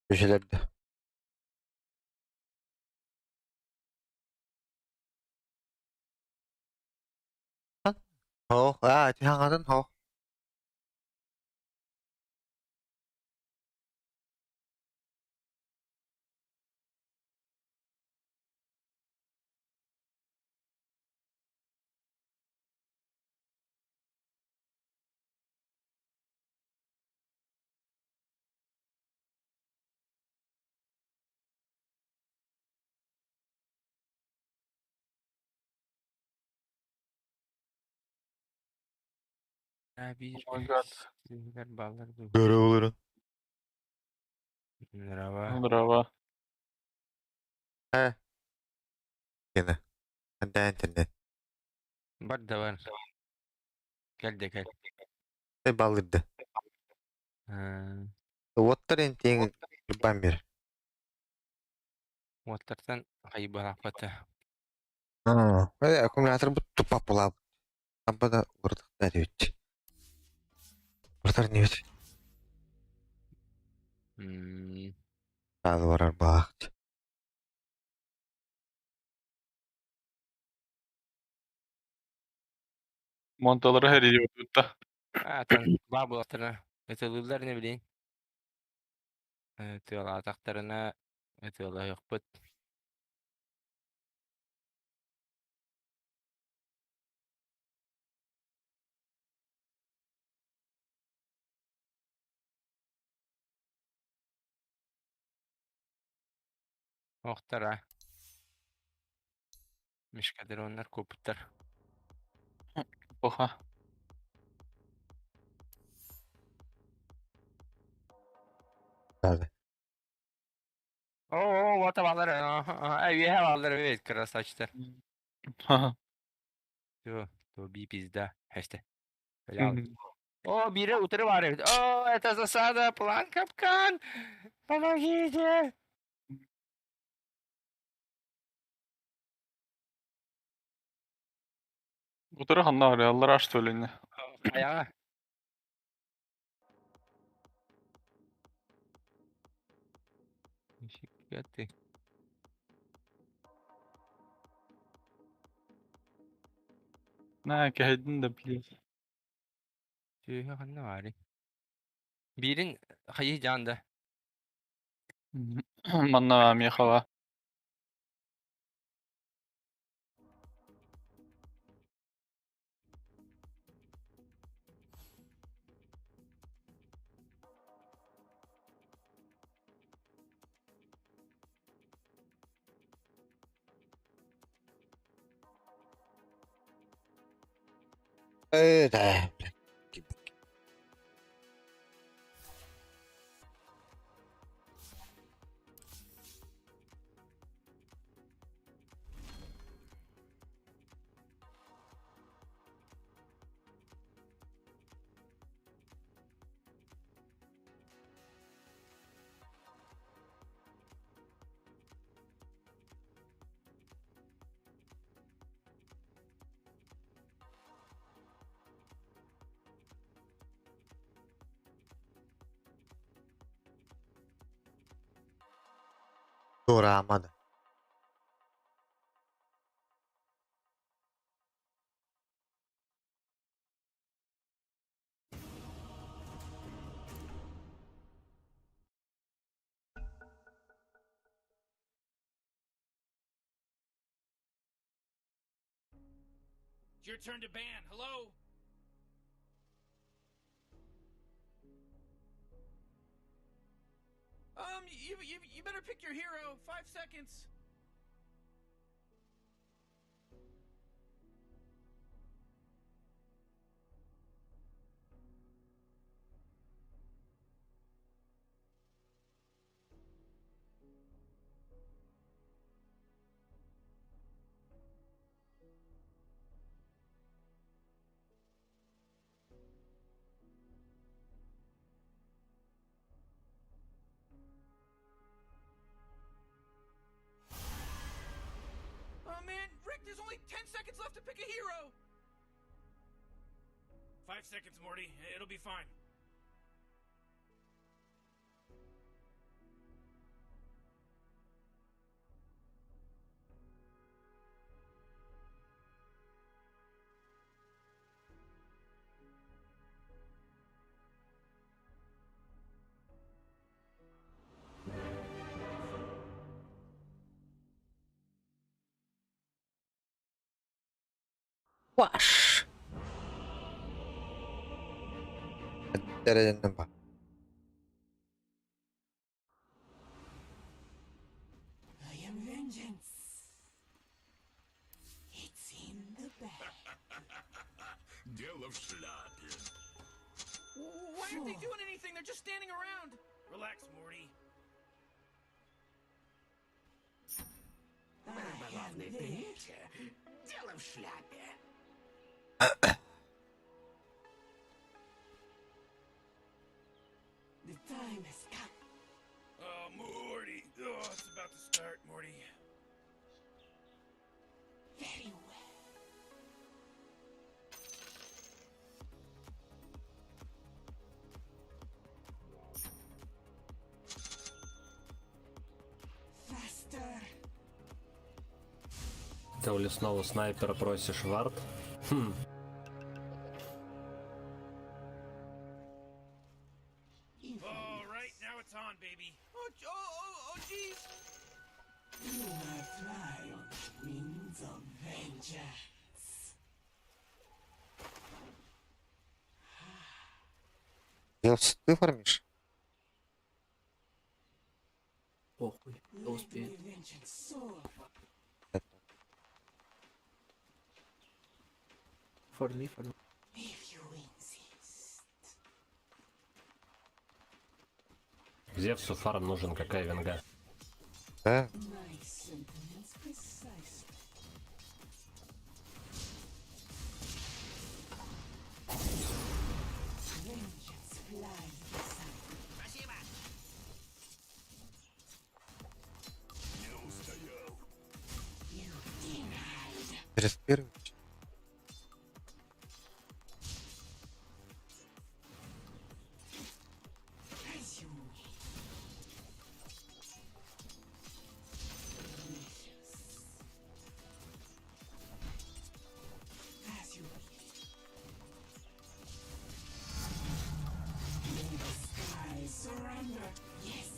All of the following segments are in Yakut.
Köşelerde. Ho, аа, ити хаҥатын ho. Bir Oh my god. sizler ballar dur. Görev olurum. Merhaba. Bravo. He. Gene. Ben internet. Var da var. Gel de gel. Te balırdı. Ha, Уоттар энтиэҥ кырбаан биэр. Уоттартан хайбалааппата. Аа, аккумулятор бут туппап булаабыт. Ампа да уларытыахтаах этибит. Уларытар инибит. Саалы барар баҕаахчы. Монталары heriydi tutta. Атын баа буоллахтарына ытылыыллар не билейин. Тыалаатахтарына ытыалаһыахпыт. Охтара. Мишкадроннар куоппуттар. Oha. Саалы. Оо, вот баллар. Үөһэ баллар эбит, красавчиктар. Всё, то би пизда. Хэштег. О, биирэ утары баар эбит. О, это засада, план капкан. Помогите. Утары ханна арыяллар аш төлөнө. Айаҕа. Нифига ты. Наа кэһэйдин да блин. Түөһэ ханна баарый? Биирин хайыы дьаан да. Манна миэхэҕэ. Э, да, блядь. Туораамады. It's your turn to ban. Hello? You better pick your hero. 5 seconds. Oh man, Rick, there's only 10 seconds left to pick a hero. 5 seconds, Morty. It'll be fine. Ваш! Эрэнним ба. I am vengeance. It's in the bag. Дело в шляпе. Why aren't they doing anything? They're just standing around. Relax, Morty. Главное, примите. Дело в шляпе. The time has come. Oh, Morty. Oh, it's about to start, Morty. Very well. Faster. Ты у лесного снайпера просишь вард? Хм. All right, now it's on, baby. Oh, oh, oh, oh, jeez. You may fly on the wings of vengeance. Зевс, ты фармишь? Похуй, кто успеет. Vengeance soar. Это. Фарми, фарми. If you insist. Зевсу фарм нужен, какая венга. Да? My sentiments precisely. Vengeance flies beside Не устоял. you. Denied. Через первый? As you wish. Delicious. As you wish. May the sky surrender. Yes.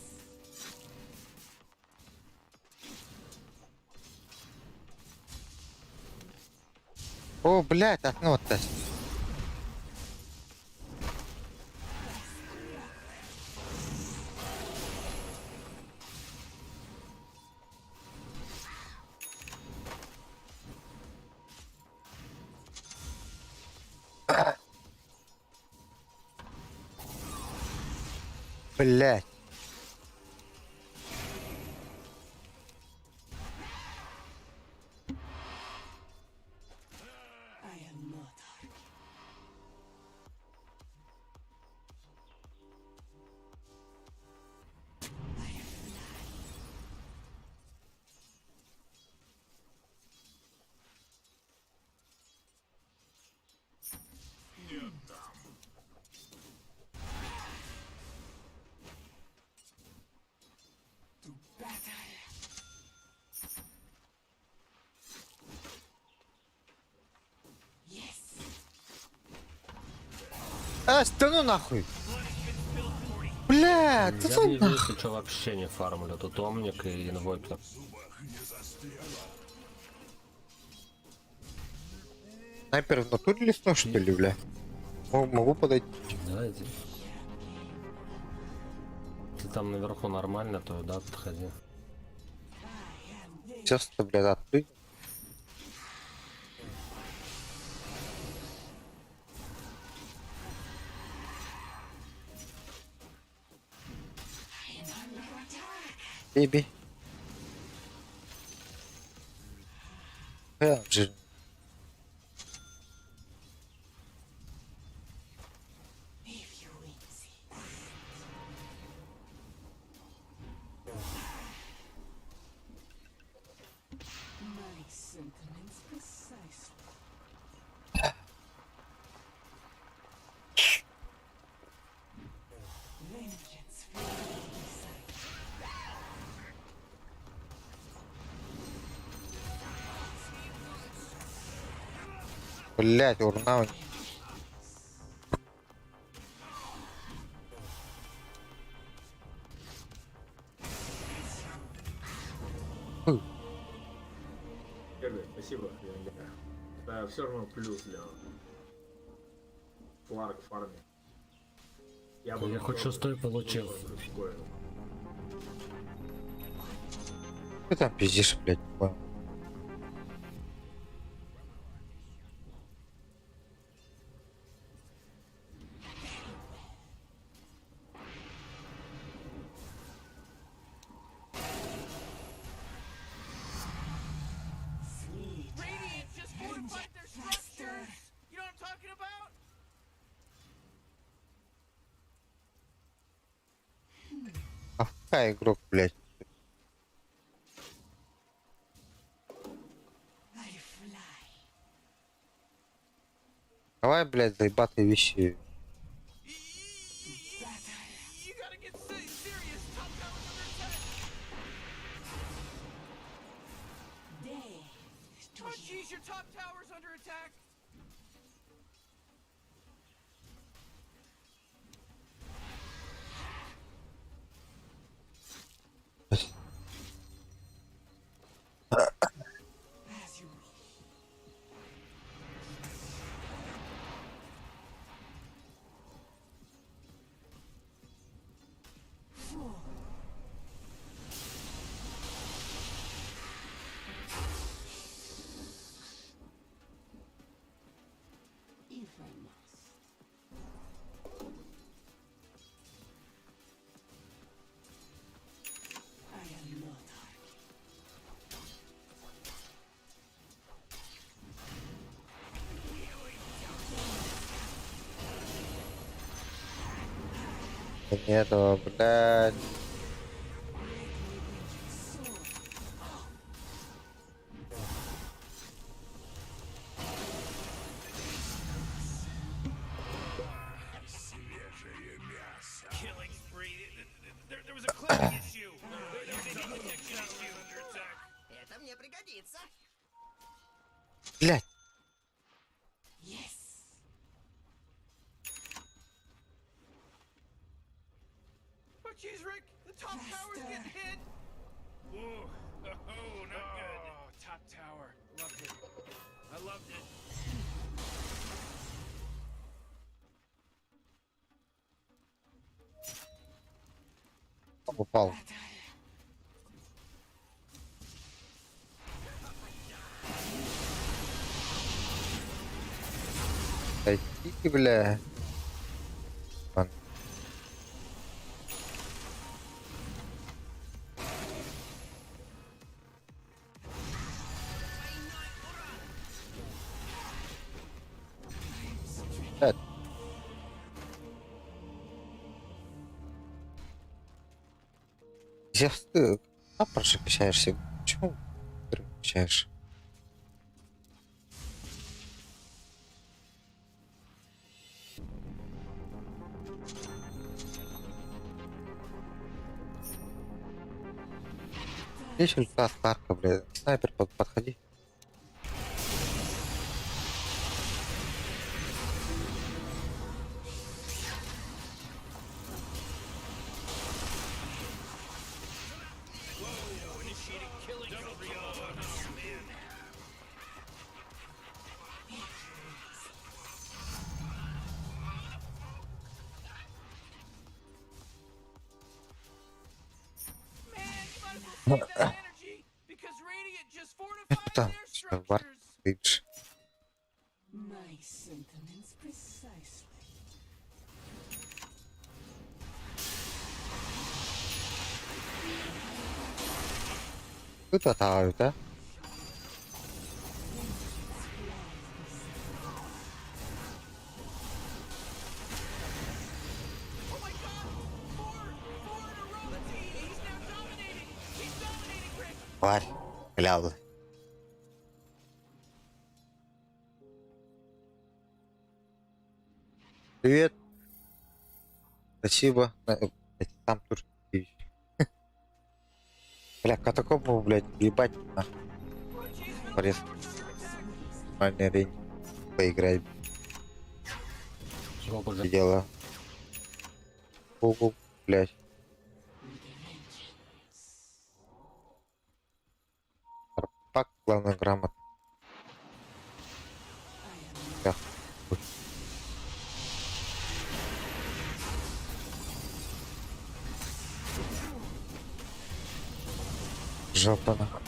О, блядь, окно оттащи. Блядь. I am not arguing. I fly. Не отдам. To battle. Yes. А, да ну нахуй! Бля, да Я ну внизу, нахуй! если что, вообще не фармлю. Тут Омник и инвокер. В зубах не застряла. Снайпер в натуре лесной, что ли, бля? Могу подойти. Давайте. Если там наверху нормально, то да, подходи. Сейчас, бля, отпрыгну. Беби. Жир. If you insist. My sentiments precisely. Vengeance flies beside. Блять, урна у них. Первый, спасибо, Венга. Это все равно плюс для Кларк фарме. Я бы Я хоть тоже шестой получил. прискорил. Ты там пиздишь, блядь, не понял. Radiant just fortified their structures. You know what I'm talking about? А какая игрок, блядь? I fly. Давай, блядь, заебатые вещи. You gotta get serious. Top tower's under attack. Oh jeez, your top tower's under attack. As you wish. If I must. I am no target. Не этого, блядь. Killing spree. There was a cladding issue. There was a heat detection issue. Under attack. Это мне пригодится. Блядь. Yes. Oh, jeez, Rick. The top tower's getting hit. Whoa. Oh, not good. Oh, top tower. Loved it. I loved it. Упал. Да иди, бля. Ладно. Блядь. Зевс, ты напрочь качаешься? Почему ты качаешь? Здесь ульта Старка, блядь. Снайпер, подходи. Whoa, initiating killing spree. Oh, man. Man, you might as well save that energy because Radiant just fortified Там, their что, вар- structures. Видишь. My sentiments precisely. Тут атаю, да? Oh my god! Four in a row. That's he's now dominating. He's dominating, Rick. Тварь. Глял. Привет. Спасибо. Блядь, Там тоже. Бля, катакомбу, блядь, ебать нахуй. Oh jeez, middle Порез. tower's under attack. Нормальный аренде поиграть Сколько уже? дело. Гугл, блядь. Пак, главное, грамотно. Жопа нахуй.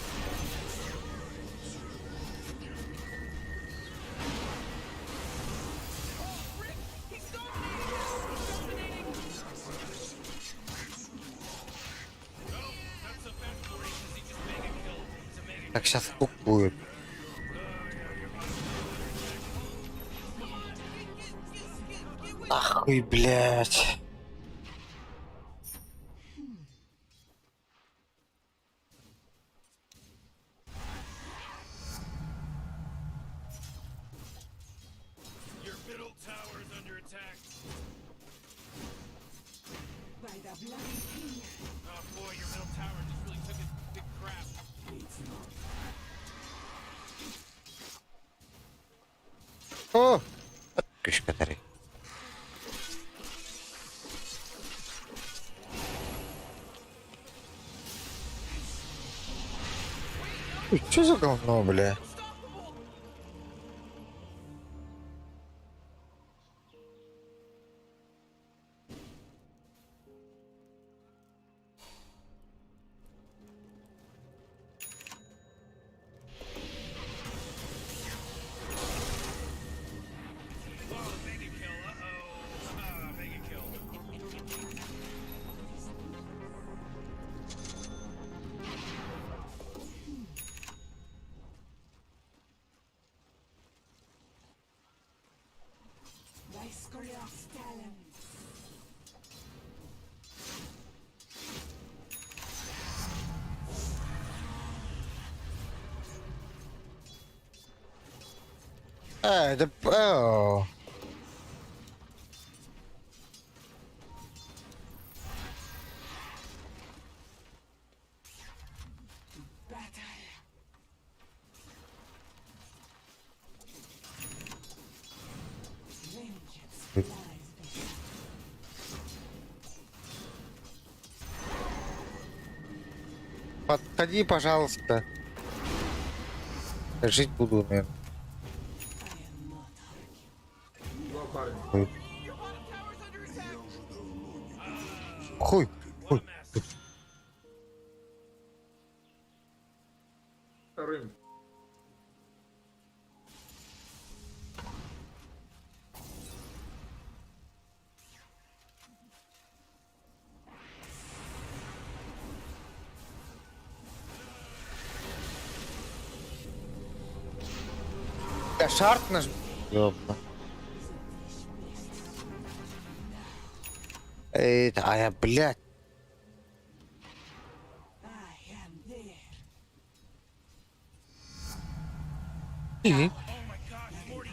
Так, сейчас хук будет. Нахуй, блядь. Your middle tower is under attack. By the bloody king. Oh boy, your middle tower just really took a big crap. It's not О! Кышка тарый. Ой, чё за говно, бля? Oh, mega kill. Uh-oh. Ah, mega kill. By Skolioth's talons. А, это... О. Battle. Vengeance flies the Подходи, пожалуйста. Жить буду, наверное. I am not arguing. Два парня. Хуй. Хуй. Вторым. Да, шарт наш... Ёпта. Эй, а я, блядь. I am there. Мгм. Oh my gosh, Morty.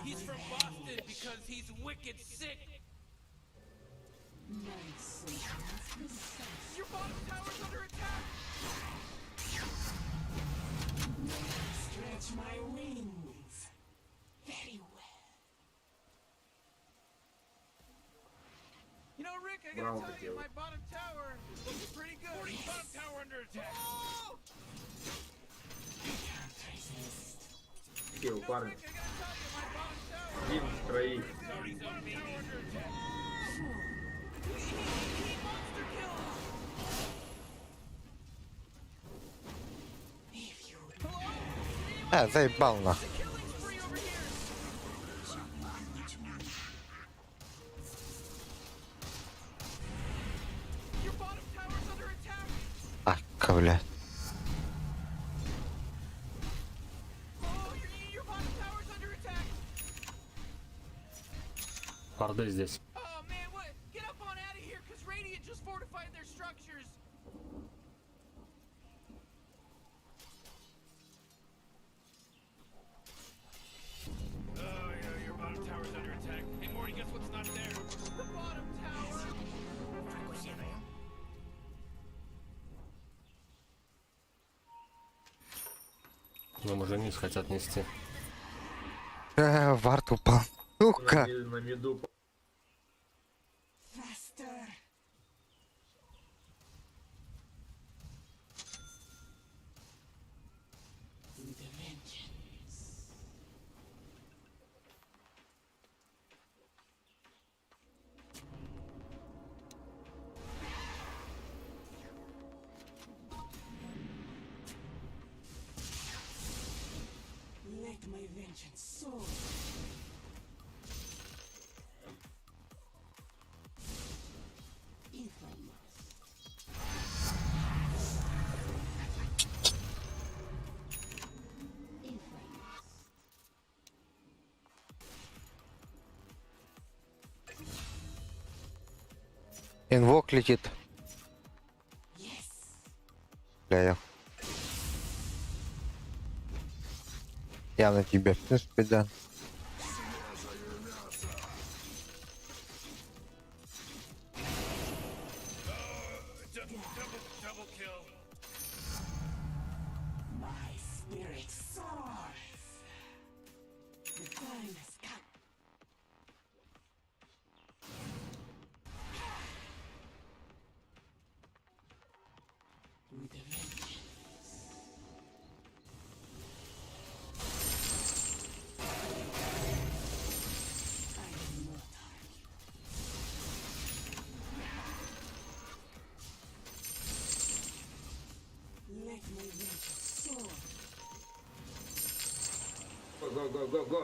He's from Boston because he's wicked sick. My soul is precise. Your bottom tower's under attack. Stretch my wings. Very well. You know, Rick, I gotta Браво, tell you, делай. my bottom tower is looking pretty good. Morty, bottom tower under attack. Oh! Can't resist. Килл, парни. Rick, I gotta tell you, my bottom tower. Один в троих. Morty's bottom tower under attack. He monster kills. If you А, заебал нахуй. Killing spree over here. Your bottom tower's under attack. Ака, блядь. Oh, your bottom tower's under attack. Варды здесь. Oh man, what? Get up on out of here, cause Radiant just fortified their structures. Oh yeah, your bottom tower's under attack. Hey Morty, guess what's not there? The bottom tower. Нам уже низ хотят нести. Вард упал. На, Сука. на миду. faster. With a vengeance. vengeance soars. If I must. If I must. Инвок летит. Yes. Бля, я. Я на тебя, в принципе, да. Double, double kill. My spirit soars. The time has come. With a vengeance. I will not argue. Let my vengeance soar. Го, го, го, го, го.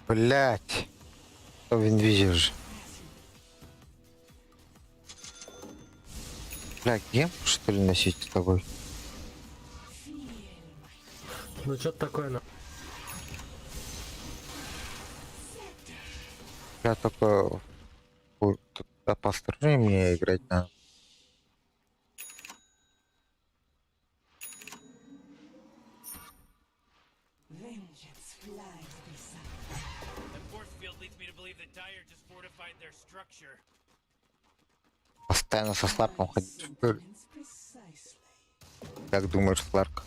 Блять. В инвизе же. Бля, гем, что ли, носить с тобой? Ну что такое на... Я только фу, тут поосторожнее мне играть надо. Vengeance flies beside. That force field leads me to believe that Dire just fortified their structure. Постоянно со Сларком My ходить, что ли? sentiments precisely. Как думаешь, Сларк?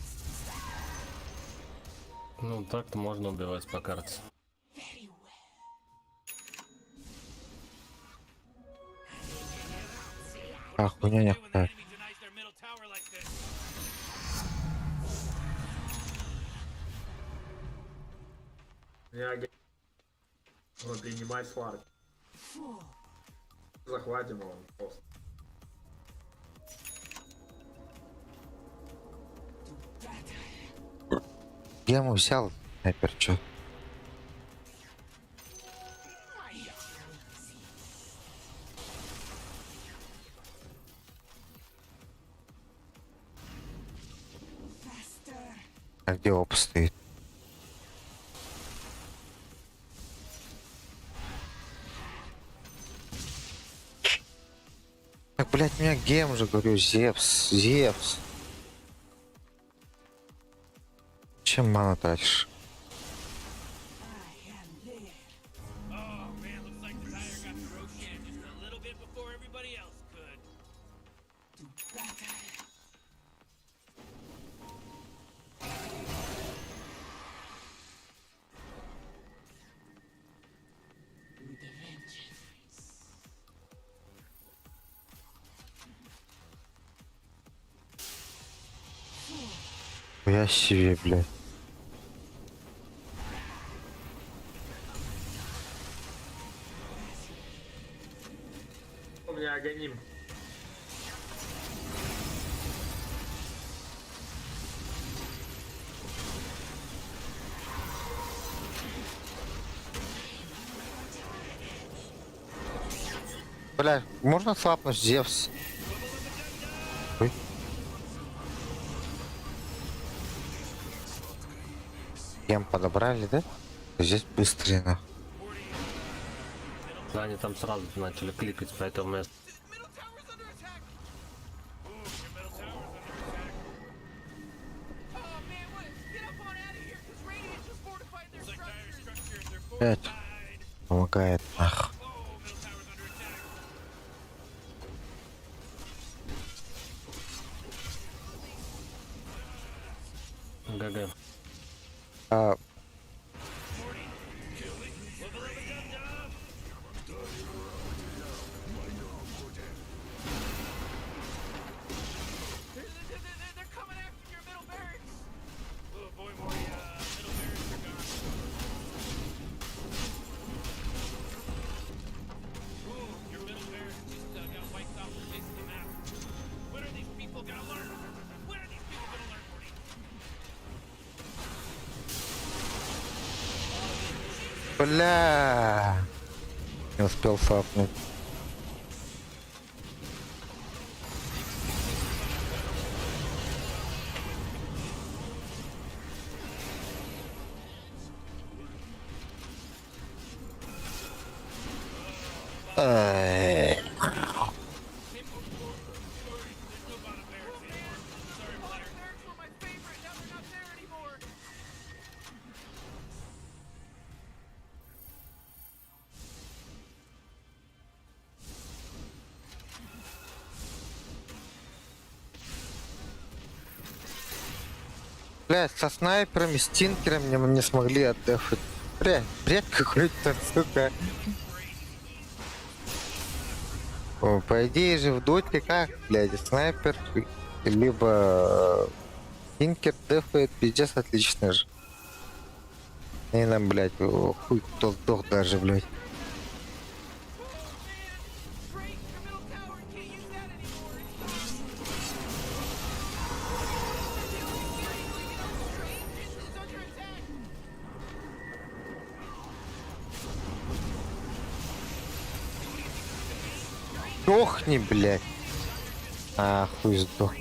Ну так-то можно убивать по карте. Very well. А, хуйня не Do when the хватает. enemy denies their middle tower like this. Меня Нужно принимать Сларк. Four. Захватим его просто. To battle. Гему взял, снайпер, чё? Faster. А где оп стоит? Так, блядь, у меня гем же, говорю, Зевс, Зевс. Чем ману тратишь? I am there. Oh man, looks like the Dire got to Roshan just a little bit before everybody else could. To battle. With a vengeance. Я себе, блядь. У меня агоним. Бля, можно слапнуть Зевс? Ой. Гем подобрали, да? Здесь быстрее, нахуй. Да, они там сразу начали кликать, поэтому я Middle tower's under attack. Ooh, your middle tower's under attack. Oh man, what? Get up on out of here, cause Radiant just fortified their Looks like Dire's structures. structures are Блядь. fortified. Помогает, нах. Oh, middle tower's under attack. ГГ. А, They're coming after your middle barracks. Oh boy, Morty, middle barracks are gone. Бля! Не успел сапнуть. Эй. Barracks were my favorite. Now they're not there anymore. Бля, со снайперами, с тинкерами не смогли отдефать. Бля, бред какой-то, сука. О, по идее же в доте как, блядь, снайпер, либо тинкер дефает, пиздец, отлично же. И нам, блядь, о, хуй кто сдох даже, блядь. Great, your middle tower can't use that anymore. It's gone. Your ancient is under attack. Сдохни, блядь. А, хуй сдох.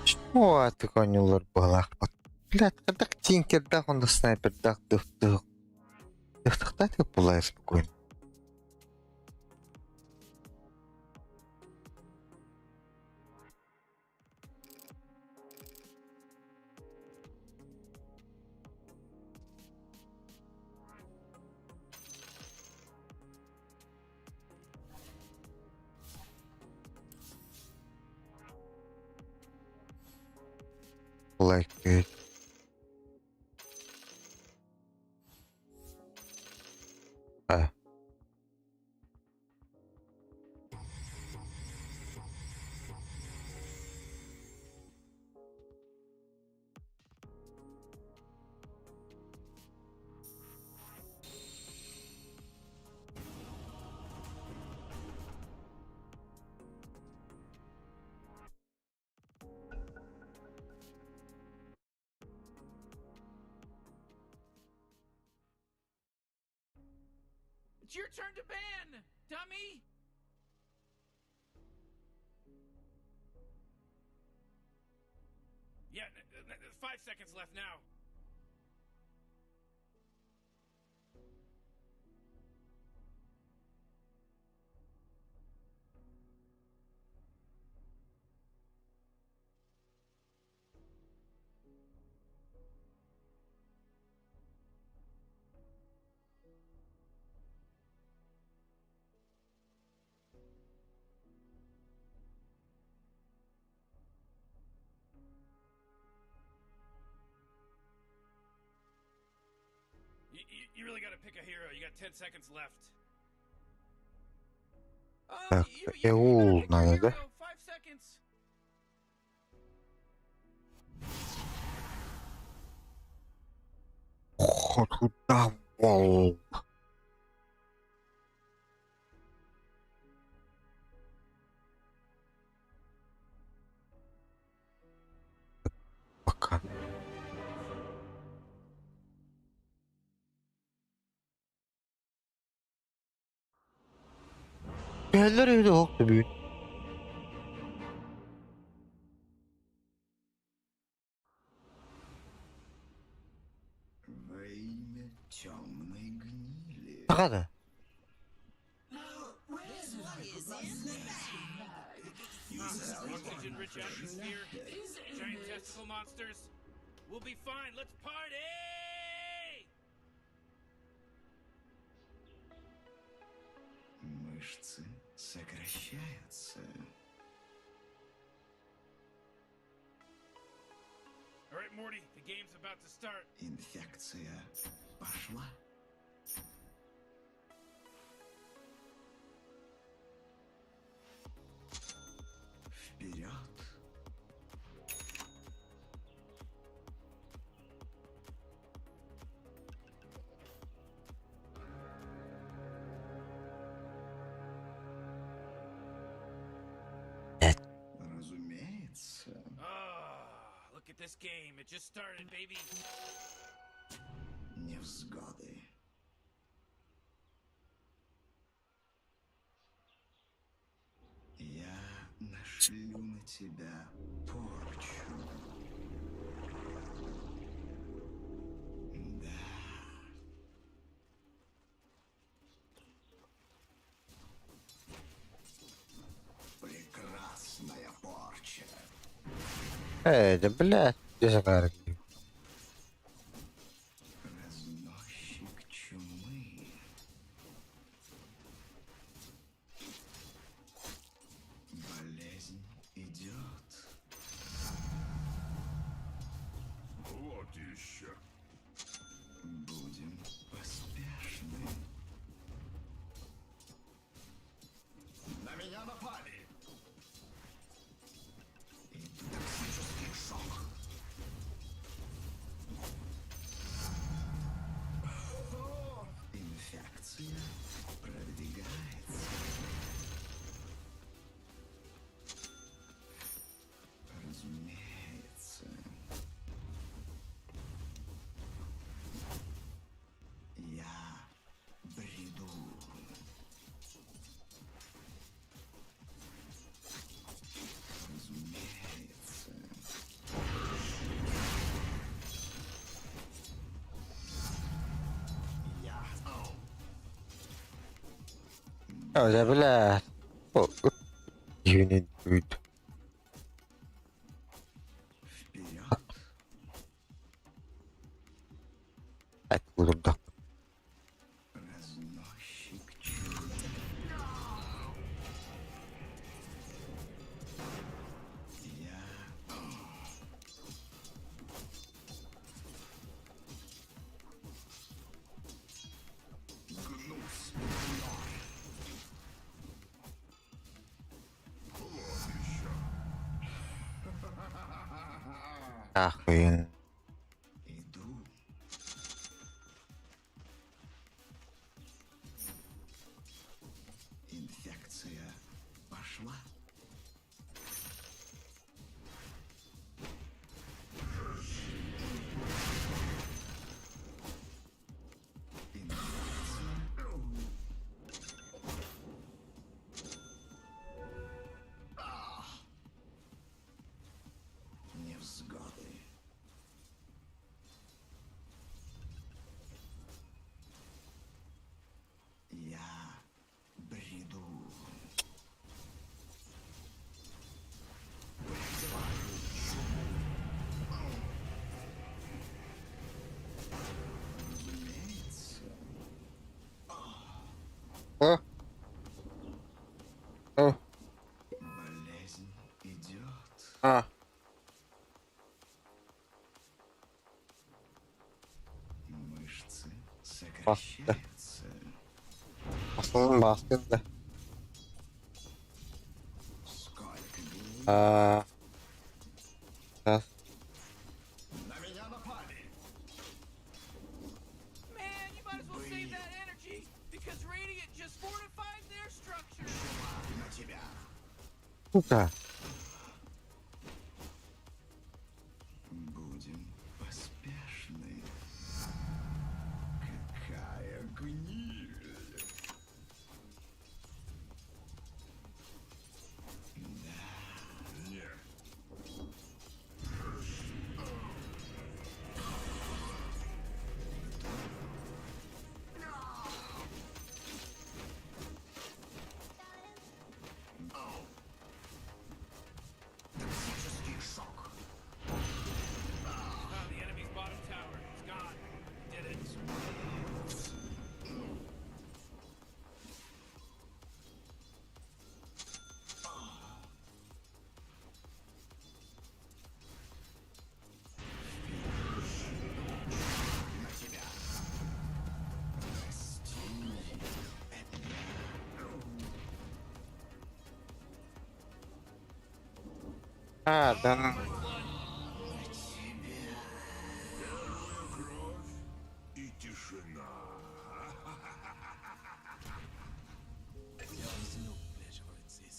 Чего ты конюлар балах? Блядь, когда тинкер дах, он снайпер дах, дых, дых. Дых, дых, дых, була спокойно. Like it. А. It's your turn to ban, dummy. Yeah, 5 seconds left now. You really gotta pick a hero. You got 10 seconds left. Так, You better Эул pick your надо, да? hero. 5 seconds. Ход куда вол? Пока. Yerler öyle yoktu büyük. Во имя темной гнили. Саха да. Oxygen-rich atmosphere, giant testicle monsters. We'll be fine. Let's party! Мышцы сокращаются. All right, Morty, the game's about to start. Инфекция пошла. Вперед! Разумеется. Look at this game. It just started, baby. Невзгоды. Я нашлю на тебя порчу. Да. Прекрасная порча. Эй, да блядь, где же Разносчик чумы. Болезнь идет. Вот еще. Будем поспешны. На меня напали. И токсический шок. Инфекция продвигается. Разумеется. Я бреду. Разумеется. Я О, да блядь. О, Юнит будет. вперед. Откуда? Разносчик чуда. Я гнусь. Охуенно. Иду. Инфекция пошла. Инфекция. А! Невзгоды. Я бреду. Призываю чуму. Разумеется. О! О! Болезнь идет. А! Мышцы Басты. сокращаются. Басын бастın да. Сколько дней? А. Сейчас. На меня напали! Man, you might as well save that energy because Radiant just fortified their structures. На тебя! Сука. Будем поспешны. Какая гниль! Нет. Токсический шок. Oh, the enemy's bottom tower is gone. Did it. На тебя. Прости. Это я. А, да. ну. На тебя. Первая кровь и тишина. There is no pleasure in this.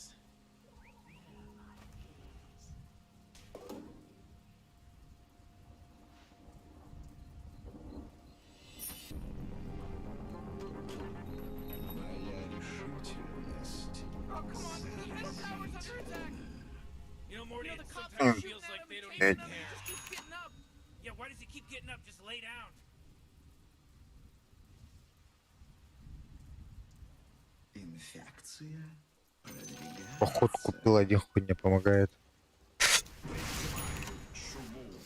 Morty, You know, it the cops sometimes are feels shooting at like him they and don't chasing even him, and he care. just keeps getting up. Yeah, why does he keep getting up? Just lay down. Инфекция Поход продвигается. купил, один хуй не помогает. Чуму.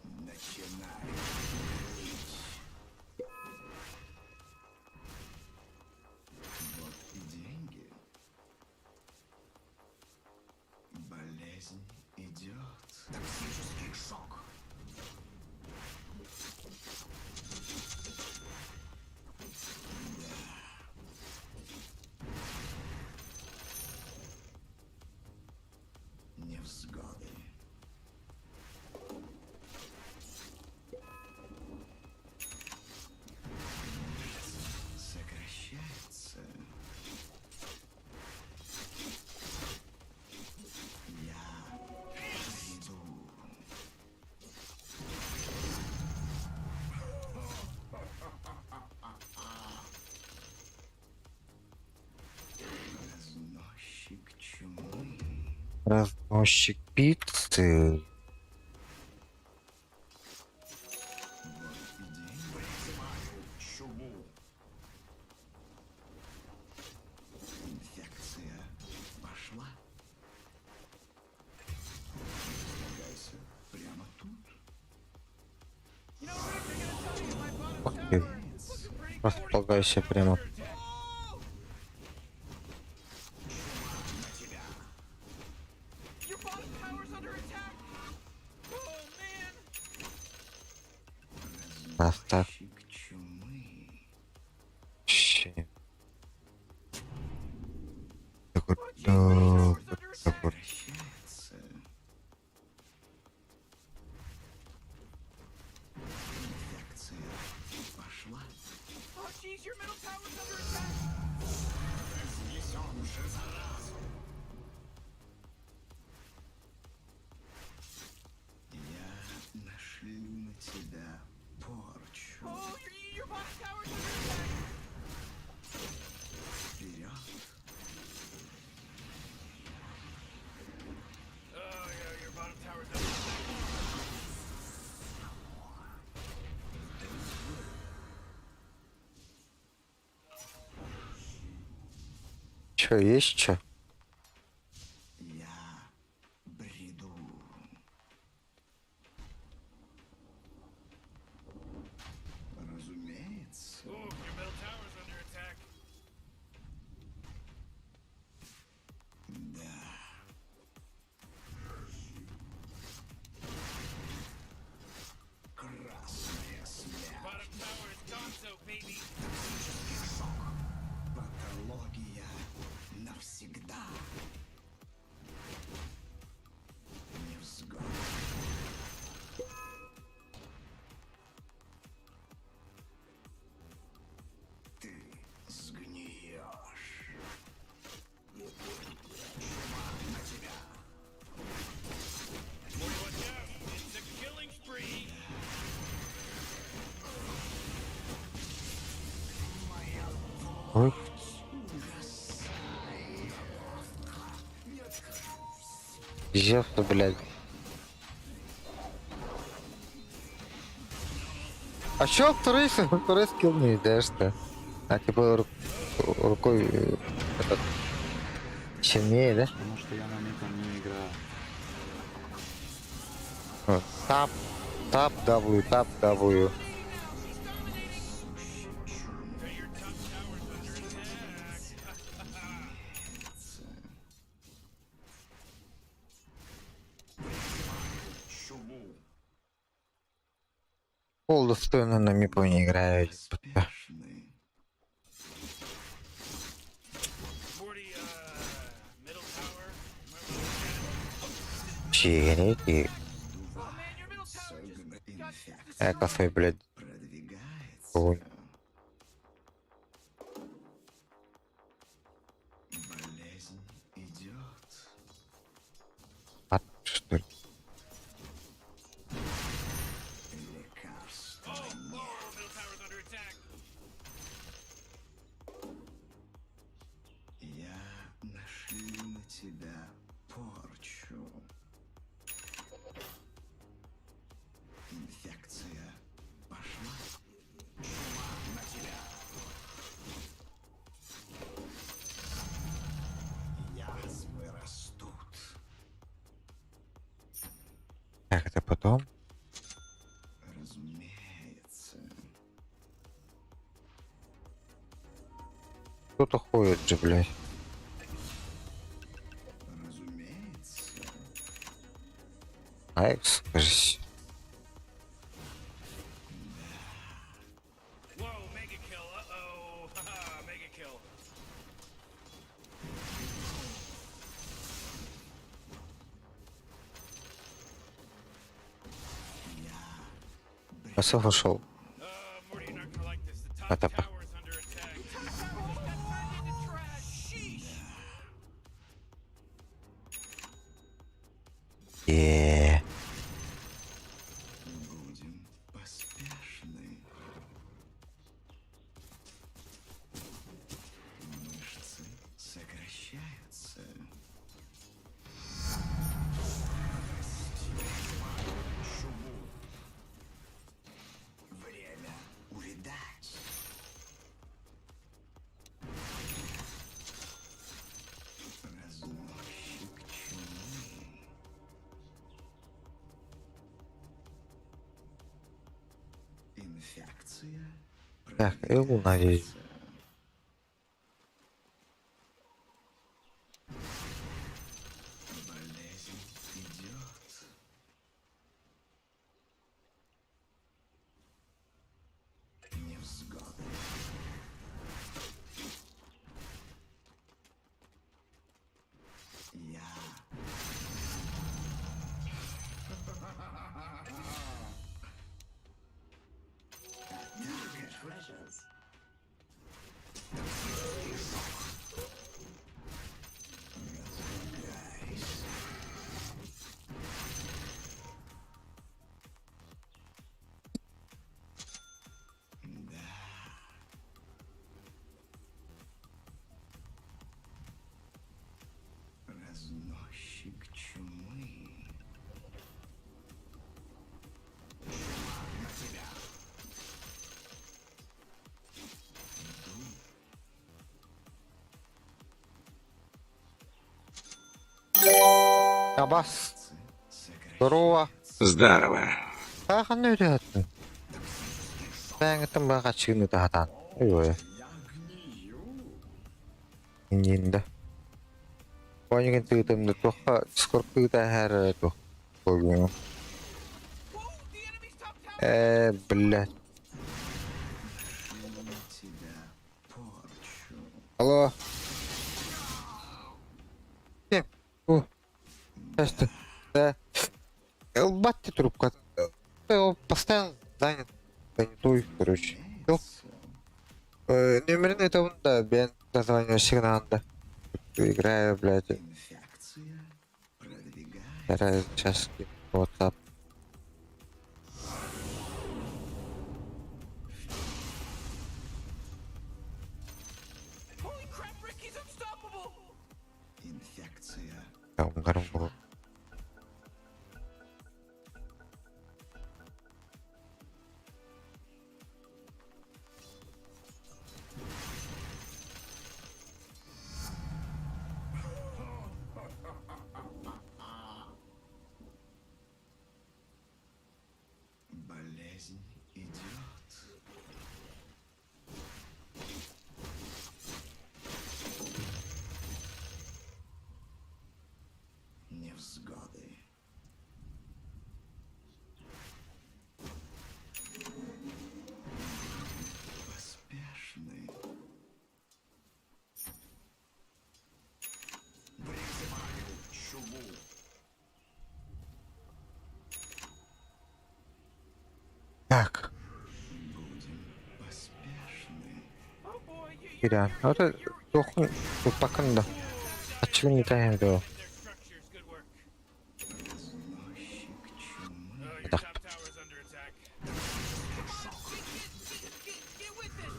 Начинает гнить. Вот и деньги. Болезнь идет. Токсический шок. Да. Невзгоды. Сокращается. Я приду. Разносчик чумы. Разносчик пиццы. Вот и деньги. Призываю чуму. Инфекция пошла. Располагайся прямо тут. You know, Rick, I gotta tell you, my bottom Ох tower ты. is looking pretty gorgeous. Располагайся прямо. Oh! На тебя. Your bottom tower's under attack. Oh man. Настав. Разносчик чумы. Щи. Такой, Oh, jeez, middle да, tower's under attack. такой. Сокращается. Инфекция пошла. Oh jeez, your middle tower's under attack. Разнесем же заразу. Я нашлю на тебя порчу. Oh, your bottom tower's under attack. Вперед. Oh, yeah, your bottom tower's under attack. Чё, есть чё? Я бреду. Разумеется. Ooh, your middle tower's under attack. Да. Красная смерть. Bottom tower is gonzo, baby. Токсический шок. Патология навсегда. Невзгоды. Ты сгниешь. Чума на тебя. Morty, watch out. It's a killing spree. Ой, Зевс, блядь. А чё второй скилл не даешь-то? А типа рукой этот, сильнее, да? Потому что я на микро не играю. Вот. Тап, тап, W, тап, W. Okay, your top tower's under attack. Чуму. Пол достойно на мипу не играю. Поспешны. Morty, middle tower. Might wanna look at it. Чирики. Oh man, your middle tower just got Инфекция Я косой, блядь. продвигается. Ой. Болезнь идет. А, что ли? Лекарства Oh, нет. middle tower's under attack. Я нашлю на тебя Так, это потом. Разумеется. Кто-то ходит же, блядь. Разумеется. Айкс, кажись. Whoa, mega kill. Uh-oh. Haha, mega kill. Асов ушел. Morty, you're not gonna like this. The top А тапа. tower is under attack. Top tower just got turned into trash. Sheesh. Еее. Будем поспешны. Мышцы сокращаются. Чуму. Время увидать. Разносчик чумы. Инфекция Так, и луна здесь. Болезнь идет. Невзгоды. Я. Treasures. Разлагайся. Да. Разносчик чумы. Чума на тебя. Иду. Абас. Здорово. Здорово. Хаханы өтөттүн. Бәңгіттің баға чигін өті хатан. Ой. Инде. Ойнеген тыгытымды тоққа Дискорд тыгыта хәр тоқ. Койгун. Whoa, the enemy's top tower. Блядь. На тебя порчу. Алло. Кем? О. Что? Да. Элбатти трубка. Он постоянно занят. Занятой, короче. Ну, номерный это он, да, бен название сигнала. Играю, блядь. Инфекция продвигается. Стараюсь сейчас WhatsApp. Holy crap, Rick, he's unstoppable. Инфекция Там был. Болезнь идет. Невзгоды. Поспешны. Призываю чуму. Так, Будем поспешны. Oh boy, you, you're, Киря. you're, Вот you're, это you're, тохун тупакында. Ачыгын не до. Their structures. Good work. Разносчик чумы. Oh, your Так. top tower is under attack. come on, get with it.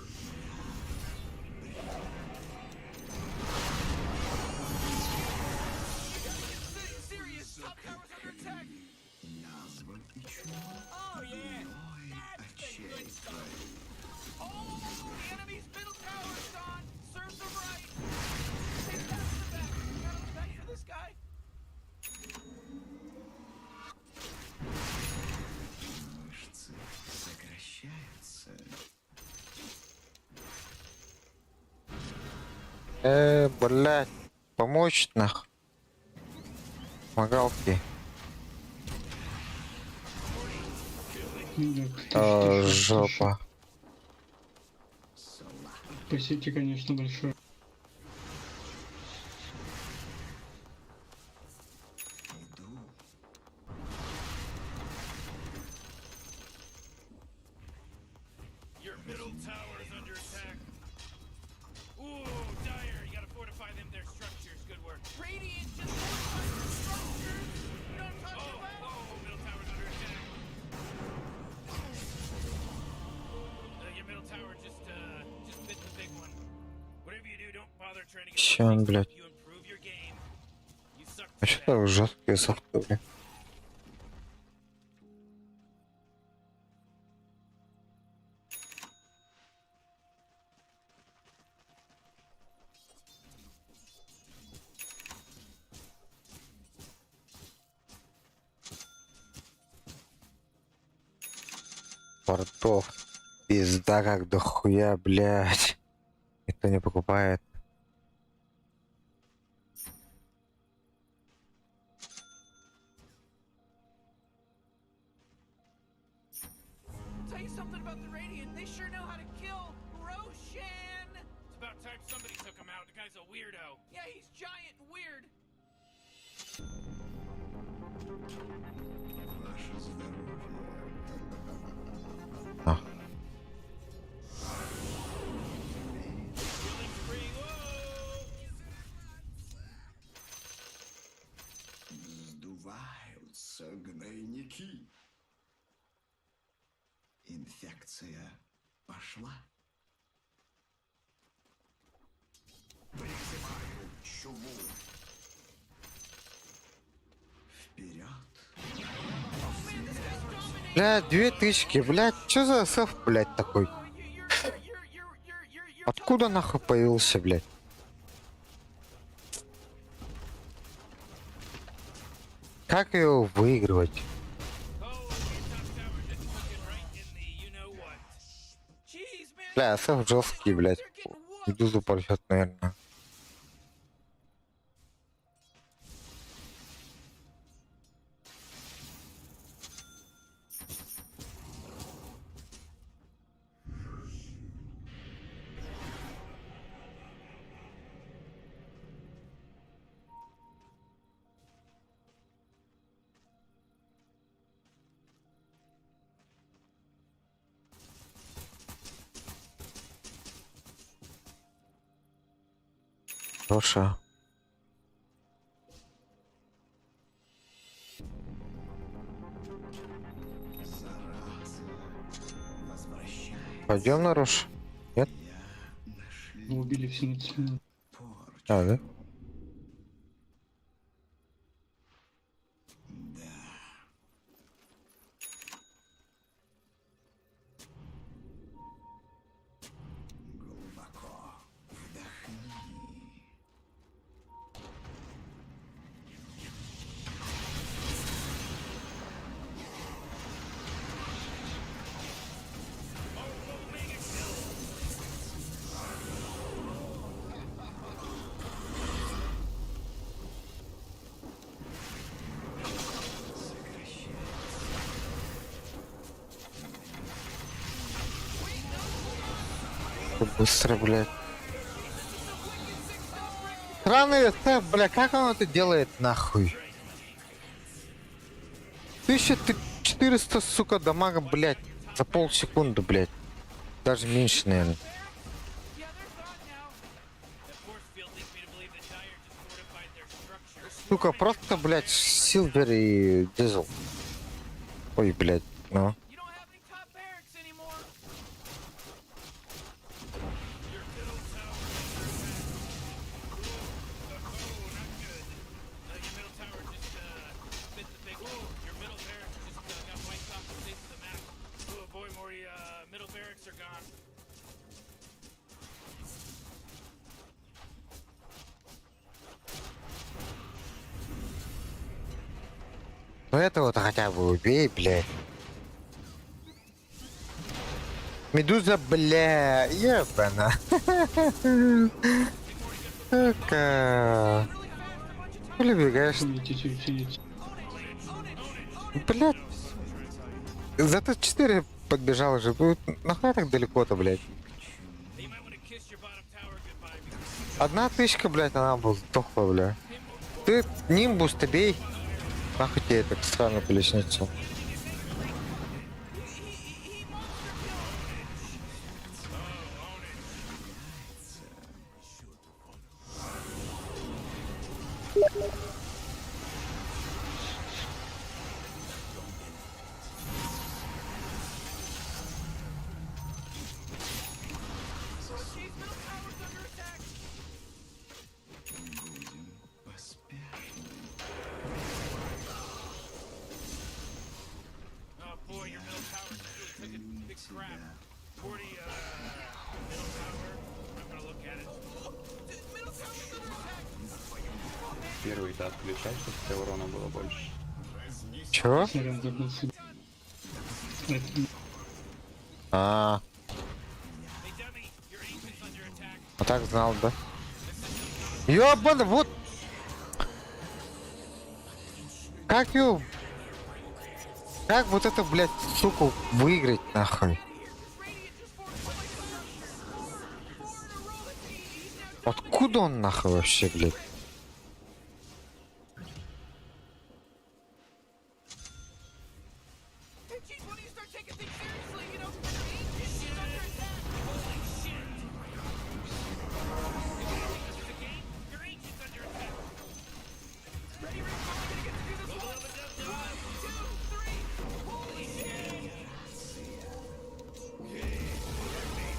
You gotta get serious. Top tower's under attack. Язва и чума. Oh yeah. Гной That's the очей good stuff. твоих. Oh, the enemy's middle tower is gone. Serves them right. They got the back. Got the back for this guy. Блядь, помочь нах. Помогалки. Так, А, жопа. По сети, конечно, большой. Иду. Your middle tower is under attack. Ooh, Dire, you gotta fortify them their structures. Good work. Radiant just fortified their structures. You know what I'm talking Oh, about? oh, middle tower's under attack. Your middle tower just bit the big one. Whatever you do, don't bother trying to get Ща он, those блядь. You improve your game. You suck А too что bad. так жесткие софты, блядь? Портов. Пизда как дохуя, блядь. Никто не покупает. Tell you something about the Radiant. They sure know how to kill Roshan. It's about time somebody took him out. The guy's a weirdo. Yeah, he's giant and weird. Ваше здоровье. А. Killing spree. Whoa! Вздуваются гнойники. Инфекция пошла. Призываю чуму. Вперед. Блядь, две тычки, блядь, что за софт, блядь, такой? Откуда нахуй появился, блядь? Как его выигрывать? Oh, your top tower just took it right in the you know what. Jeez, man. Бля, софт жесткий, блядь. Медузу порвет, наверное. Хороша. Зараза возвращается. Пойдем на Рош? Нет? Я нашли Мы убили в 17 минут. порчу. А, да? Да. Глубоко вдохни. Быстро, блядь. Странный СФ, бля, как он это делает нахуй? 1400, сука, дамага, блядь, за полсекунды, блядь. Даже меньше, наверное. Yeah, they're gone now. That force field leads me to believe that Dire just fortified their structures. Сука, просто, блядь, Силвер и Дизел. Ой, блядь, ну. You don't have any top barracks anymore. Your middle tower is under attack. Ooh, oh, not good. Your middle tower just bit the big one. Your middle barracks just got wiped off the face of the map. Oh boy, Morty, middle barracks are gone. Ну этого-то хотя бы убей, блядь. Медуза, бля, ебана. Hey, Morty, Сука. Хули бегаешь? Блядь. Зато 4 подбежал же. Ну, нахуя так далеко-то, блядь? Одна тычка, блядь, она была сдохла, бля. Ты нимбус ты бей. Нахуй тебе это странно колесницу. Oh boy, your middle tower really took a big crap. 40, middle tower. I'm gonna look at it. Первый-то отключай, чтобы у тебя урона было больше. Чего? Сорян, забылся. Это А. А так знал, да? Ёбан, вот. Как ее... Как вот это, блядь, суку, выиграть, нахуй? Откуда он нахуй вообще, блядь?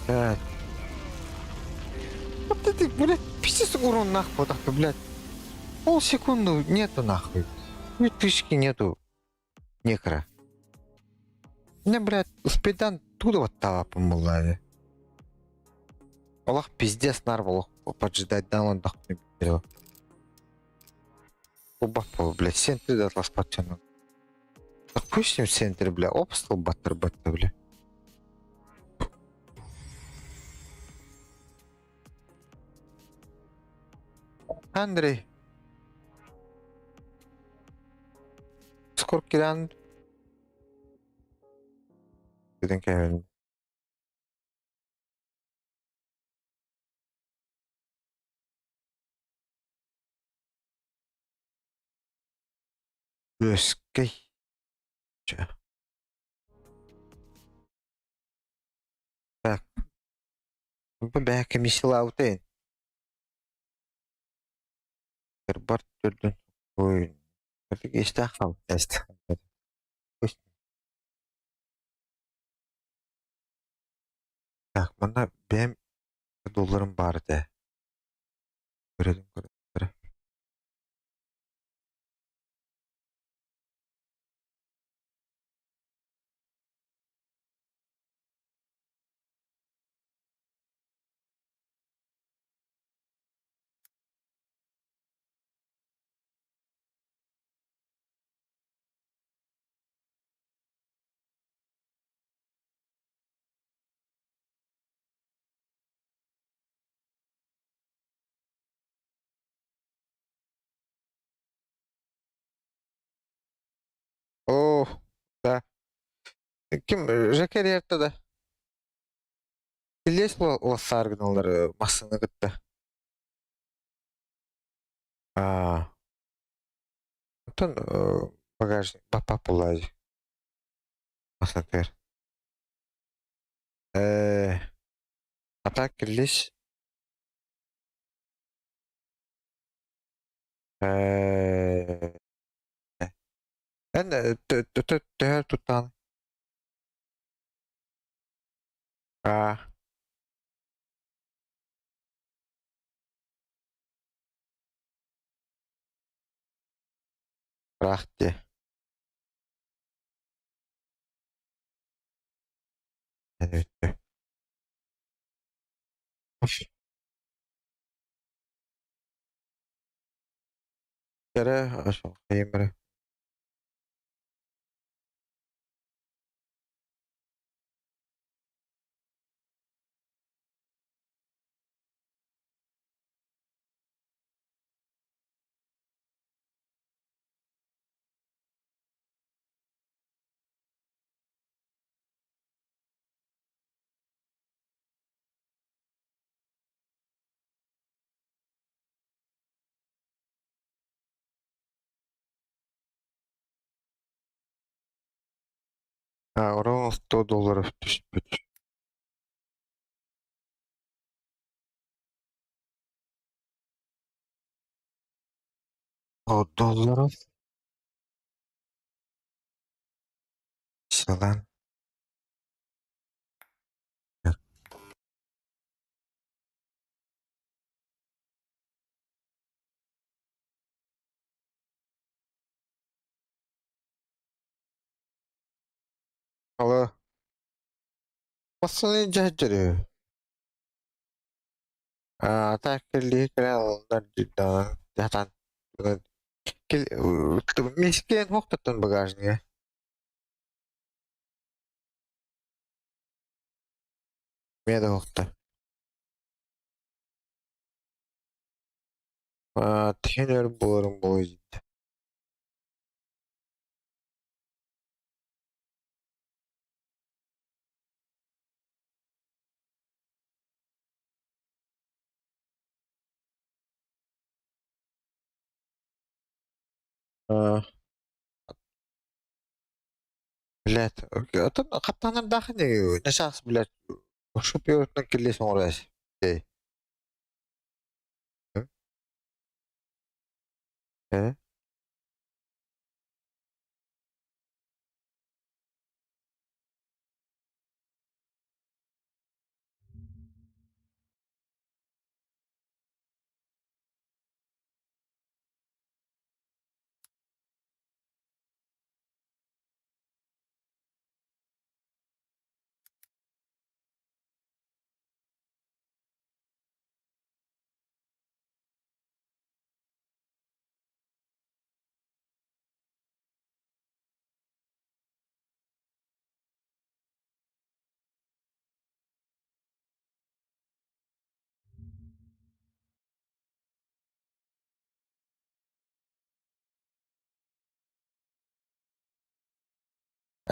Блядь. Вот это, блядь, пиздец урон нахуй, вот так, блядь. Полсекунды нету нахуй. Ни тычки нету. Некро. Не, блядь, спидан туда вот тала помолали. Аллах пиздец нарвал поджидать да он нахуй не Убапал, блядь, центр да атлас подтянул. Так пусть с ним центр, бля, обстол баттер баттер, бля. Андрей. Скоро киран. Дедин кевин. Өскей. Чё? Так. Бу комиссия Бар түрдүн. Ой. Истахал. Так, мана бэм долларым бар да. Көрөдүм көрөдүм. О, да. Ким Жекер да. Лес лосаргналар массаны кытта. А. Онтон багажник папа пулази. Масатыр. А так лес. Эн төһөр туттан. А. Рахте. Evet. Kere aşağı А, ровно $100 түспүт. $100. Салан. Алло. Массыына дьаһдьыры. А так кэллиһи кэлэн ыллар дьаһатан Мискиэн хуохтаттан багажнига. Миэ да хуохта. Аа, тиһин өр буоларым буолуо дии. Аа, блядь, оттон хаттаанардаах ини, начаас, блядь, шупиотунан киллиэс оҥорос. Э? Э?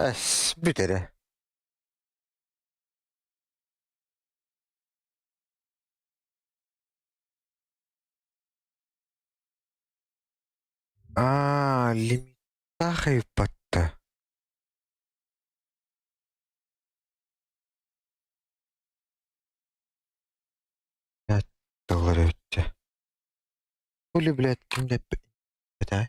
Эс, бүт эрэ. Аа, лимиттаах ыыппатта. Блядь, доллар эбиттэ. Хули, блядь, ким да эппэтэй?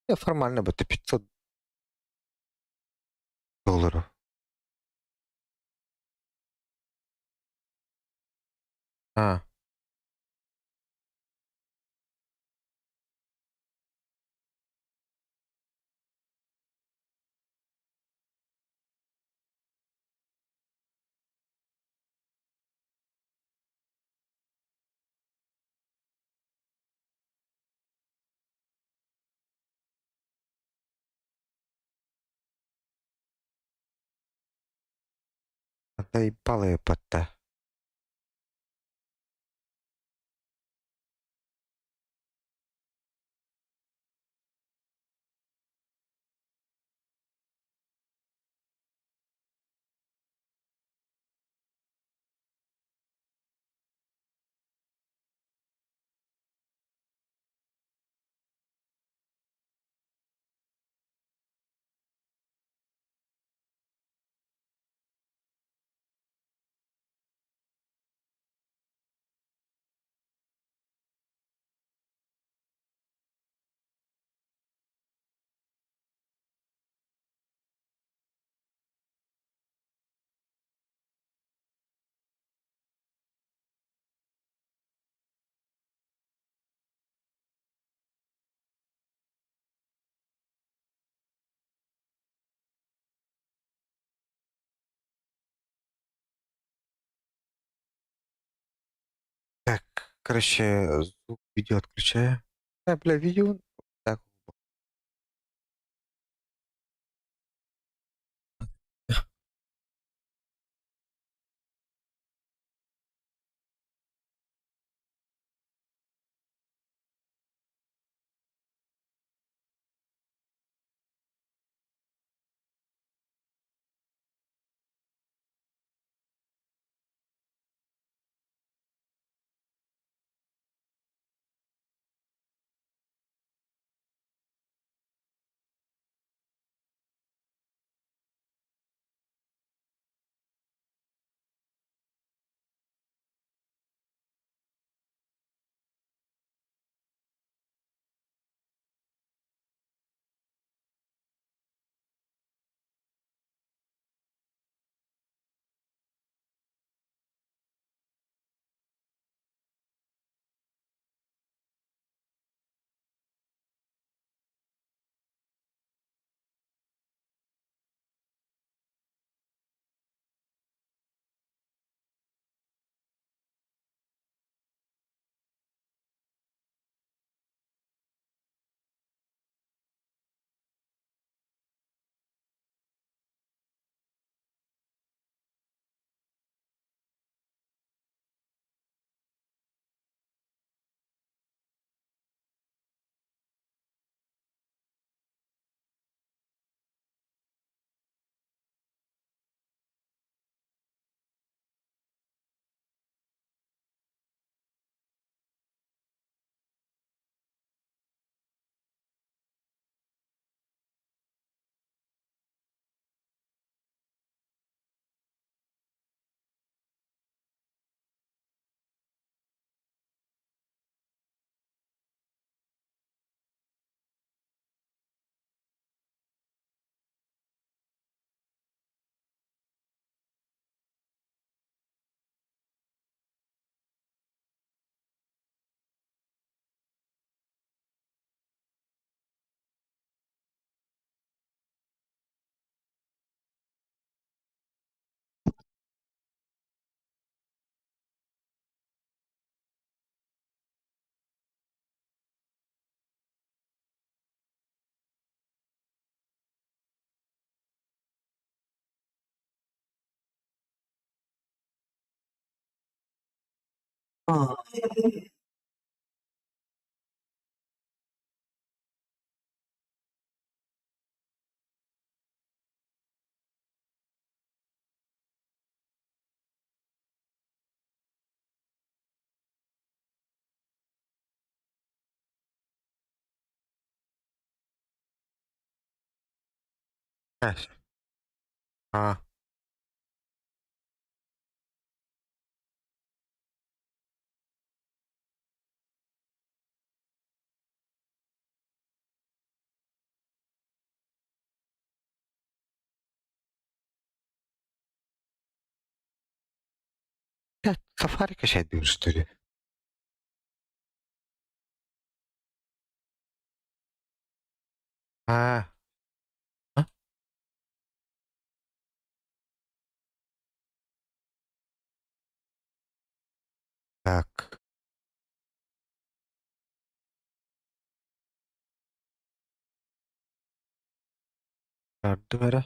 Я формально бы ты $500. А. Заебало епта. Так, короче, звук видео отключаю. А, бля, видео. Так. А. Блядь, Сафари качать будешь, что ли? А. А? Так. Yardım.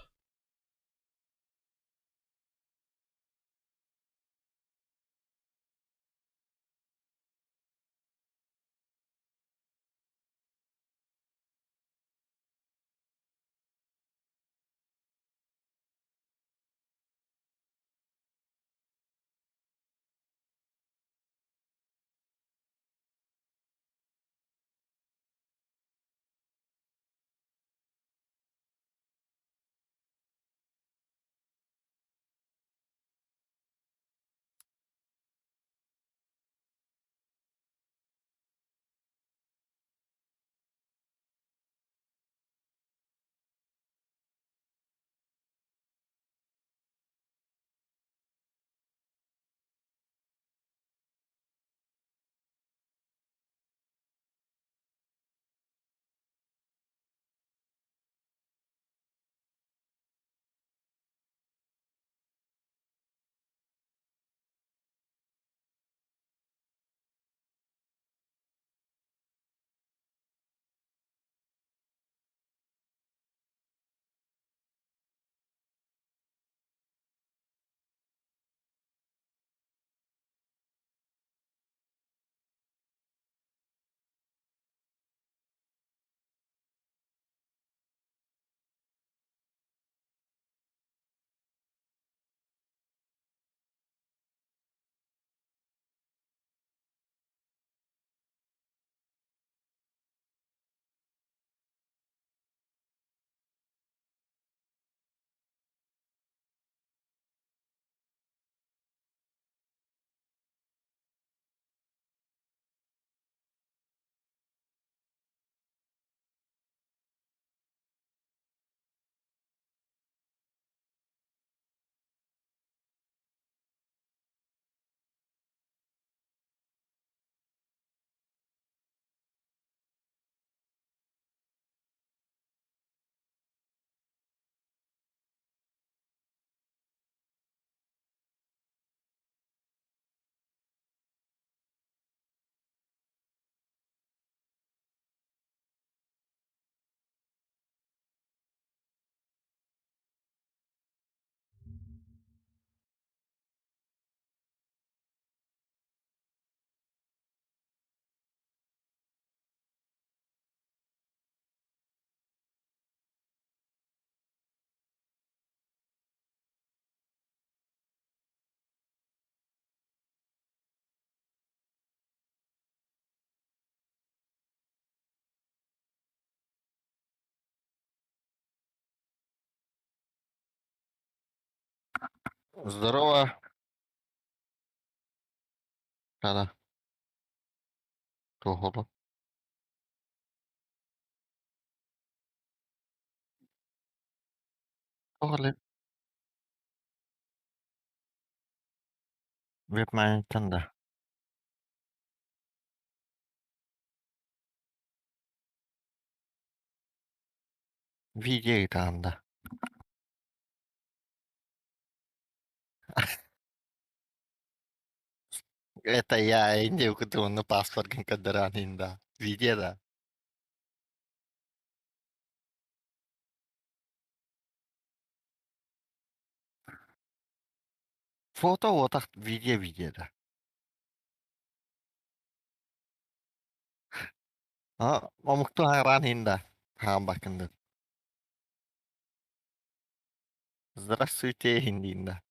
Здорово. Да-да. Туох Тоҕо Вебманиттан да? Видео ыытаҕын да? Это я инде кутуну паспоргын көрдөрөн да. Видео да. Фото отах видео видео да. А, омукту хараан хинда. Хаан бакынды. Здравствуйте, хиндинда.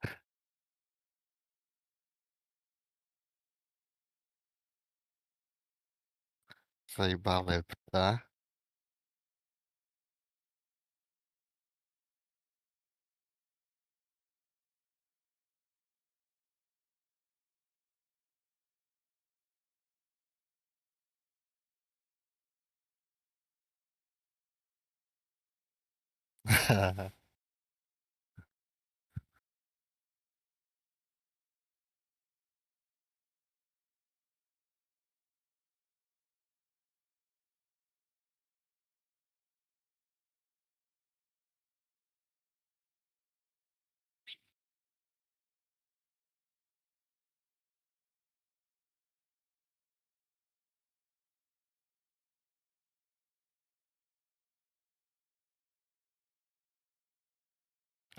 Заебал да?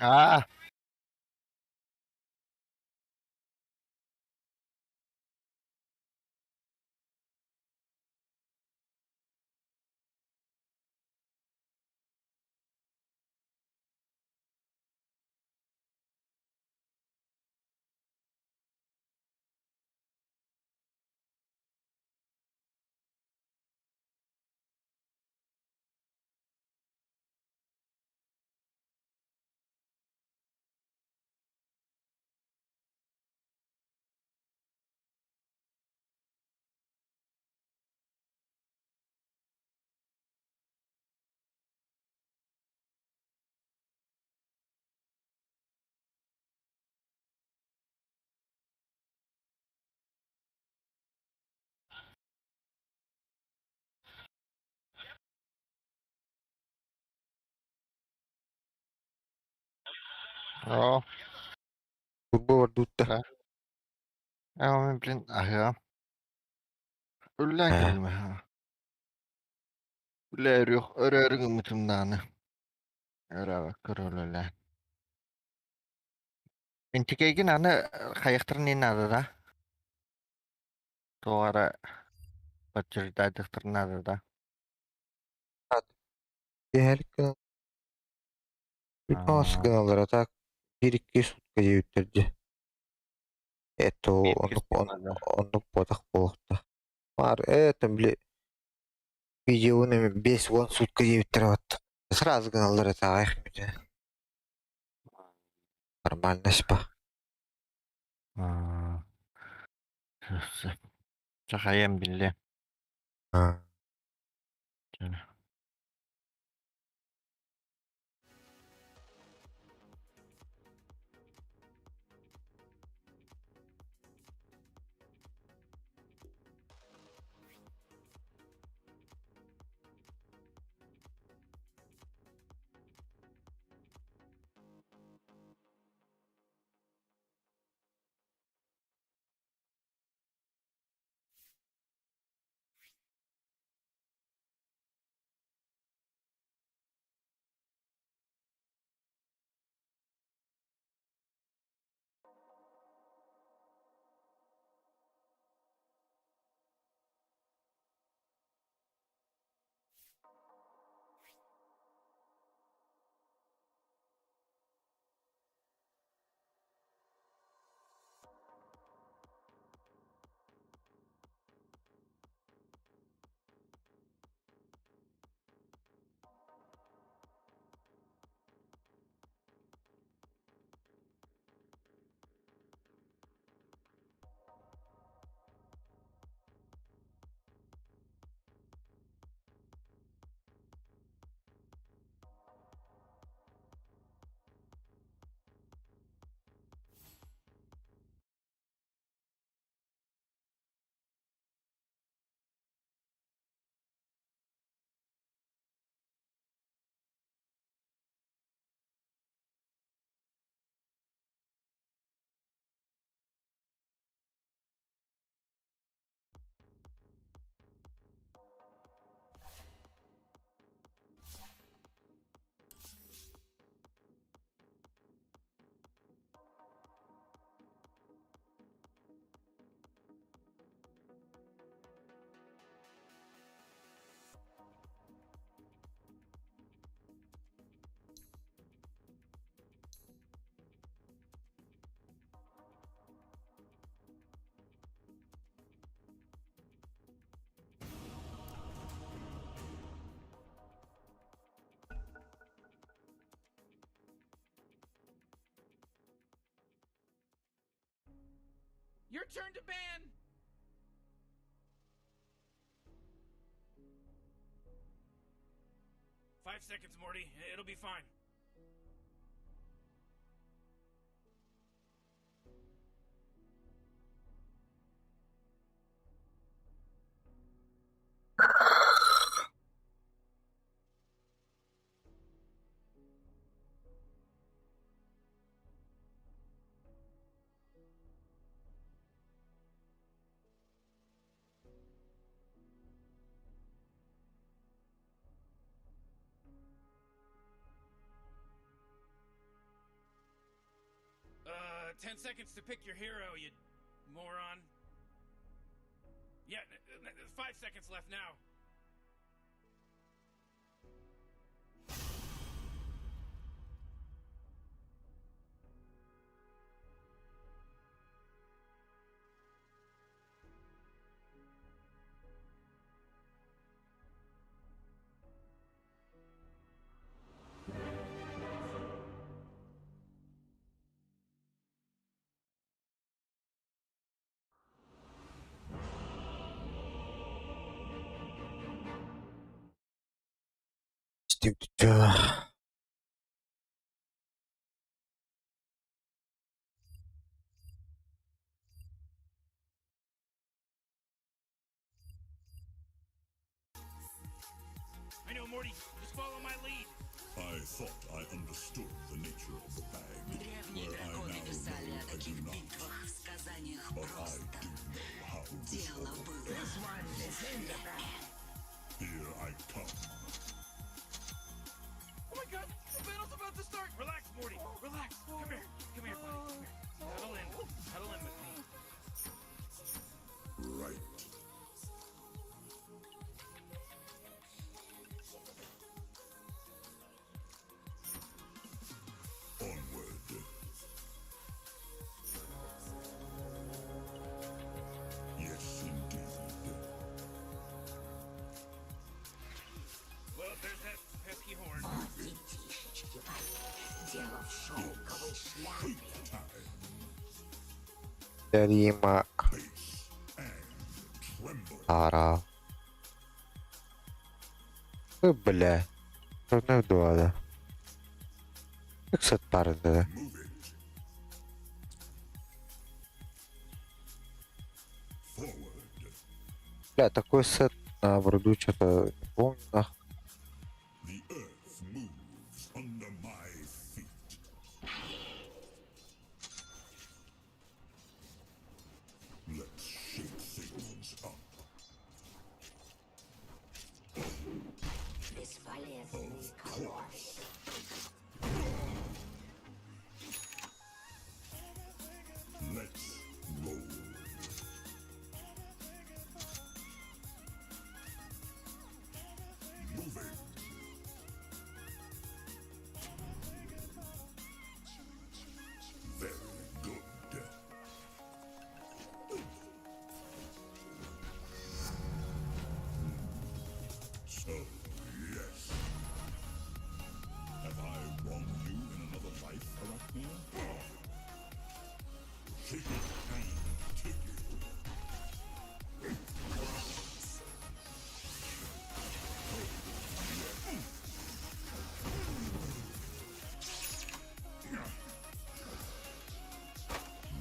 А, о, Турбо бар дутта. А, блин, ага. Үллән Ә. кэлме. Үләрүх, өрөрүгү мутумдааны. Өрөбө көрөлөлө. Интикейгин аны хайыктырын надо да. Туара подтверждать надо да. Киһэлик гына гыналар, а так 1-2 сутка диэбиттэр. Это оннук оннук буотах буолуохта. Бар, это, били, видеоны 5-10 сутка диэбиттэр вот. Сразу гыналлар это аҕыйах мүнүүтэ. Нормально спа. А. Чахайым билле. А. Your turn to ban. 5 seconds, Morty. It'll be fine. 10 seconds to pick your hero, you moron. Yeah, 5 seconds left now. Stupid. I know, Morty. Just follow my lead. I thought I understood the nature of the bag, Древние where I драконы now писали know о I do таких not. Битвах в сказаниях But I просто. do know how this Дело all было ends. в шляпе. Here I come. Oh my God, the battle's about to start. Relax, Morty. Relax. Come here. Come here, buddy. Come here. Cuddle in. Cuddle in with me. Right. Onward. Yes, indeed. Well, there's that pesky horn. О, детишечки мои, дело в шелковой шляпе. Рима. Tremble. Ара. Ой, бля. Одна в два, да. Как сет пары, да. Move it. Forward. Бля, такой сет на бруду что-то не помню, нахуй. The earth moves under my feet. Let's shake things up. Бесполезные Of колоды. course. Let's roll. Moving. Very good. So, yes. Have I wronged you in another life, Arachnia? Shake it and take it.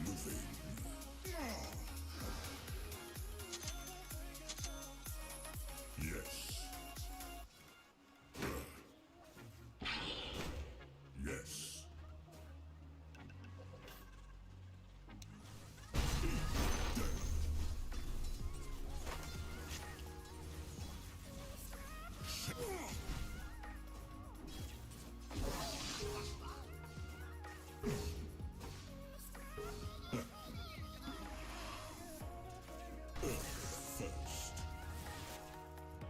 Moving. Yes. Yes. Earth first.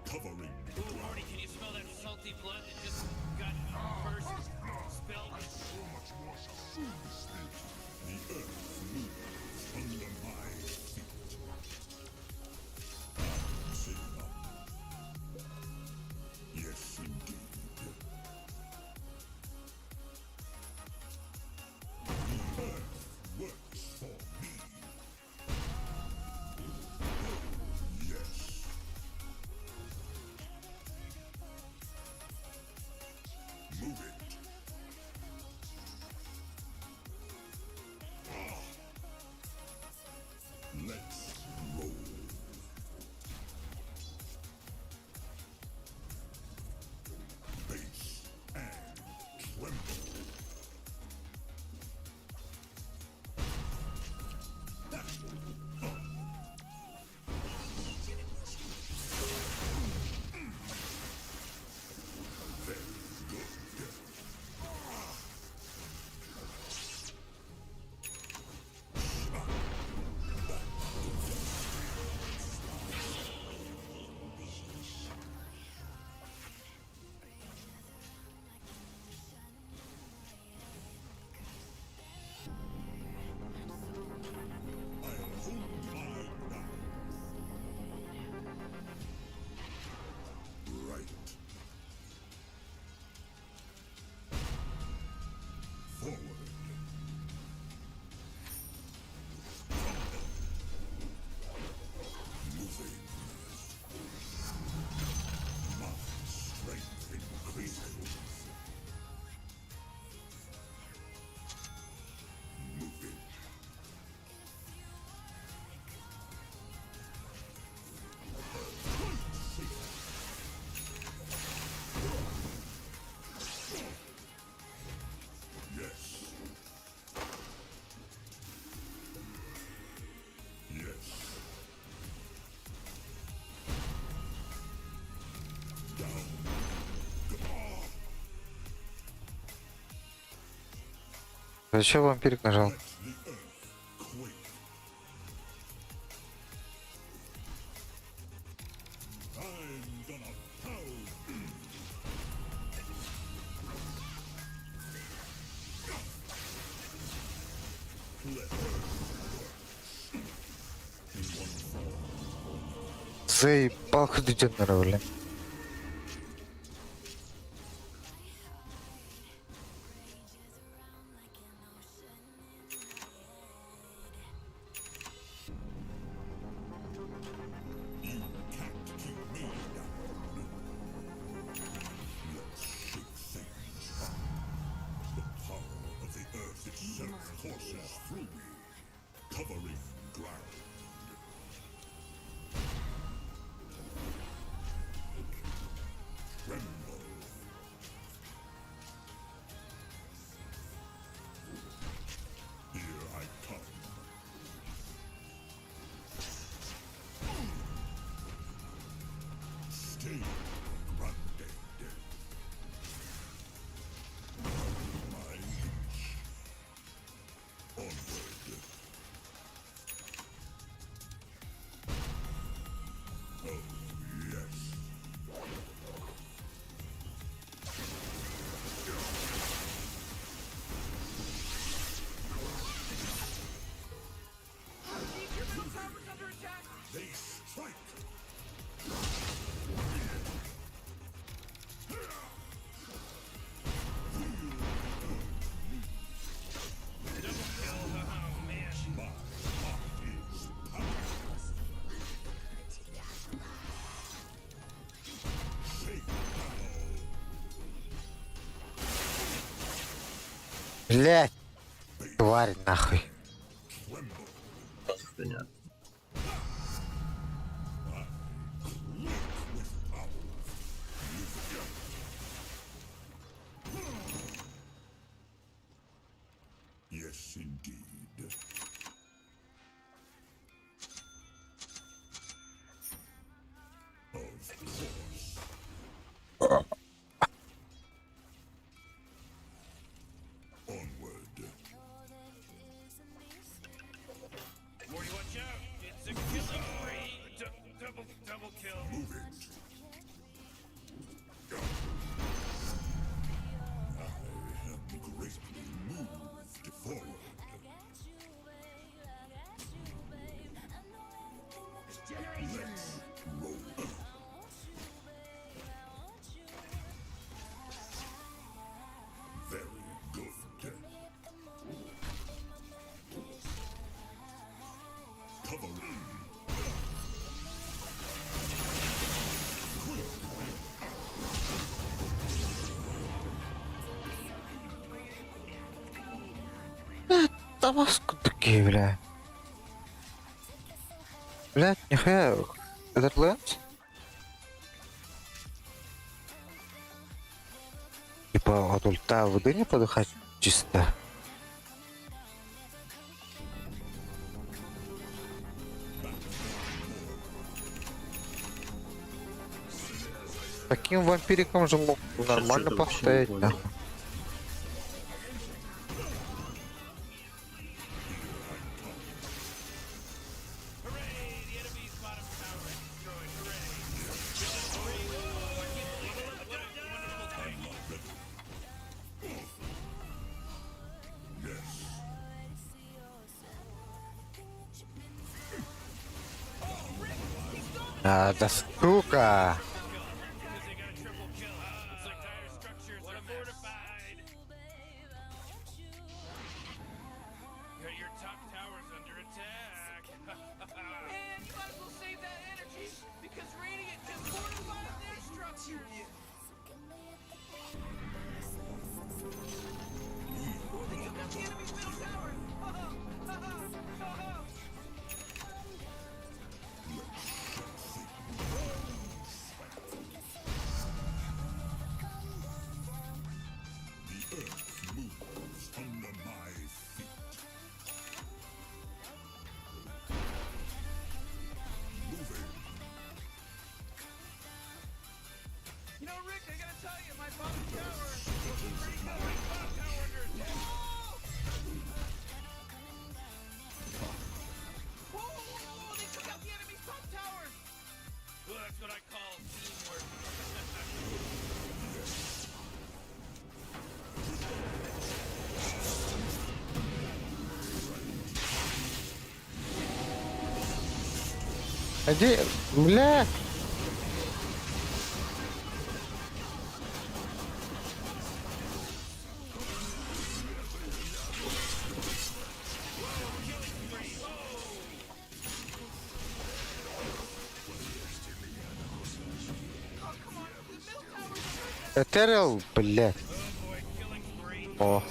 Covering Ooh, ground. Morty, can you smell that salty blood that just got first spilled? The earth moves under my feet. Sigma. Yes, indeed. The earth works for me. Зачем вампирик нажал? Заебал ходить, бля. The power of the earth itself courses through me, covering ground. Tremble. Here I come. Stay grounded. My leash. Onward. Oh, yes. Your middle tower's under attack. They strike. My heart is powerful. Shake now. Блять! Тварь нахуй. Tremble. I quake with power. Yes, indeed. Of course. Onward. Morty, watch out! It's a killing spree! Double, double kill. Move it. I am greatly moved forward. Let's roll. Very good. Cover Да маску такие, бля. Блять, нихуя. Этот Лэнс? Типа от ульта воды не подыхать чисто. Таким вампириком же мог нормально что-то вообще не постоять, понял. нахуй. Hooray! The enemy's bottom tower is destroyed. Hooray! Killing spree! Oh, what a wonderful thing. I'm not ready. Yes. А, да сука! Because they got a triple kill. Looks like dire structures are fortified. Your top tower's under attack. Man, you might as well save that energy because Radiant just fortified their structures. Ooh, they took out the enemy's middle tower. Ha ha ha ha ha. The earth moves under my feet. Moving. You know, Rick, I gotta tell you, my bottom tower looks pretty good. Bottom tower under attack. Oh! what I call teamwork. Иди, бля! Этериал, блядь. О.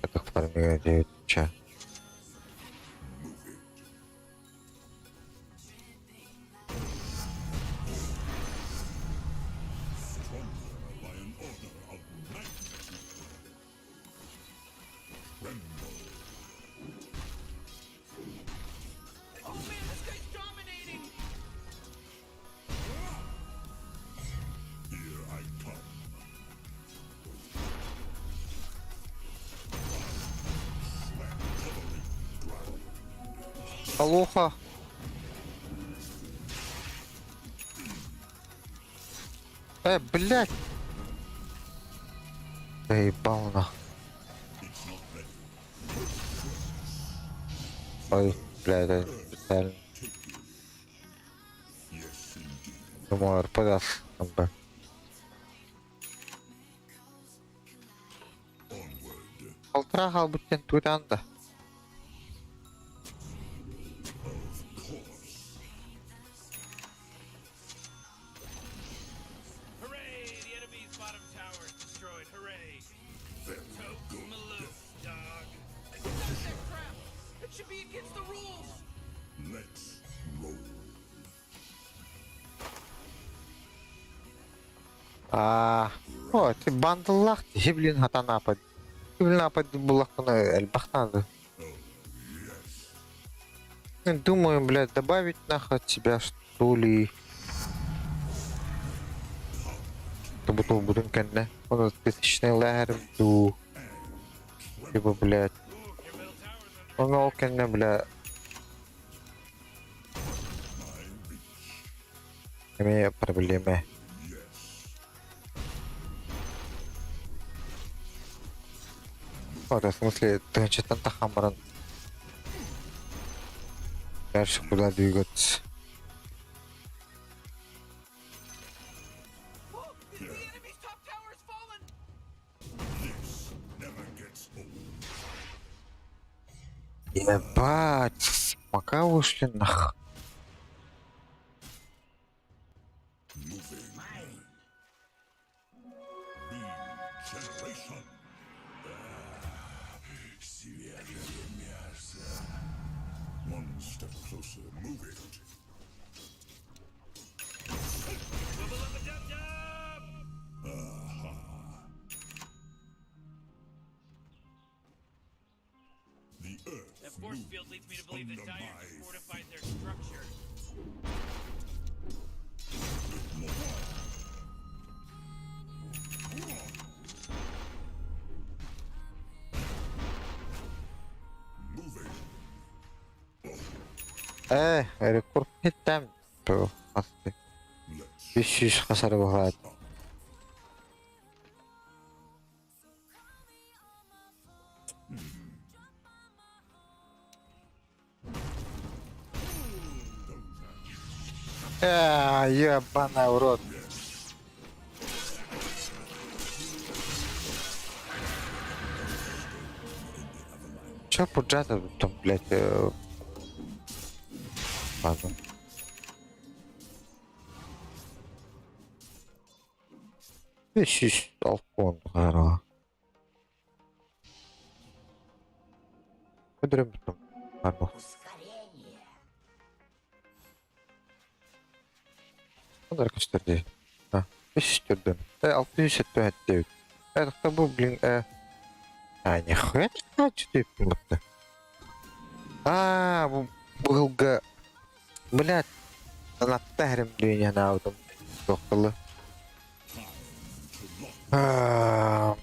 Это вторая 9 ча. By an order of magnitude. Tremble. Oh man, this guy's dominating. Here I come. Slam covering ground. Алоха. Блядь. Заебал нах. It's not ready. Ой, блядь, это специально. Yes, indeed. Думаю, РП даст там бы. Onward. Полтора халбуттен туйдан да. Of course. Hooray! The enemy's bottom tower is destroyed. Hooray! Very Totes good. Maloof, dog. Stop that crap. It should be against the rules. Let's roll. А, о, ты бандыллах, блин, хатанапад. Блин, апад буллахпына эльбахнады. Oh, yes. Думаю, блядь, добавить нахуй от себя, что ли. Буду будем кэннэ. Он тысячный лагерь ду. Либо, блядь. Он ол кэннэ, бля. Имею проблемы. Вот, в смысле, ты что там тахамран. Дальше куда двигаться? Oh, the enemy's top tower has fallen. This never gets old. Ебать, пока ушли нах. Moving. Regeneration. Ah, свежее мясо. One step closer. Move it. Aha. The earth That force field leads me to moves believe that under Dire my just fortified their structure. Moving. Рекорд хиттем. Бу, асты. Let's 500 хасары бағлады. up. Ебаная в рот. Чё пуджата там, блядь, Ладно. 500 алкон қара. Көдірем там. Арбақ. Ускорение. Ондар көстөрдү. А, 504. 675 девять. Это был, блин, А, нихуя не что ты А, был га. Блядь, на тахрим дүйне наудым. Тоқтылы. Time to lock А,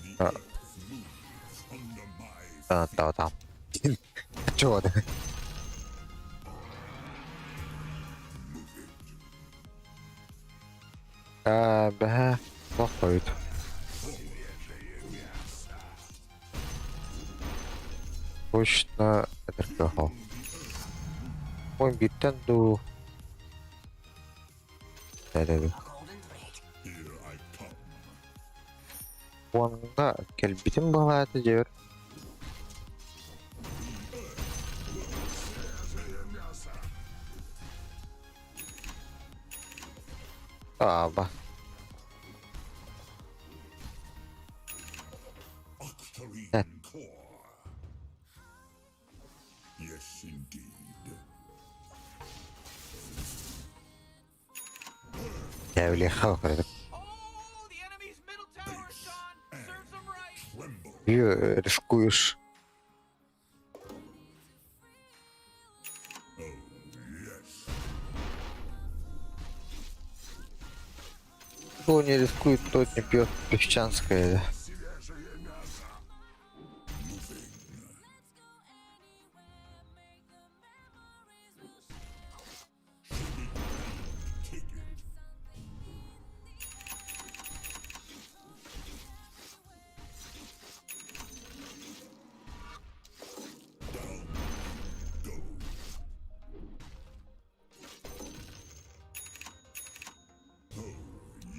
the А. earth. Та там. Чего ты? А, бля, плохой. Точно это Ой, биттен ду. Да-да-да. Онна кэлбитим баҕаата дьиэр. Ааба. Yes, indeed. Явлеха Рискуешь. Кто не рискует, тот не пьет песчанское.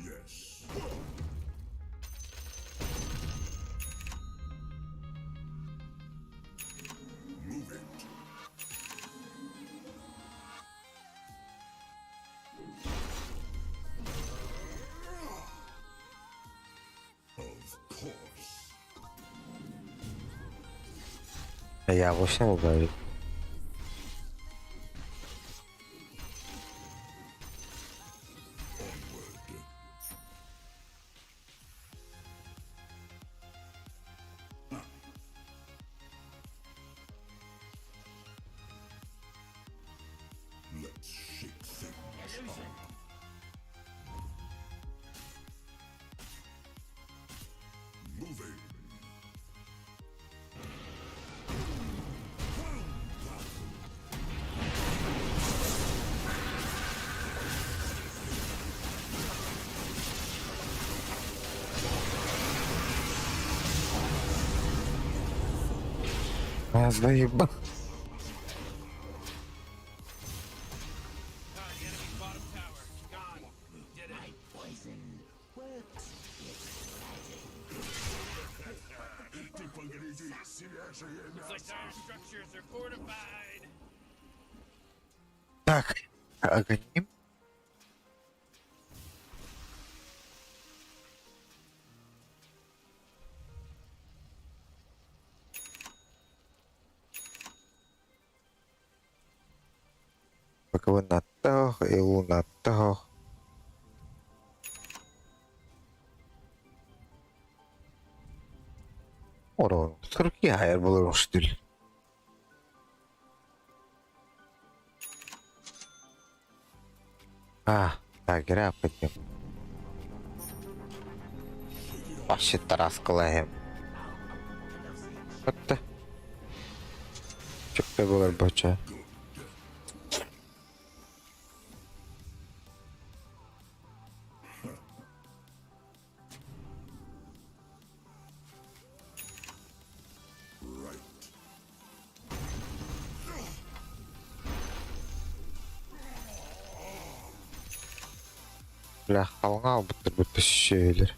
Yes. Move it. Of course. Я вовсе не. Let's shake things up. Moving. А, заебал. Ты погляди, свежее Looks like мясо. dire structures are fortified. Так, огоним. Пока на тах и луна тах. Урон. Сорки хайр был штиль. А, так, гра подним. Вообще тараскалаем. Вот Çok da бача. Бля, халга бұттыр бұтты шешелер.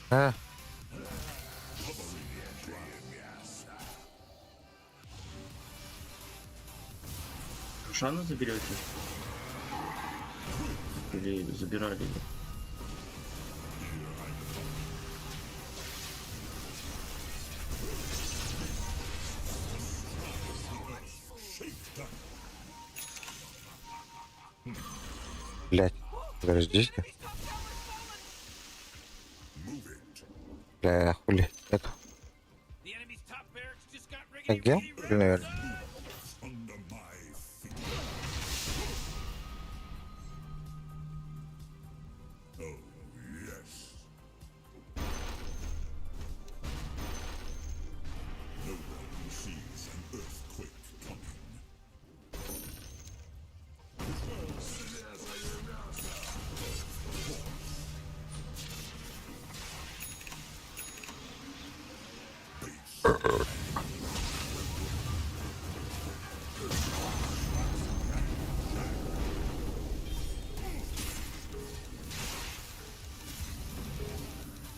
А? Шану заберете? Или забирали? Блять, подождите. Бля, хули, это. Где? Наверное.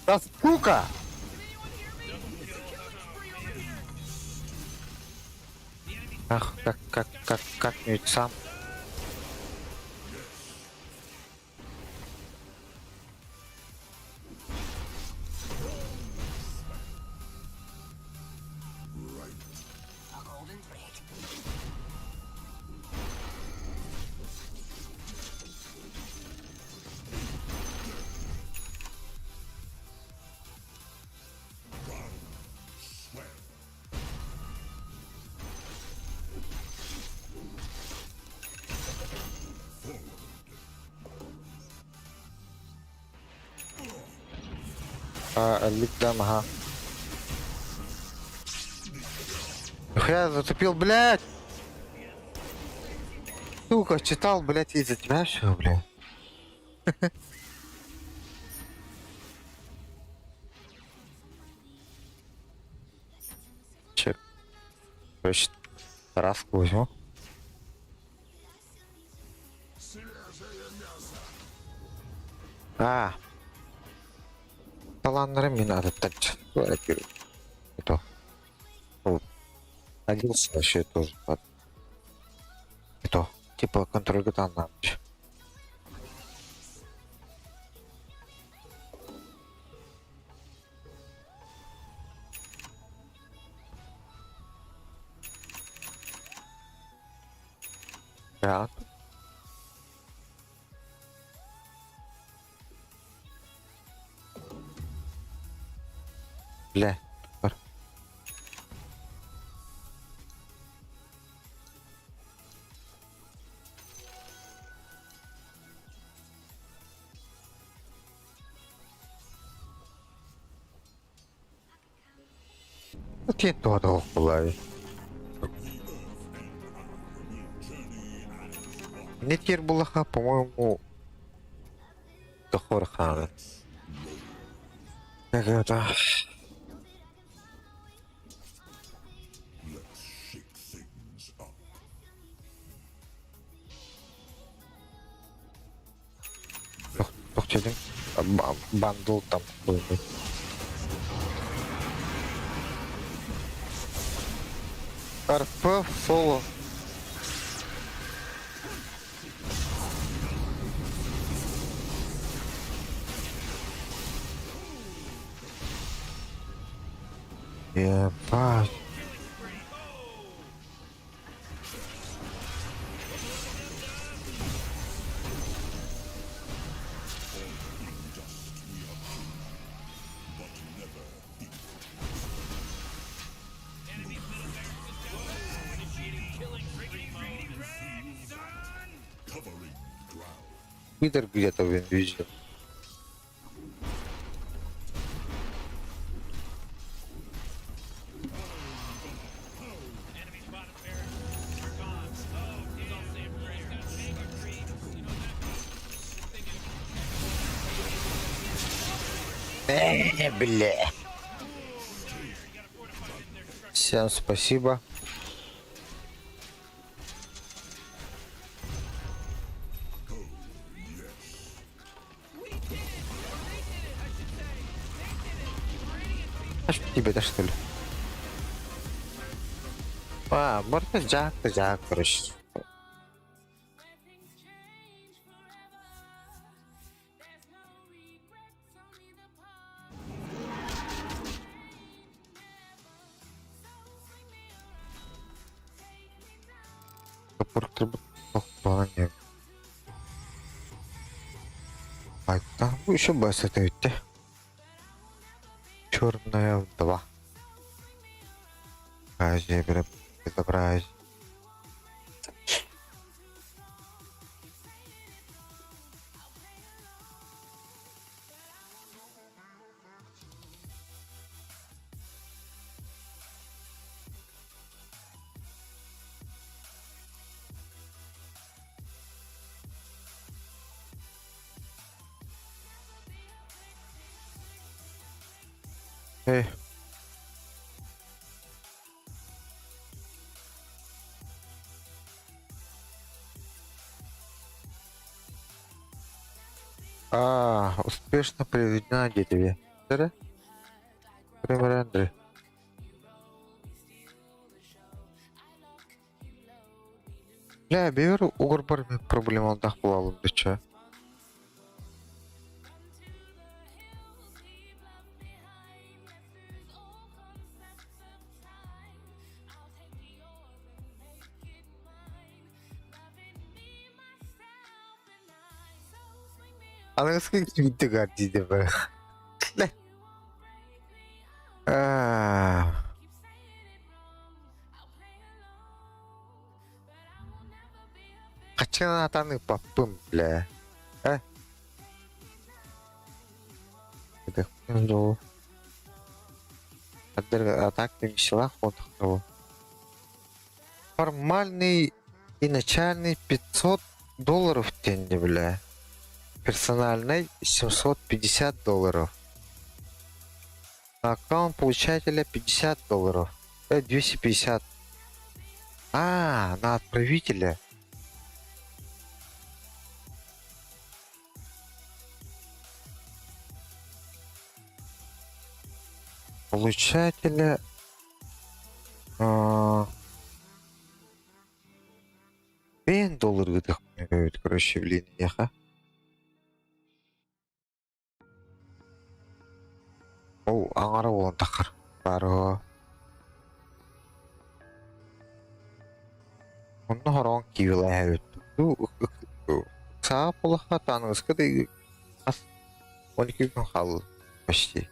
Да сука! Ах, как, как, как, как-нибудь сам. А, лик дам, ага. Нихуя затупил, блядь! Сука, читал, блядь, из-за тебя все, блядь. Чек. Короче, Раску возьму. А. Таланнары мне надо так. Это. Оделся вообще тоже. Это. Типа контроль гатан надо. Да. Бля. Tietoa tulee. Не тир булаха, по-моему, Тохор. Как это? Бандл там был. РП в соло. Ебать. Пидор где-то в инвизе. Бля. Всем спасибо. А что тебе-то что ли? А, можно Джак, Джак, короче. А там еще бас это ведь. Черная вдова. Азия, безобразие. Эй. А, успешно проведена действие. Эрэ? Пример Андрей. Бля, бэйэр угурбар проблемалаах буолалым дыча. Аныгыскы киирдигэр диде бе. Хаччынан атан ыппаппын, бля. Э? А так веселах вот Формальный и начальный 500 долларов тенге, бля. Персональный 750 долларов. На аккаунт получателя 50 долларов. 250. А, на отправителя. Получателя... Бен доллар ыытыах короче, блин, яха. Ол аҥара буолан таххар. Баарыһо. Онно хороон киилээбит. Саа полаха таныска да ас 12 күн хаалла почти.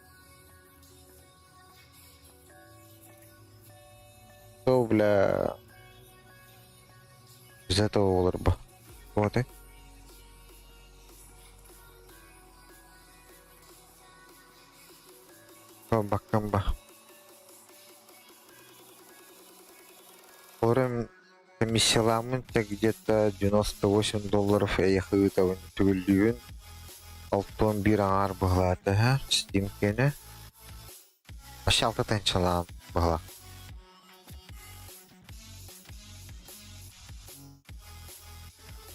То, бля, без этого олорбо. Вот и. Баккамба. Орем комиссияламмын где-то 98 долларов эйэхэ ыытабын түгүллүүбүн 61 аҥаар быһылаата һэ Steam киэнэ Вообще алта тыһыынчалаан быһылаах.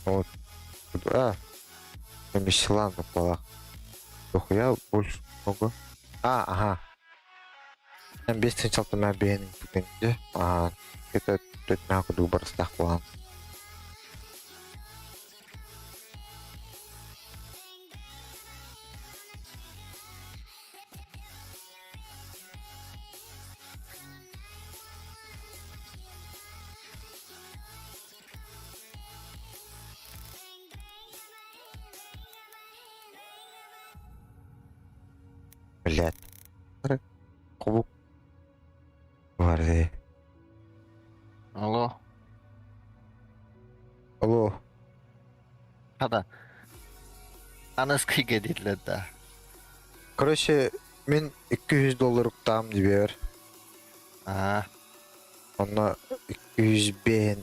Вот. А, комиссиялаан быһылаах. Дохуя больше много. А, ага. 5 тыһыынча алтымаа биэһин бүтүннү. Ага. Это төртүнээх курдук барыстаах буолан. Блядь. Кубук. Бар Алло. Алло. Хата. Аныскыга дииллэр да. Короче, мин 200 доллар уктаам дибиэр. Аа. Онно 205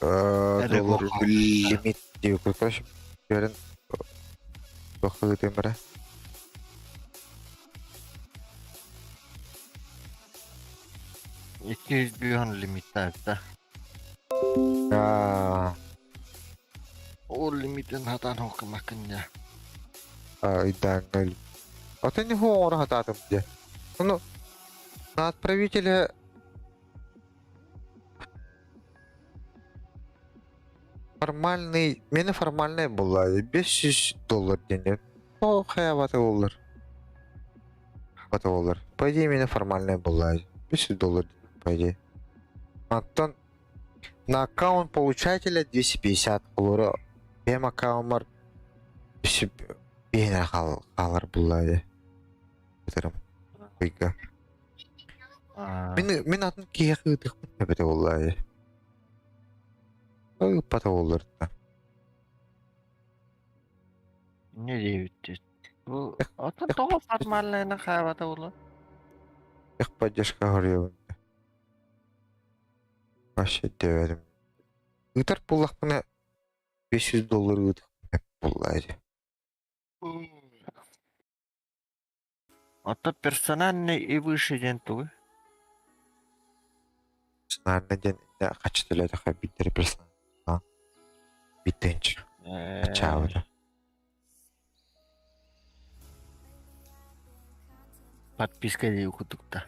доллар лимит диэбит. Короче, берин туох ыытыам эрэ. 200 лимиттаах да. Аа. Ол лимитин хатан хоккамаккын дьэ. Ыйдааҥҥа Атын оҥоро сатаатым дьэ. Ну, на отправителя формальный, мені формальный буолла 500 доллар диэн. О, хайабата буоллар. Бата буоллар. По идее, мені формальный буолла 500 доллар, по идее. Антон на аккаунт получателя 250 доллара. Бэйэм аккаунмар биһиэнэ хаалар буолла дии. Бытырым. Ыйга. Мин мин атын киһиэхэ ыытыахпын эбитэ буолла дии. Ыыппата буоллар да. Не диэбиттит. Бу оттон тоҕо формальныйынан хаабата буолла? Техподдержка хоруйабын. Вообще диэбэтим. Ыытар буоллахпына 500 доллар ыытыахпын буолла дии. Оттон персональный и выше диэн тугуй? Персональный диэн хаччы төлөөтөххө биирдэрэ персональный биир тыһыынча. Ачаабыта. Подписка дии курдук да.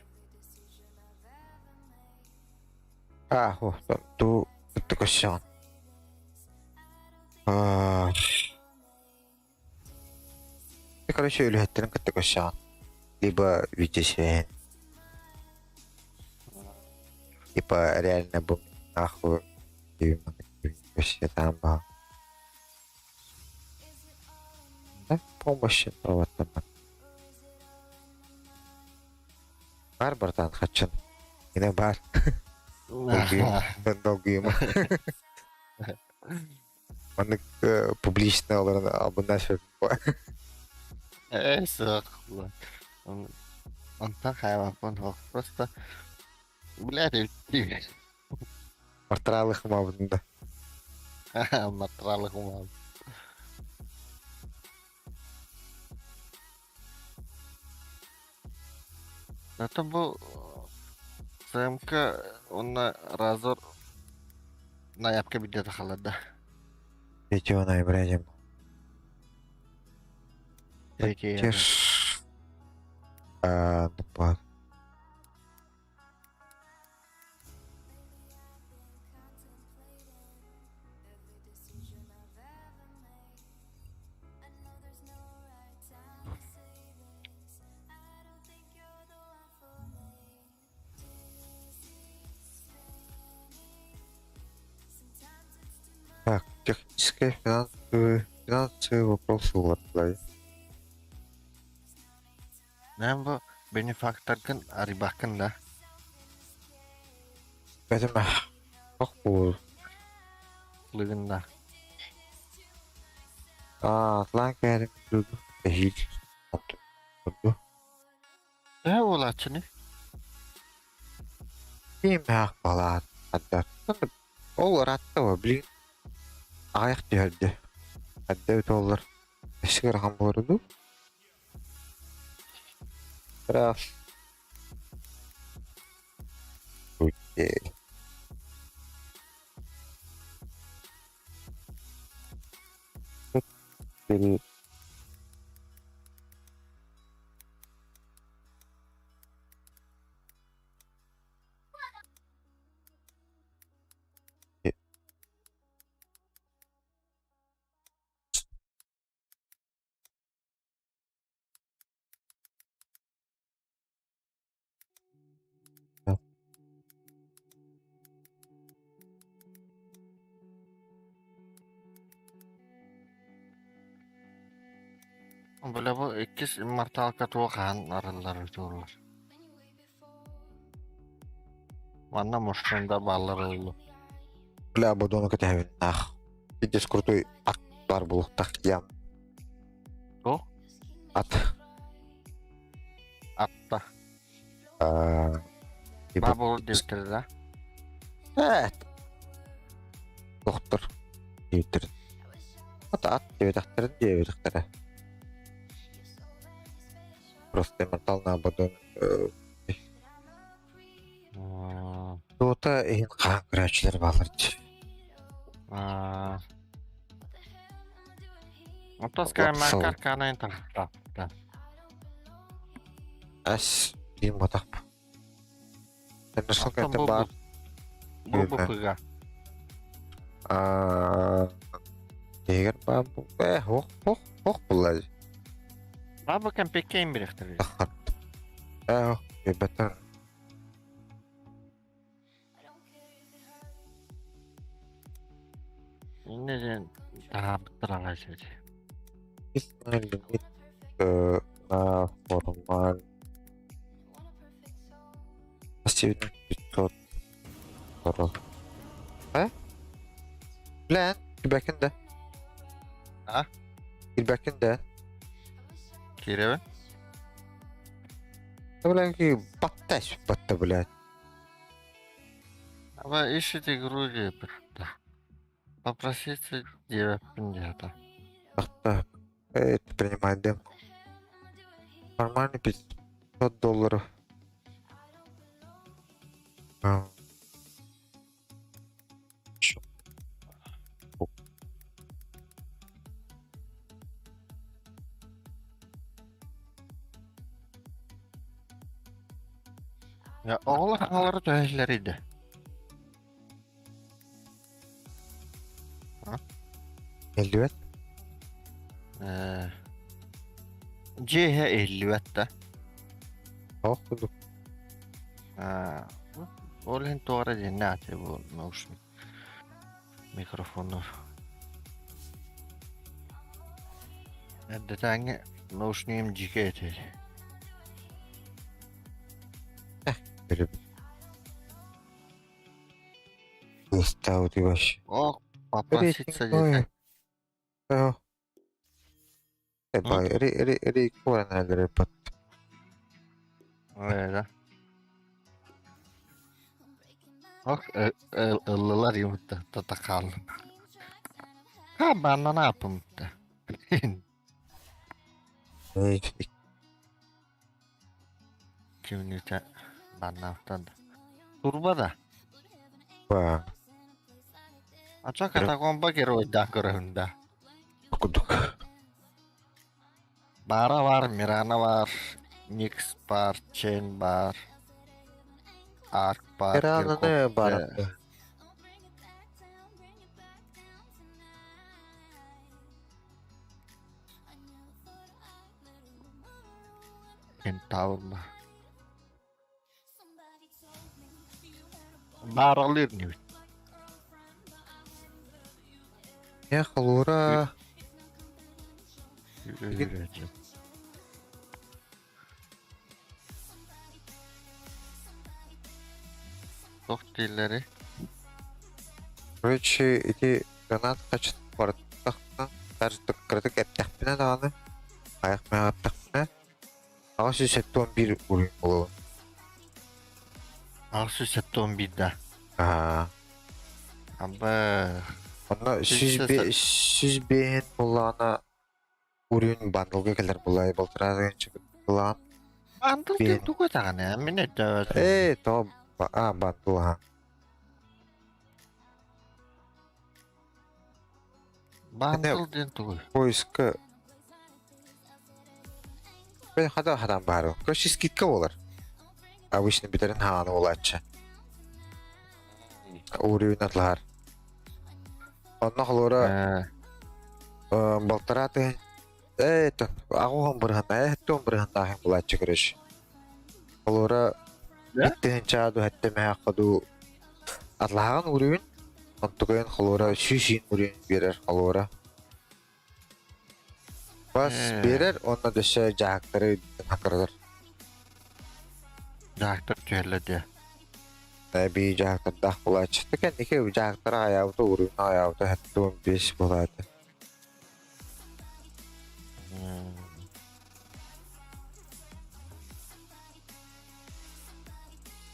А, о, ту кытта. А, короче, үлэһиттэрин кытта көрсөҕүн. Либо видеосвязь. Типа реально бу нахуй вообще там ба. Да, помощи вот там. Бар, братан, хочу. Ине бар. Долгуйма. Маннык публично олорон албыннаах Ээ, суох. Онтон хайабаппын суох. Просто, блядь, үттүү. Мартыралых мабын да. Матралых умал. Это был СМК, он Разор наябка бидет халада. Видео бредим. Третий. Теш. А, ну, па. Так, технические, финансовые вопросы вот, да. Мен бу бенефакторгын арибакын да. Поэтому, ох, бу. Лыгында. А, Атлант кәрим дуду. Эхил. Дуду. Ne olачыны? Ким хак балат. Аддар. Ол ратты во, блин. Аяқ түһәрді. Адда өт олар. Эшігір хан болырды. Раз. Окей. Три. Бля бу иккис имморталка туох хаан арыллар туоллар. Манна мушунда баллар олу. Бля, буду катявин нах. Пиздец крутой ат бар был так ям. О? Ат. Атта. А, типа- Бабыл диэбиттэрэ да? Доктор. Диэбиттэр. Ат ат диэбитэхтэрин диэбитэхтэрэ. Просто иммортал на Абадон. Туота иһин хаан көрөөччүлэр баалар дии. Аа. Онтон Скаймакар канайын тахта. Ас биим ботах. Нашел Оттон это бу бар. бу бу бу Аа, Егер ба бу ох ох ох булла. Бабы кемпеккейн бирехтер. Бетер. Иннеден таабыттыр сөйді. Лимит на формаль. Пассивный 500 долларов. Э? Блин, килбэкин да. А? Килбэкин да. Кирэбин? Да, бля, какие баттась, батта, блядь. Аба ищите игру да. Попросите девять где-то. Так, это принимает дым. Нормально 500 долларов. А. Чё? О. Ya оҕолор аҥалара төһөлөрүйдэ? Эллибэт. Э, Дьиэ иһэ иһиллибэт да. Ох курдук. Аа, ол иһин тоҕо эрэ дьиҥнээх ати бу наушник микрофоннор. Эрдэтээҥҥи наушнигым дьиикэй этэ. Устал ты вообще. О, попроситься диэтэ. Рекорд. Öyle. Bak ıllılar yumurta tatakal. Ha ben de ne yapayım da. Kimini ben ne yaptım da. Turba da. Ба. Ача катакомба геройда көрөндө. Кудук. Бара бар, Мирана бар, Никс бар, Чен бар. Арк бар. Мирана не бар. Кентавр бар. Бар алыр не Я халура. Тох диллери. Короче, эти гранат хочет бартахна, даже кырдык эптахпина даҕаны, аяқ мен эптахпина. 871 уровень болуы. 671 да. Аа. Аба. Онно 105 буллаҕына уровень бандылга кэлэр буллай болтура буллаҕын. Бандыл диэн тугу даҕаны, мин өйдөөбөтүм. Ээ, то а бандыл аха. Бандыл диэн тугуй? Поиска. Ben хада хадан бары. Короче, скидка болар. Обычно битерин хааны болааччы. Уровень атлар. Онно холора балтара тыһын то агуһан бырыһан том бырыһан тааһын булааччы короче. Холора биттыһын чааду хэтте мэһэ ходу атлаһаган уровень онтугайын холора сүүсийн уровень берер холора. Бас берер онно дөссө жаактары хакырдар. Жаактар түһэллэ диэ. Би жаактардах булааччы. Текен ники жаактара аябыта уровень аябыта хэтте 15 булааты.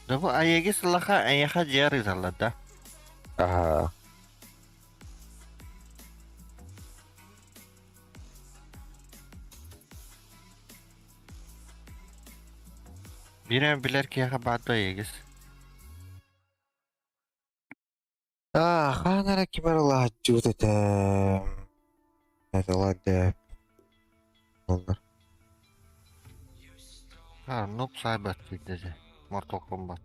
Да бу айеги сыллаха айаха дьиэр ыыталлар да. Аха. Биир билэр киһиэхэ баар да айегис. А, хаанара кимэр улааччыбыт этэ. Это ладно. Олар. Ha, Noob Saibot dedi. Mortal Kombat.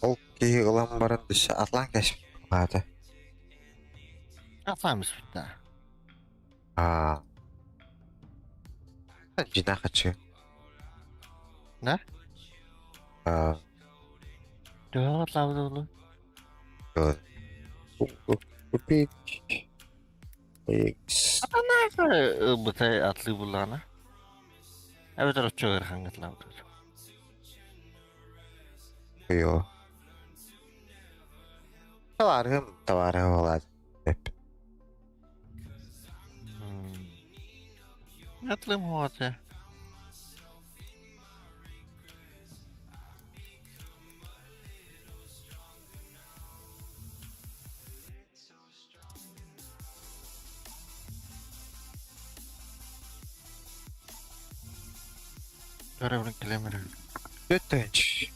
Ол киһи ылан баран дөссө атлан кэшпит аата. Атамыз битта. Аа. Жина хачы. Не? Аа. Төһө атлабыт олу? Купить. X. Атана бытай атлы буллана. Эбэтэр оччо ырхаңгатлабыт. Йо. Товарым, товарым болады. Атлым хуаты. Görevini kilemir. Өтінч.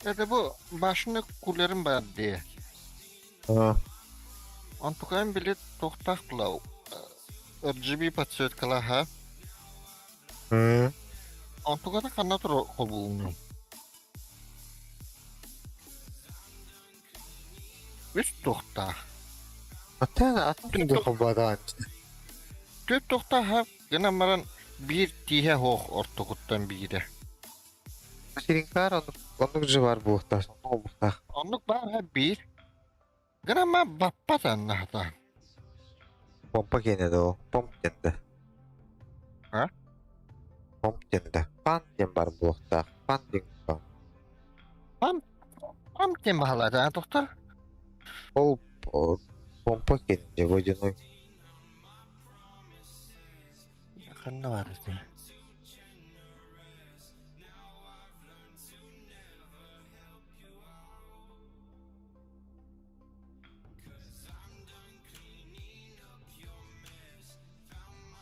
Это бу башня кулерим бар дии. А, Онтукайым били туохтаах була RGB подсветкалаха. Онтуката ханна тур холбуулунум? Үс туохтаах. Атын атын да холбоотоон. Түөрт туохтаах гынан баран биир тииһэ суох ортокуттан биирэ. Сиринкаар оннук оннук же бар буолуохтаах, оннук буолуохтаах. Оннук баар биир. Гынан баппат аннаһата. Помпа киэнэ да ол. Помп диэн да. А? Помп диэн да. Пан диэн бар буолуохтаах. Пан диэн баар. Пам пам диэн баһалаата тохтор. Ол помпа киэнэ дьэ водяной. Ханна баар этэ?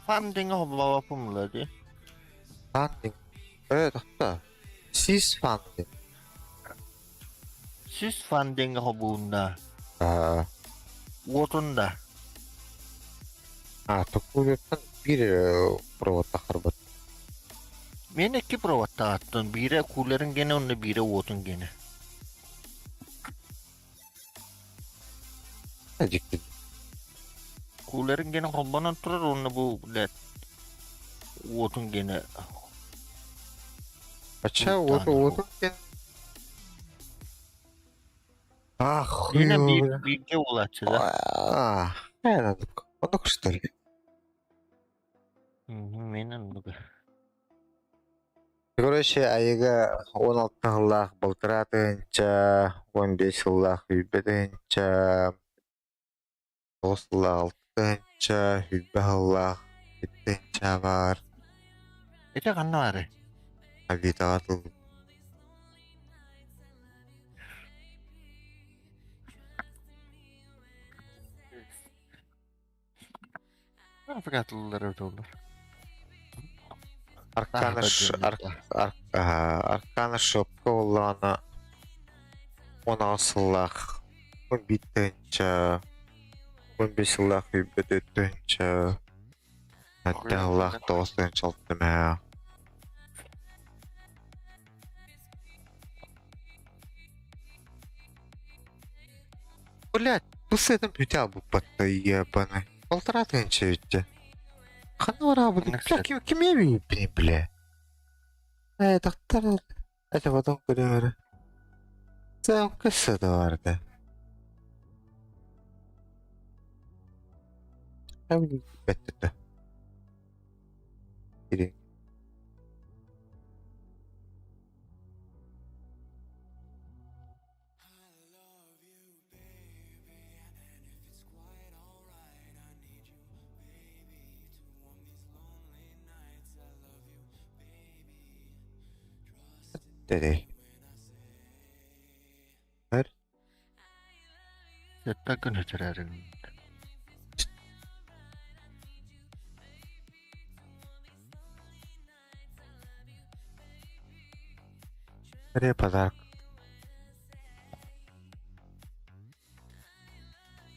Пам диэҥҥэ холбообоппун дии. Пан диэн. Тохто. Сис фан диэн. Сис фан диэҥҥэ холбуунна. Аа, Уотун да. а, токуйуттан биир провод тахарбыт. Мен икки проводтааттын. Биирэ кулерин гене, онно биирэ уотун гене. Дьикти. Кулерин гене холбонон турар, онно бу, блядь, уотун гене Ача уоту уотун диэн. Ах, Yine bir birge буолааччы да. А, оннук. Оннук что ли? Мен оннук. Короче, айыга 16 сыллаах балтараа тыһыынча, 15 сыллаах сүүрбэ тыһыынча, 9 сыллаах 6 тыһыынча, сүүрбэ сыллаах 7 тыһыынча баар. Ити ханна баарый? Авитоҕа тыл. Африкатылар өтөллөр. Аркана Аркана шопка буоллаҕына 16 сыллаах 11 тыһыынча, 15 сыллаах сүүрбэ 4 тыһыынча, 7 сыллаах 9 тыһыынча алта мэ. Блядь, бу сытым бүтэ албыппатта ебаный. Полтора тыһыынча бүттэ. Ханна бараабыт? Бля, ким ким эбиппин, бля? Доктор, это потом көрөөрү. Сәм барды. Беттэ. Ири. Dedi. Ver. Сэттэ күн өтөрөрүн. Nereye подарок?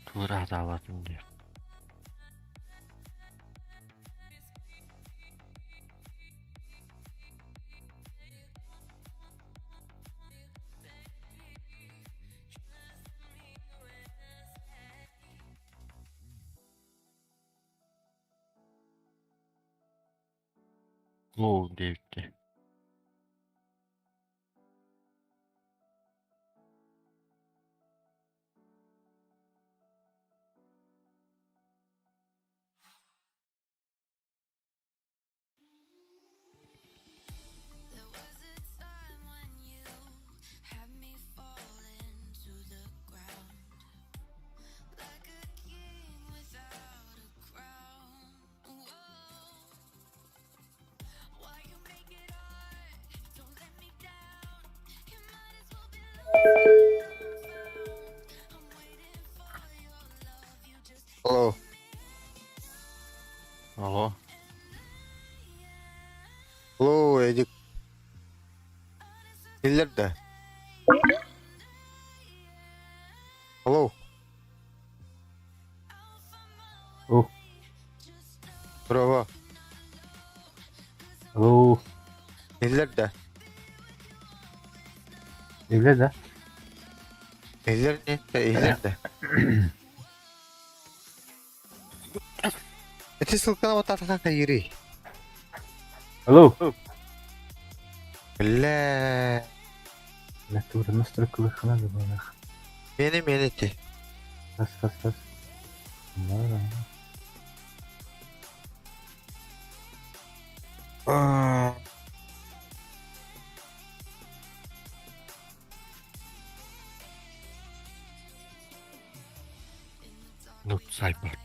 Тура даалатын дии. Go диэбитти. Hello. Ого. Hello, Эдик. Киллер да. О. Браво. Алло. Нелер да? Evler да? Eller ne? Eller да. Эти ссылканы вот атака кайри. Алло. Бля. Натура настройка ханады было. Мени мени ти. Раз, раз, раз. Да, А. Ну, сайбер.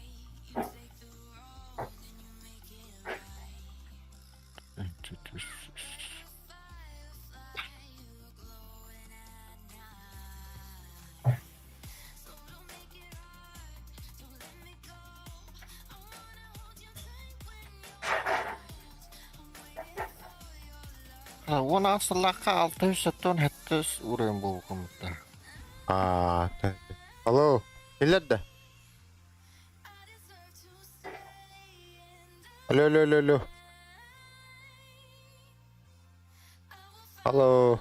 Уон сыллаахха 617 уровень буолбута. А, так. Алло. Eller да? Алло, алло, алло, алло.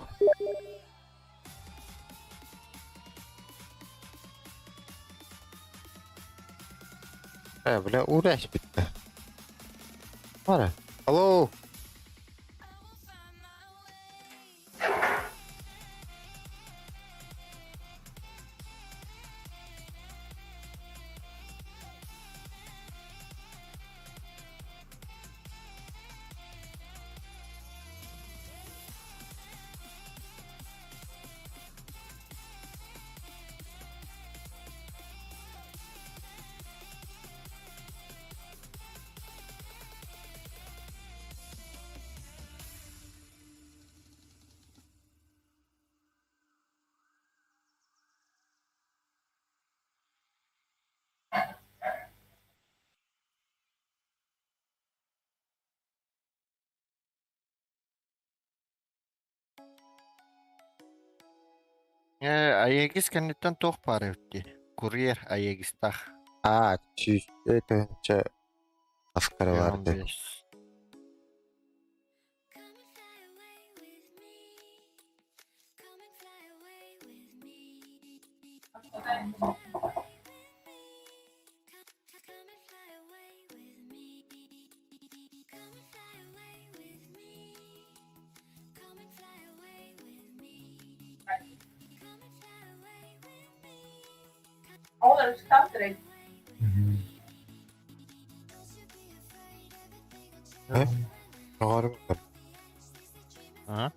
Алло. Бля, урась битте. Бара. Алло. Аегис кэнниттэн туох баар эбит дии? Курьер Аегистах. А, чуть это че Аскарварды. Doğru. А?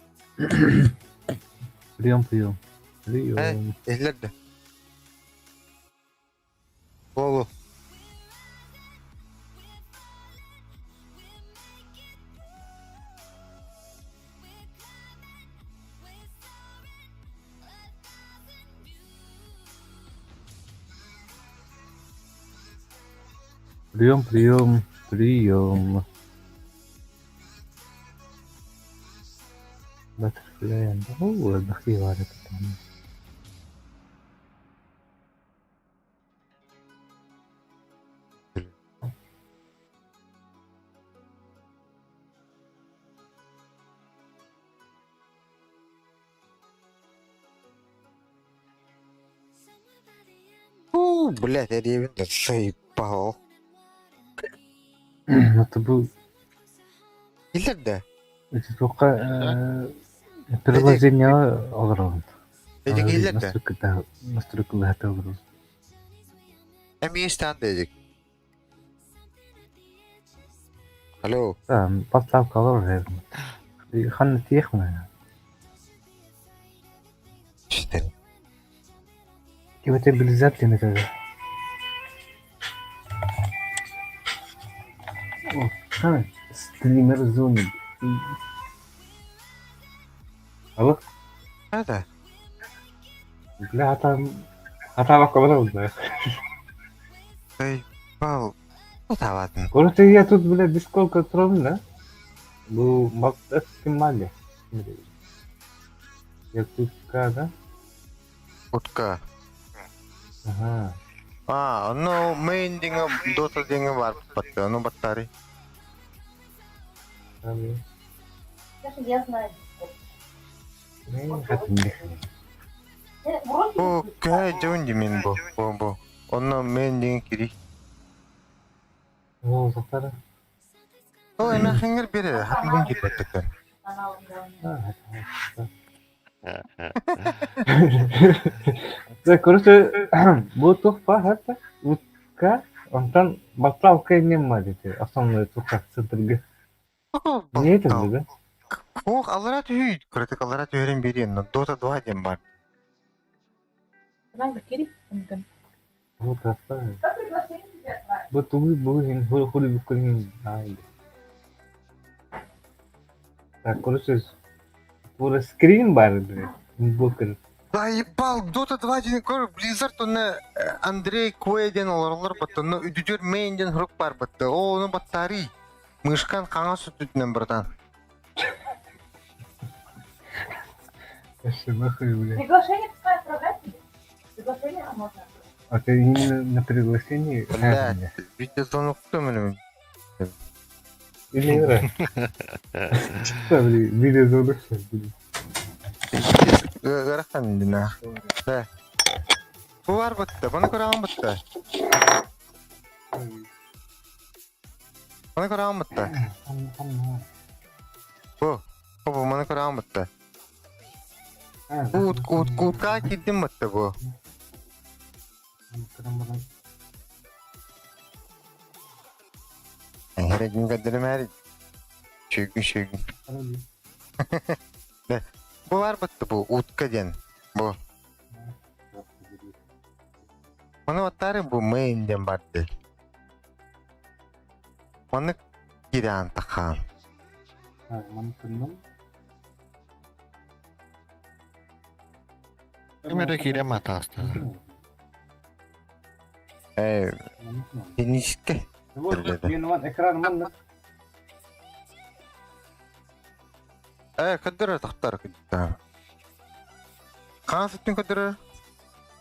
Прием, прием. Прием. Eller да. Алло. Прием, прием, прием. Butterfly and oh, бахи бар это там. У, блядь, я ревен заебал. Это был Eller да? эти только приложение олорон. Эдик eller да? Настройка настройка это олорон. Эми стан дедик. Алло. Да, поставка олорон. Ханна тиехмэ. Что? Кибете билизат ли это? О, ха, стример зоны. Алло? Да. Бля, там... А там аккумулятор, Заебал. Ну да ладно. Короче, я тут, бля, бесколка трон, да? Был Максимале. Якутска, да? Утка. Ага. А, ну main диҥҥэ Dota диҥҥэ бар баттыы, ону баттаарый. Я знаю. Бу көһө дьон димин бу, бу бу. Онно main диҥҥэ киирий. Ол сатара. Ол эмээхиҥҥэр биэрэр, хатыгын киирбэттиктэн. Да, короче, бу туох баар это? Утка, онтон батталка иннем дети, основной туха центрга. Не это же, да? Ох, аллара түһүй, кыратык аллара түһэрин биэриэн, но Dota 2 диэн бар. Вот это. Бу тугу бу хин хули хули буккун ай. Так, короче, пура скрин бар, блядь. Букер. Да ебал, Dota 2 диэн көр, Blizzard онно Андрей Куэ диэн олороллор батта, но үдүдүр main диэн хурук бар батта. О, ону баттаарый. Мышкан хаҥас өттүтүнэн, братан. Вообще нахуй, блядь. Приглашение пускай отправлять тебе? Приглашение а можно. А ты именно на приглашении? Блядь, видеозвонок көмөлүм. Или игра? Что, блин, видеозвонок сейчас будет. Ыарахан дина. Да. Бу бар батта, баны көрөҕүн батта. Маны көрөҕүн батта. Бу, бу маны көрөҕүн батта. Ут, ут, кутка киирдим батта бу. Эһэрэ күн көрдөрүмээр. Шөгүн шөгүн. Бу бар батта бу утка диэн. Бу. Маны баттаары бу main диэн барды. Маны киирэн тахаан. Ким эрэ киирэн атаастана. Э, Дениске. Экран манна. Э, көддөрөр тахтар көддөрөр. Хаан сүттүн көддөрөр.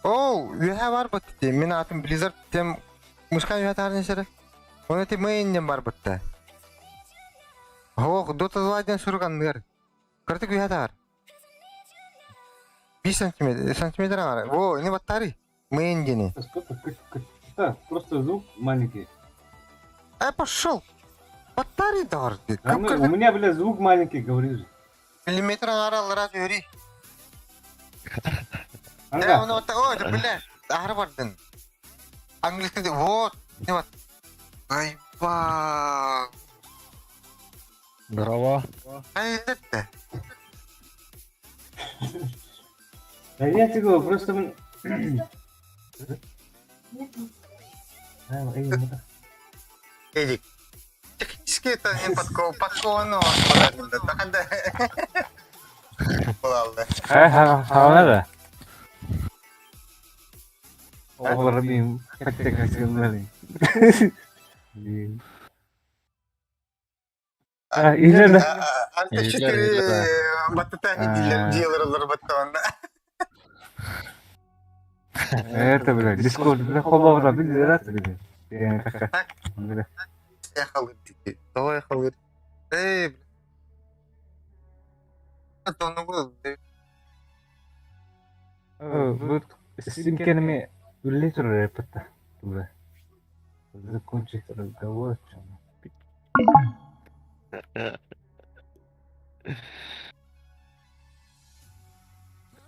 Оу, үөһэ бар бытты. Мин атым Blizzard тем мышкан үөһэ таарны сэрэ. Оны ти main бар бытты. Ох, Dota 2 диэн сурук анныгар. Кыртык үөһэ таар. 5 сантиметр, сантиметр аҥара. Во, не баттаары. Main диэни. Да, просто звук маленький. Э, пошел. Баттаары даар. А ну, у меня, бля, звук маленький, говоришь же. Миллиметр аҥара аллара түһэри. Э, Ага. оны вот, о, бля, аһары бардын. Английский, вот, не вот. Ай, ба. Здорово. Ай, это. Да я тебе говорю, просто... А, эй, ну да. Эдик. Технически это не подкова, подкова, но да. Буолаллар. Э, ха, да. Оҕолор мин Блин. А, или да. Анта четыре баттатани дилер баттаванда. Это, бля, Дискорд, бля, холовра, бля, бля. Бля. Эхал Давай халыр. Эй, бля. То ну Вот симкенами үлелей турар эппэтэ. Бля. Закончить разговор.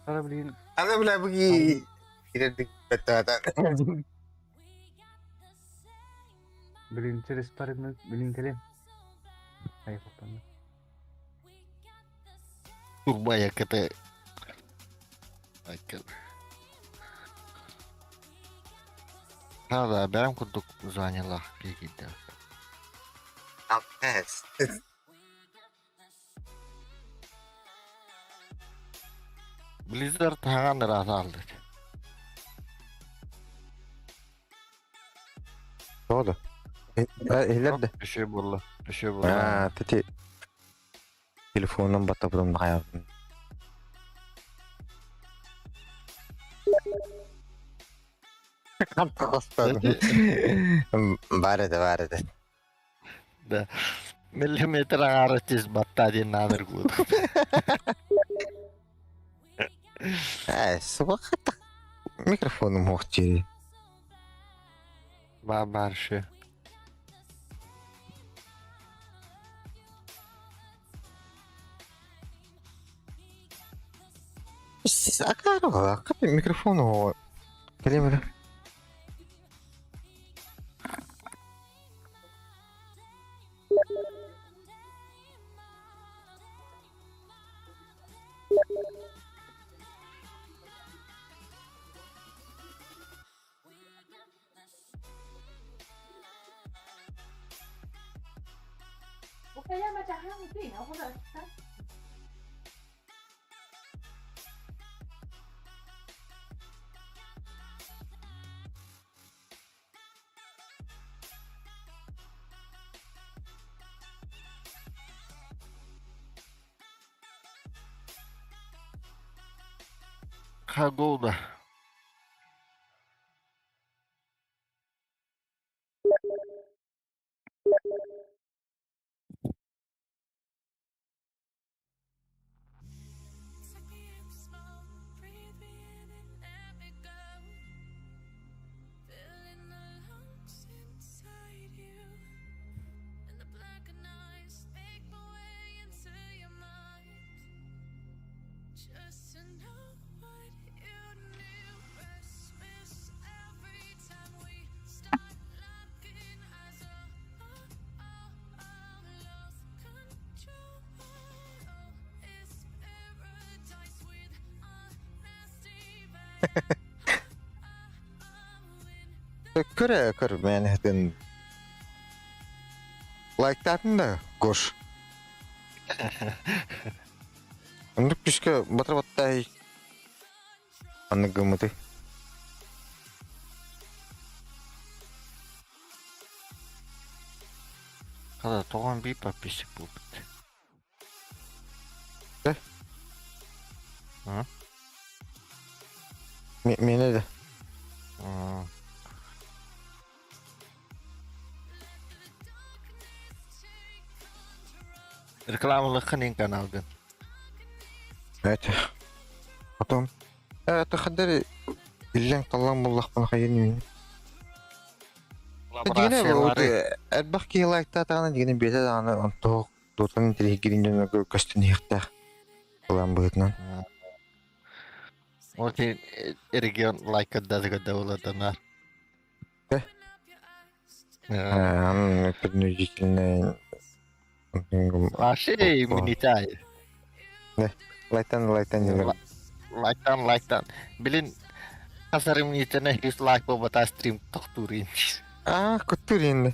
Хара, блин. Аны бля буги кирердик баттата. Блин, через пару минут, блин, кэлиэм. Ай, хоппана. Турбая КТ. Айкел. Да, бәрім курдук заняла кигиде. Алкас. Blizzard хаан ыраата алды. Oldu. Eller de. Bir şey buldu. Bir şey buldu. А, тати телефонун баттапытым хаябын. Бар этэ, бар этэ. Да. Миллиметр аҥаара тис баттаа диэн нааныр куут. Ээ, суох микрофоным суох дири. Баа баар шы. Акаарова, микрофон оҕо. Кэлим эрэ. Хагулда. Көр көр мен хэтин лайктаатын да Гош. Оннук күскэ батыр баттай аннык гыммыты. Хада тоҕон биир подписчик буолбут. Э? А? Миэнэ да. Рекламалыххын ин каналгын. Это. Потом. Это хаддары иллен таллан буллахпын хайын юн. Дигене вот элбэх киһи лайктаатаҕына дигене биэтэ даҕаны онтоох дуотан интириэһиргиирин дьоно көстөн иһиэхтээх былаан быһыытынан. Вот регион лайкаддазыгада уладанар. Принудительное. Вообще иммунитай. Лайтан лайтан Лайктан лайктан. Билин хасар иммунитетine 100 лайк болбата стрим тохтуурин. А, куттурин.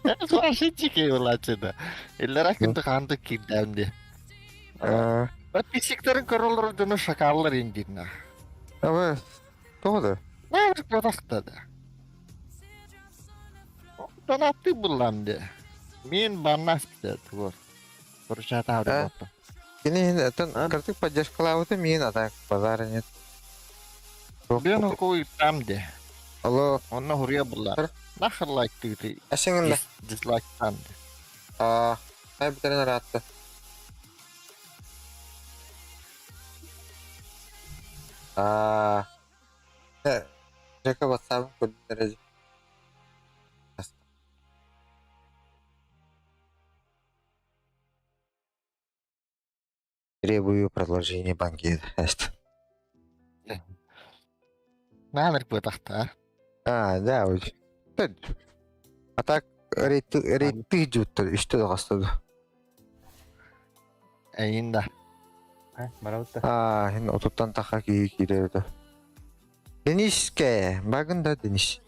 Вообще дикий улачыда. Иллера күнді қанды кирдәмде. Подписчиктерин көрөлөр дөнө шакаллар индирна. Аба, тоҕо Наар батақтады. Донатты буллам де. Мен баннас битет вот. Поручата А? Кини атын картык поддержкалаабыта миин ата базара нет. Бен окуй там де. Алло. Онно хурия булла. Нахыр лайк тыгы. Ашыңында. Дизлайк там де. А, ай битерен аратты. А, Жека WhatsApp көрдүн Требую продолжения банкета. Наныр бытахта. А, да, вот. А так рейты идут, что дагастады. Эйинда. А, хин отуттан таха ки кирерді. Дениске, багында Денис.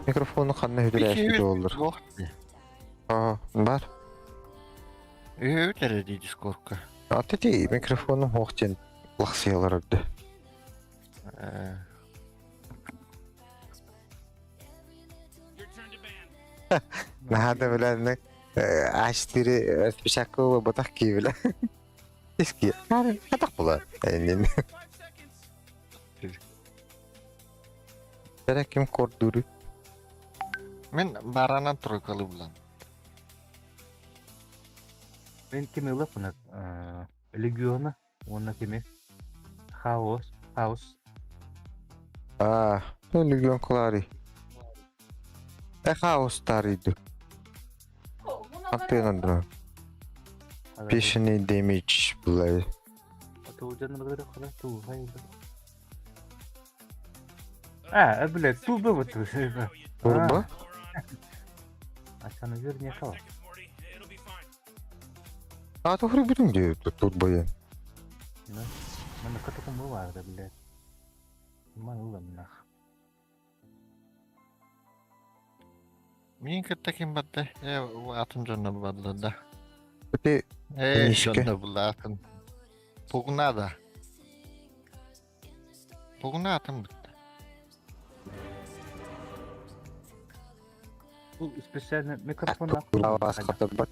Микрофону ханна хүдүрәшки олар. А, бар. Өтәрі дейді Дискордка. А ти микрофону хоқтен лақсиялар өтті. Нахада биләнне аштири спешакова ботах ки билә. Иски. Атак була. Энин. Эрэ ким кордууруй? Мин баранан тройкалы булан. Мин ким ылаппына Легиона уонна кими? Хаос, Хаос. Аа, Легион Клари. Э хаос тарыйды. Аттыынан дуо. Пешеный damage былай. А, блядь, тулба вот. Турбо? А что, наверняка. А то хры бүтүн дии турбо диэн. Да. Манна катакомбы баара, блядь. Ман ылам нах. Мин кытта ким барда? Э, атын дьонно бардылар да. Ити Э, Мишке. дьонно булла атын. Пугна да. Пугна атын бутта. Бу специально микрофон Аваас хатырбат.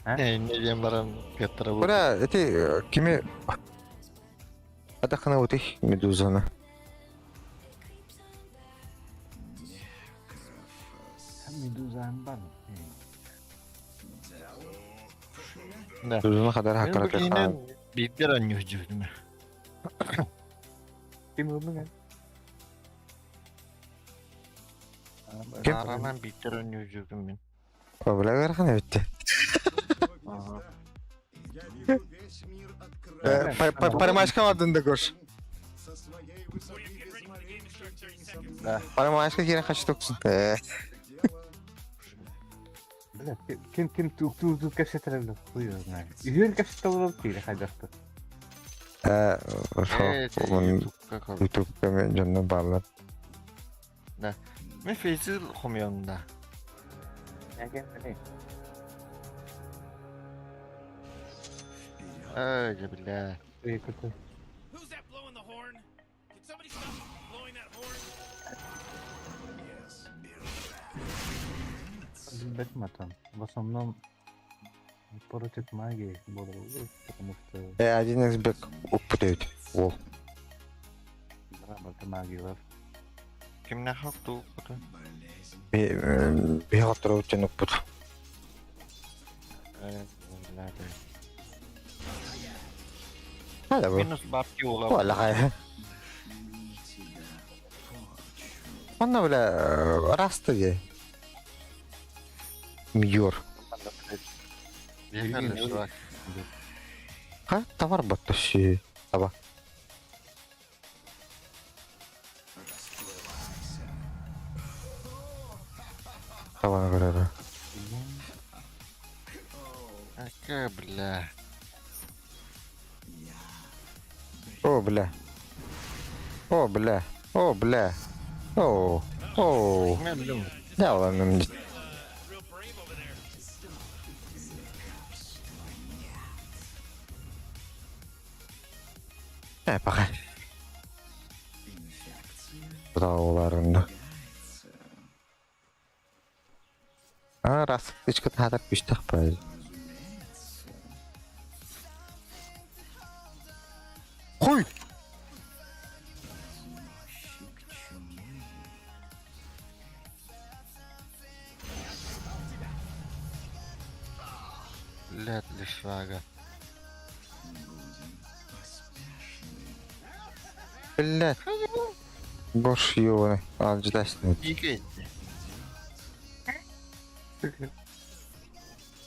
Э, не диэн баран кыттара бу. Бра, ити кими Атахына утих медузаны. Медуза бар. Да. Медузаны хадар Мен хаккара бүгүнэн биирдэр анньух дьүһүнүм. Ким ылмыган? Ким? Баранан биирдэр анньух дьүһүнүм мин. Бля ыарахан эбитте. Парымашка бардын да көрш. Да. Парымашка кирен хочу токсун. Бля, ким ким тук тук тук кэпсэтэр блядь, хуй его знает. Үһүөн кэпсэтэ олорор киирэ хайдахты. Э, Э, сол, Ютубка мен дьонно бааллар. Да. Мен фейсил хомьон да. Ай, бля. Who's that blowing the horn? Can somebody stop blowing that horn? Билбэтим атан. В основном против магии буолар потому что Э, один xбек уппут Ол. работа магиялар. Кимнэ хак туу кутун? Бихаттар утен уппут. Э, бля. Хада бу. Минус бабки ула. Ола хай. Онно бля расты де. Мьор. Бехали швак. Ха, товар баттышы. Таба. Табаны көрөрү. Ака, бля. О, бля. О, бля. О, бля. О, о. Да ладно мне. Э, пока. Куда А, раз, тычка тахатар күштах бай. Хуй! Блядь, лишвага. Блядь. Гош ёбаный. А, ждать. Дикий.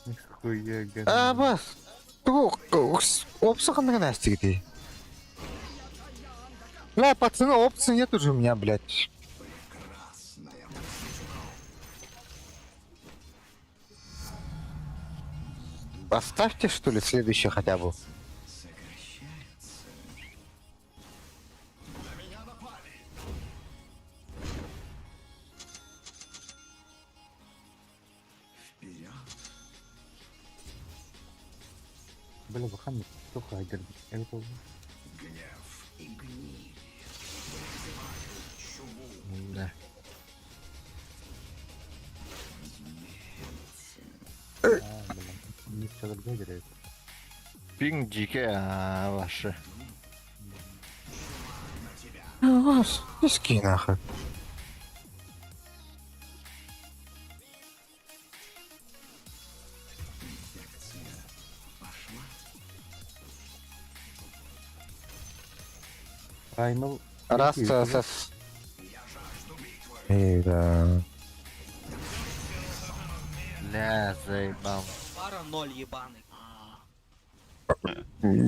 Нихуя А, бас. Опса қандай настиг дии. Бля, пацаны, опции нет уже у меня, блядь. Оставьте, что ли, следующий хотя бы. Бля, бахан только один. Это Гнев и гниль Да. А, бля, не все отгадили. Пинг дикий, а, ваши. Иски нахуй. Праймал. Раз, сас. Эй, да. Бля, заебал. Пара ноль ебаный.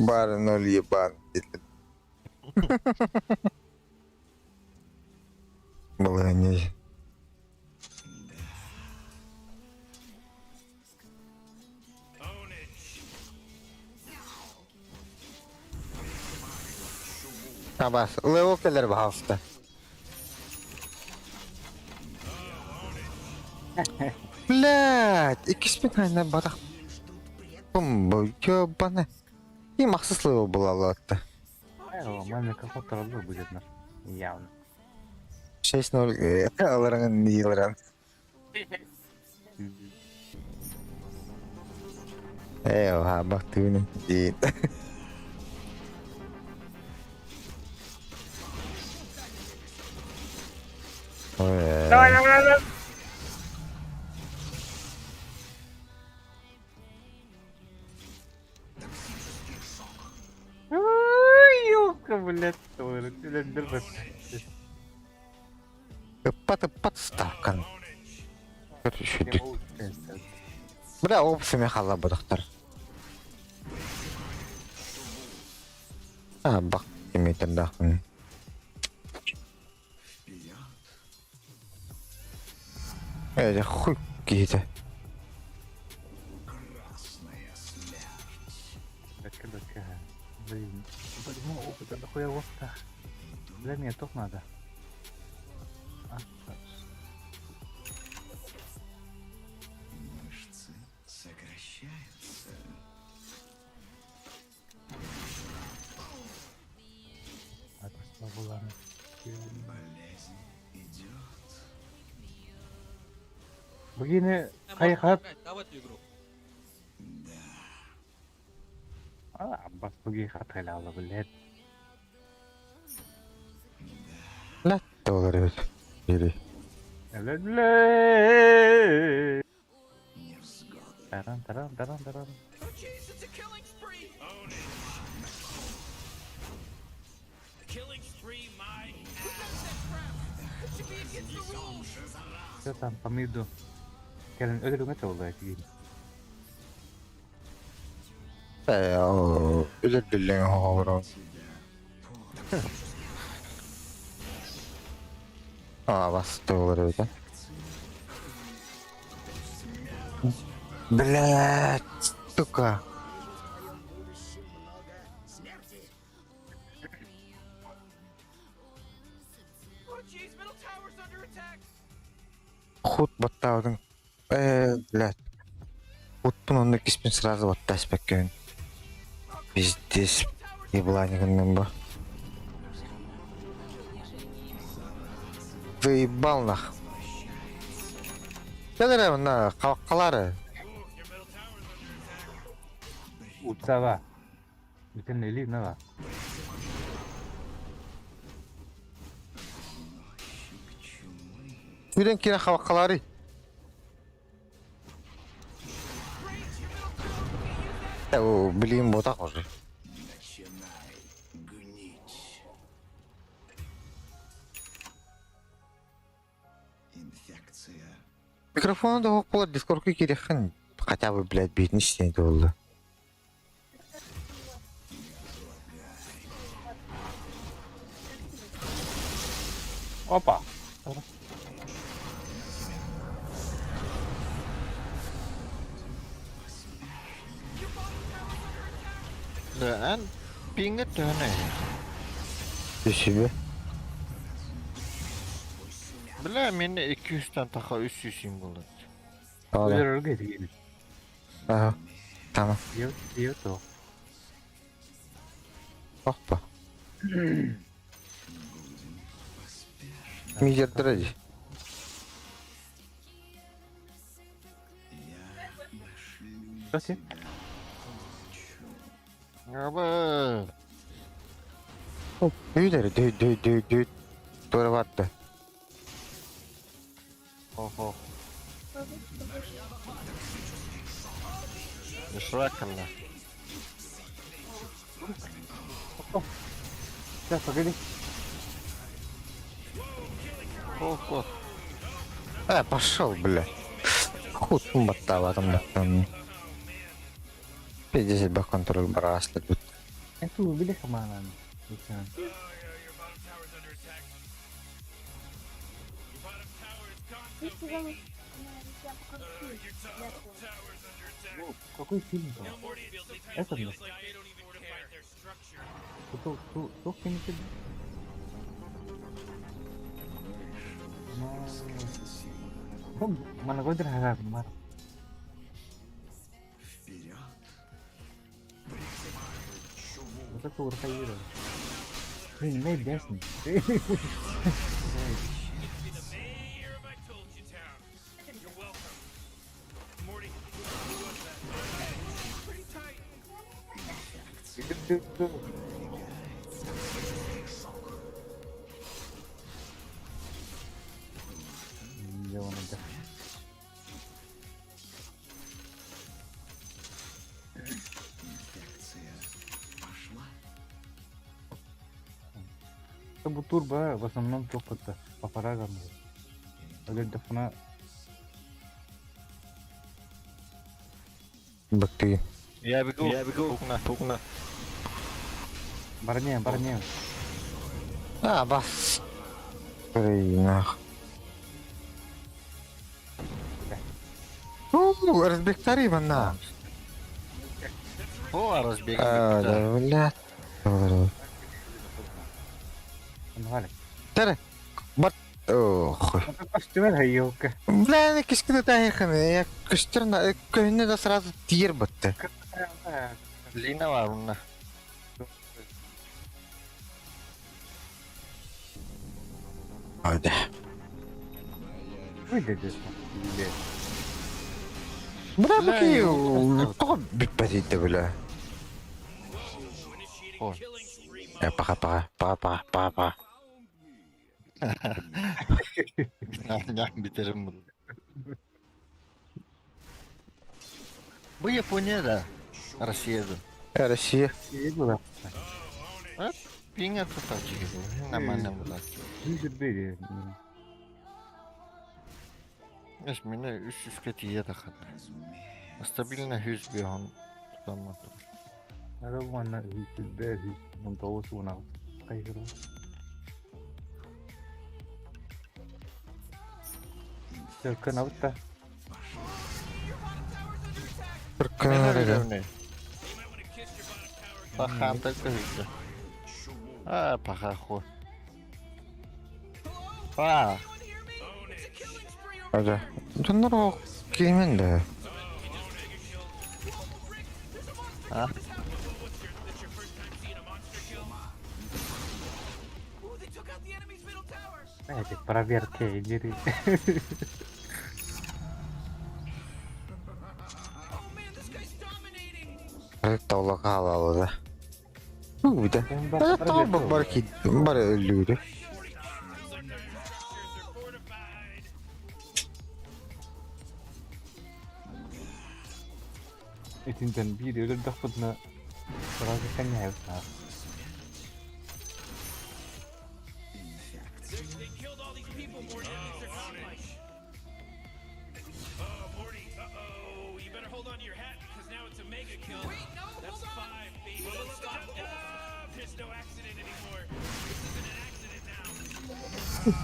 Бар ноль ебан. Баланей. Абас, левел келер бахалста. Блядь, икки спина батах. Бум, ёбана. И махсус левел была латта. Маме какой-то будет наш. Явно. 6-0 алараңын йылран. Э, ха, бак түнү. Ой. Давай, давай, давай. Ёлка, блядь, блядь, держит. Паты подставкан. Короче, Бля, опсами хала будахтар. А, бак кеметер дахын. Э, хуй киһитэ. Блин, почему опыта нахуя вот так? Для меня топ надо. А, Мышцы сокращаются. а, была. Болезнь идет. Бүгін қай қап? Да, в эту игру. А, бас бүгін хатайлалы, блядь. Ләт доллар эбит. Бери. Блядь, блядь. Таран, таран, таран, таран. Oh jeez, it's a killing spree. Killing spree, my Who does that crap? It should be against the rules. Что там по миду? Кэлен өлөрүҥэ толлой тигин. Э, үлэрдиллең хоҕорон. А, бас доллар эбит. Блядь, сука. Oh jeez, middle tower's under attack. Худ баттаудың. Э, блядь. Утпун онны киспин сразу баттас бәккен. Пиздец. Ебланигын ба. Заебал нах. Кәлер мына қалары. Утсава. Бүтін или нава. Хүрен кире қалары. Э, блин, вот так уже. Начинай гнить. Инфекция. Микрофоны да оқылар, дискордқа керекін. Хотя бы, блядь, бетін істейді болды. Опа. Да, эн пинга төһөнө. Ты себе. Бля, мени 200-тан таха 300 сим болот. Өлөрүҥэ тигин. Ага. Tamam. Yok, yok o. Опа. Мидердіради. Что Аба. Дүйдер, дүй, дүй, дүй, дүй. Тура барда. Ого. Шракана. Сейчас, погоди. Ого. Э, пошел, бля. Хуй баттава там. 50 бах контроль браслет. Это убили хамана. Ты сказала, я покажу. Какой фильм там? Это, блядь. Тух не Mana gue terharap mar. Вперед! Это тур хайра. Блин, не бесни. Где он это? Инфекция пошла. Бу турбо в основном только по фрагам. Өлөрдөххүнэ Бакты. Я бегу. Я бегу. Пугна, пугна. барне, барне. А, бас. Блин, нах. У, разбегтари на. О, разбег. А, да, бля. Валик. Тере. Бат. Ох. Көстүбэл елка. Бля, кишкине тайханы. Я көстөр көһүнө да сразу тиер бытты. Лина var bununla. Hadi. Выйдет. Бля, баки, тоҕо бүппэт итте, бля. Ой. Э, пока, пока, пока, пока, пока, пока. Nereden biterim bunu? Bu Japonya'da. Россияда. Э, Россия. А? Пинга красавчик. Нормально было. Эс мине 300 тиye тахат. Стабильно 100 bir он tutamaz. Арабана 105 19 16 кайгыры. Только навта. Түрккөнөрө. Пахан такой. А, пахаху. А, Hadi. Bunlar o kimin de? а. Эти проверки дери. Тавла калалы да. Уйда. Тау бар ки бар өлүрү. Этинтен бир өлөрдөхпүтүнэ сразу конец.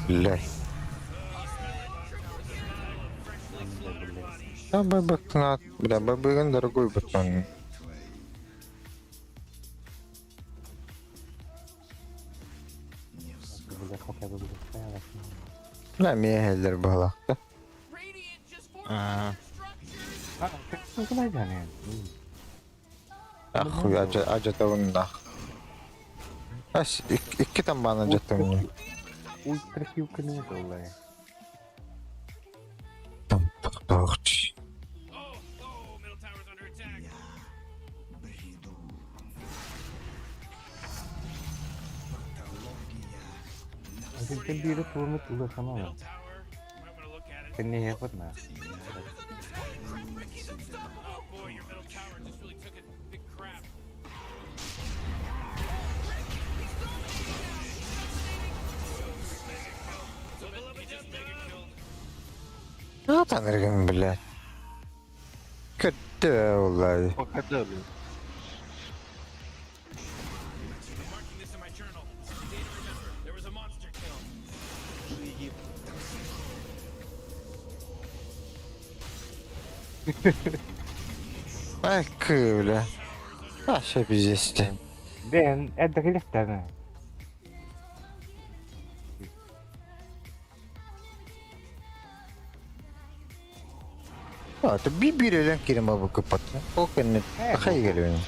Бля. Да, бэбэк Бля, бэбэгин дорогой батон. Бля, хотя бы бля. Бля, мехелер была. А, А, ты куда идешь? Ахуй, ажа ажа нах. Ас икки там бана жаттым. Ультрахилка не была. Там тохч. Ити биири туону тылы ханала. Кэнниһэ на. Таныргын, блядь. Көттө олай. Пока блин. Ай, бля. А, ща пиздец. Дэн, это келехтаны. А, ты би бирелен кирим абы кыпат. Ол кенне хай келбин.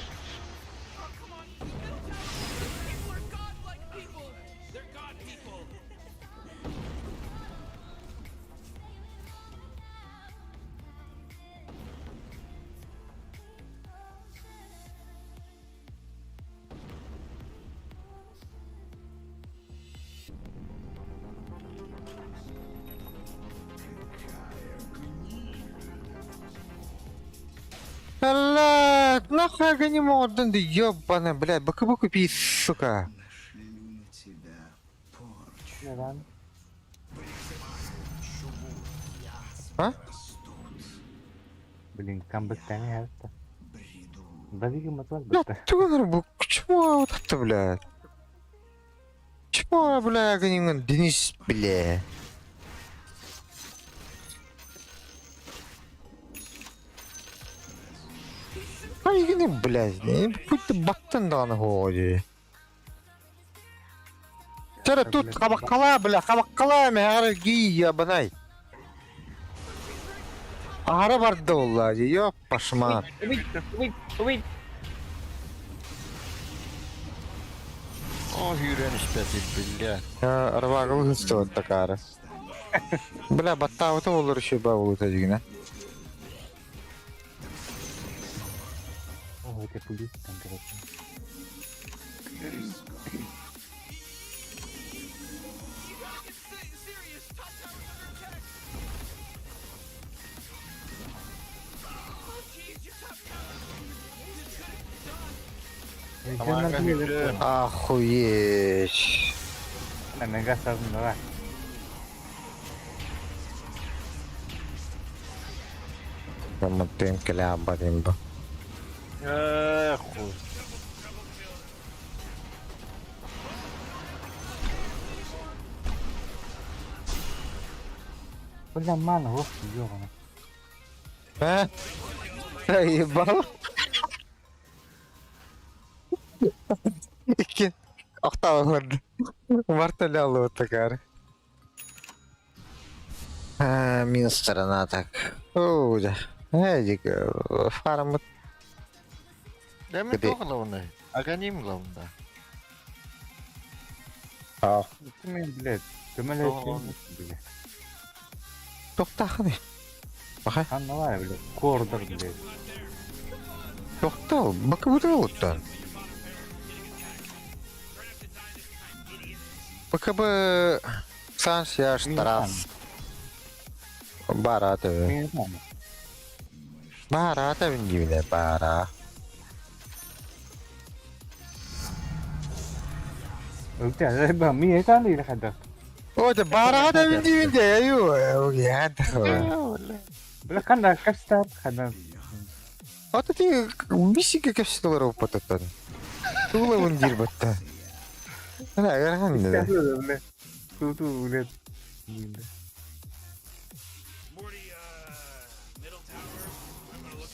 Блядь, нахуй я не могу, да ёбаный, блядь, БКБ купи, сука. Нашлю на тебя порчу. Neden? А? Блин, камбэктани хәтта. Базиги матвар Блядь, битте. ты бу, почему вот это, блядь? Чему, бля, я Денис, бля. Ай, блядь, будь ты баттан даҕаны ходи. Тара тут хабаккала, бля, хабаккала, мэ ги ябанай. Ара барды олла, ёп, пашмар. Убить, убить, убить. О, Юрен спятит, бля. Арвагыл хыстыбыт такары. Бля, баттаабыта болор еще ба болута дигине. О, это пули там, короче. Охуеть. Мега сазын давай. Каматын кляба димба. Эх, хуй. Бля, мана, ох, ёбана. А? Ебал? Икки. Октава көрдү. Варталя вот такар. А, минус сторона так. О, да. Эдик, фарм. Да мы Где? то главное. Аганим главное. А. Ты мен, блядь, ты О. блядь. Тоқтақны. Баха. Ханналай, блядь, кордор, блядь. Тоқтал, бакы бұтал БКБ Санс я штраф. Бара тебе. Бара тебе дивне бара. О, это бара тебе дивне, аю. Я Бля, ханда кастат, ханда. А ты бисике кепсилер опататтан. Тула вундир батта. Ана, ханда. Ту ту, блядь.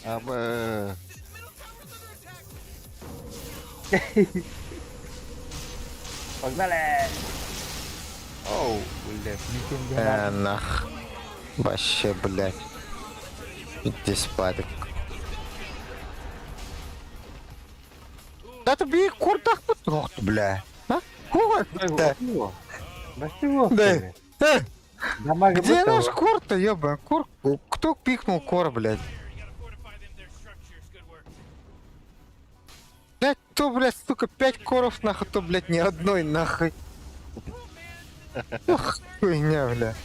А мы... Погнали! Оу, блядь, не Нах. Вообще, блядь. Иди спать. Да ты бей курдах бут бля. А? Кого? Да. Да. Где наш кор-то, ёба? Кор... Кто пикнул кор, блядь? Блядь, то, блядь, сука, пять коров нахуй, то, блядь, ни одной нахуй. Хуйня, бля.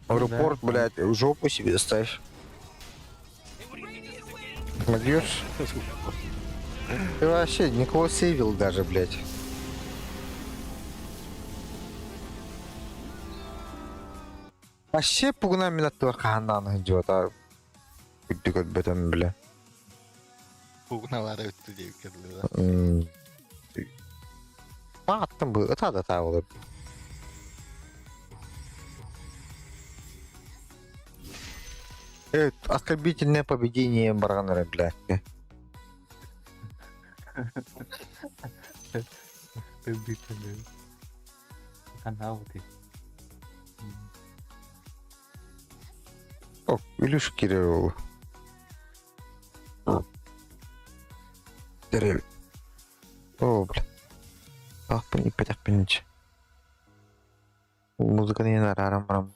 Аэропорт, блядь, в жопу себе ставь. Могешь? Ты вообще никого сейвил даже, блядь. Вообще пугна меня хааннаан идет, а курдук бетон, бля. Пугналары өттү диэбиккэ дылы да. Мааттан бу ыта да таабылы. Оскорбительное поведение барганары, блядь. Оскорбительное. Канал ты. О, Илюша Кирилл. Кирилл. О, бля. Ах, не пятах пинч. Музыка не на рарам рам.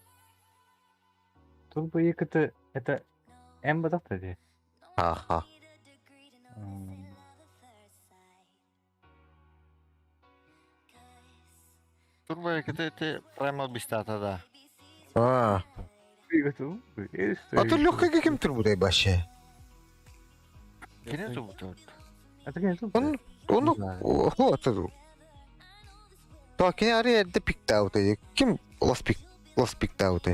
Тут бы это это М дии. Аха. Турбо ити Primal Beast да. А. А ты легкий кем турбудай вообще? Кини тубут. Это кини Он он о это. То кини ари эрде пиктаут Ким лос пик лос пиктаут.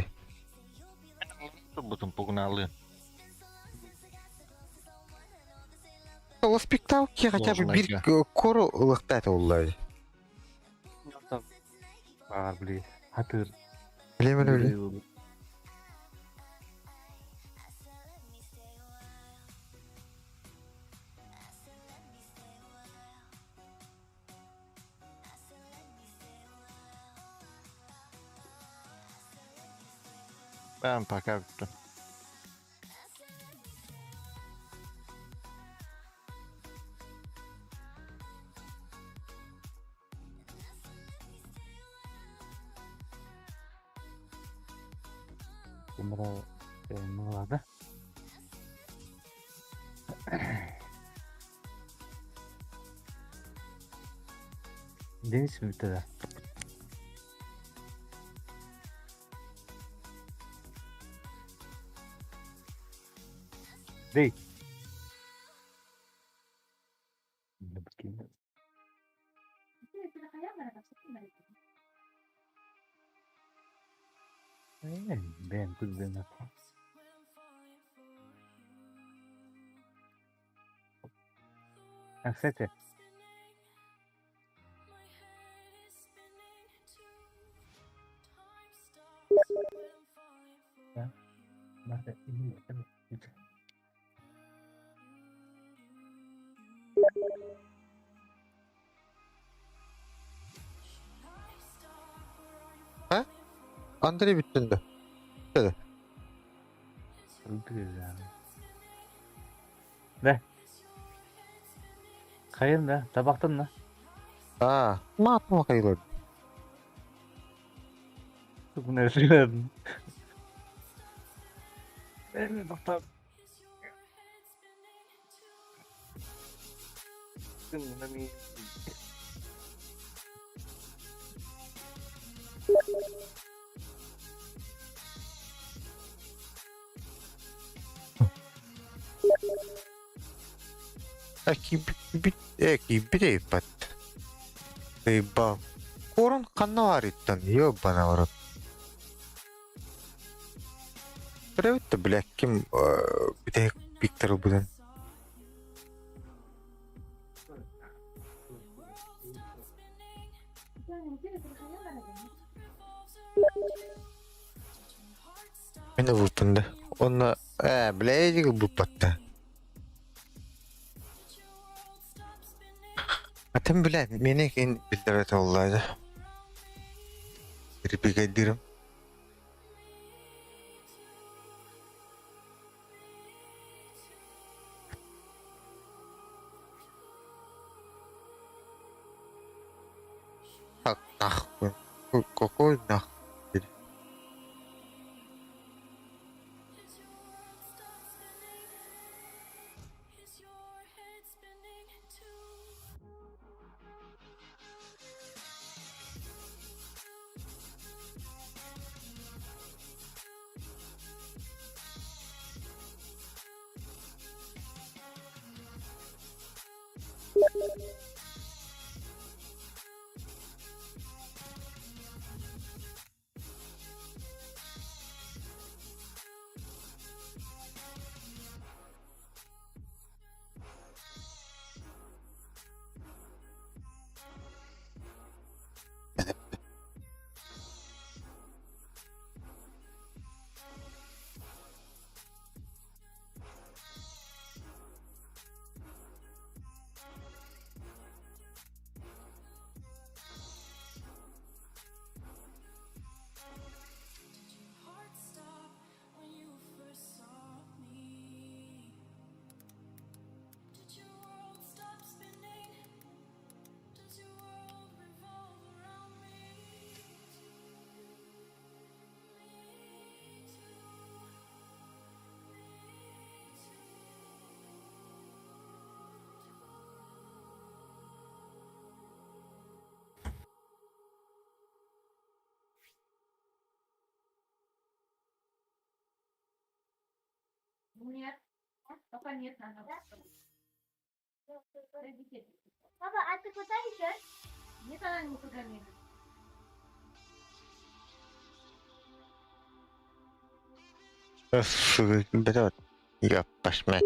Турбутун пугналы. Лос пиктаут ки хотя бы бир кору ылыктат оллар. А, блин. Хатыр. Билемин биле. Ben пока бүттүм. Кемера ладно. Денис бүттү да. Дей. Бен, тут бен. А, кстати, Да. Марта, иди, иди. А? Андрей бүттүн да. Dedi. Да. Хайын да, табақтан да. А, маатма кайлар. Бүгін сөйледім. Мен тоқтап. Кибит, ебать. Ебал. Корон ханна ебана в рот. Привет, бля, ким бите Виктор буден. Мені выпынды. Оны, бля, эдиги бұппатты. Атым, бля, мені кен білдірет оллайды. Бригадиром. Какой нахуй? Нет, пока нет, надо. Папа, а ты куда идешь? Нет, она никуда не идет. Блядь, я пошмать.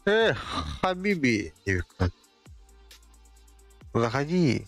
Эх, Хабиби, заходи.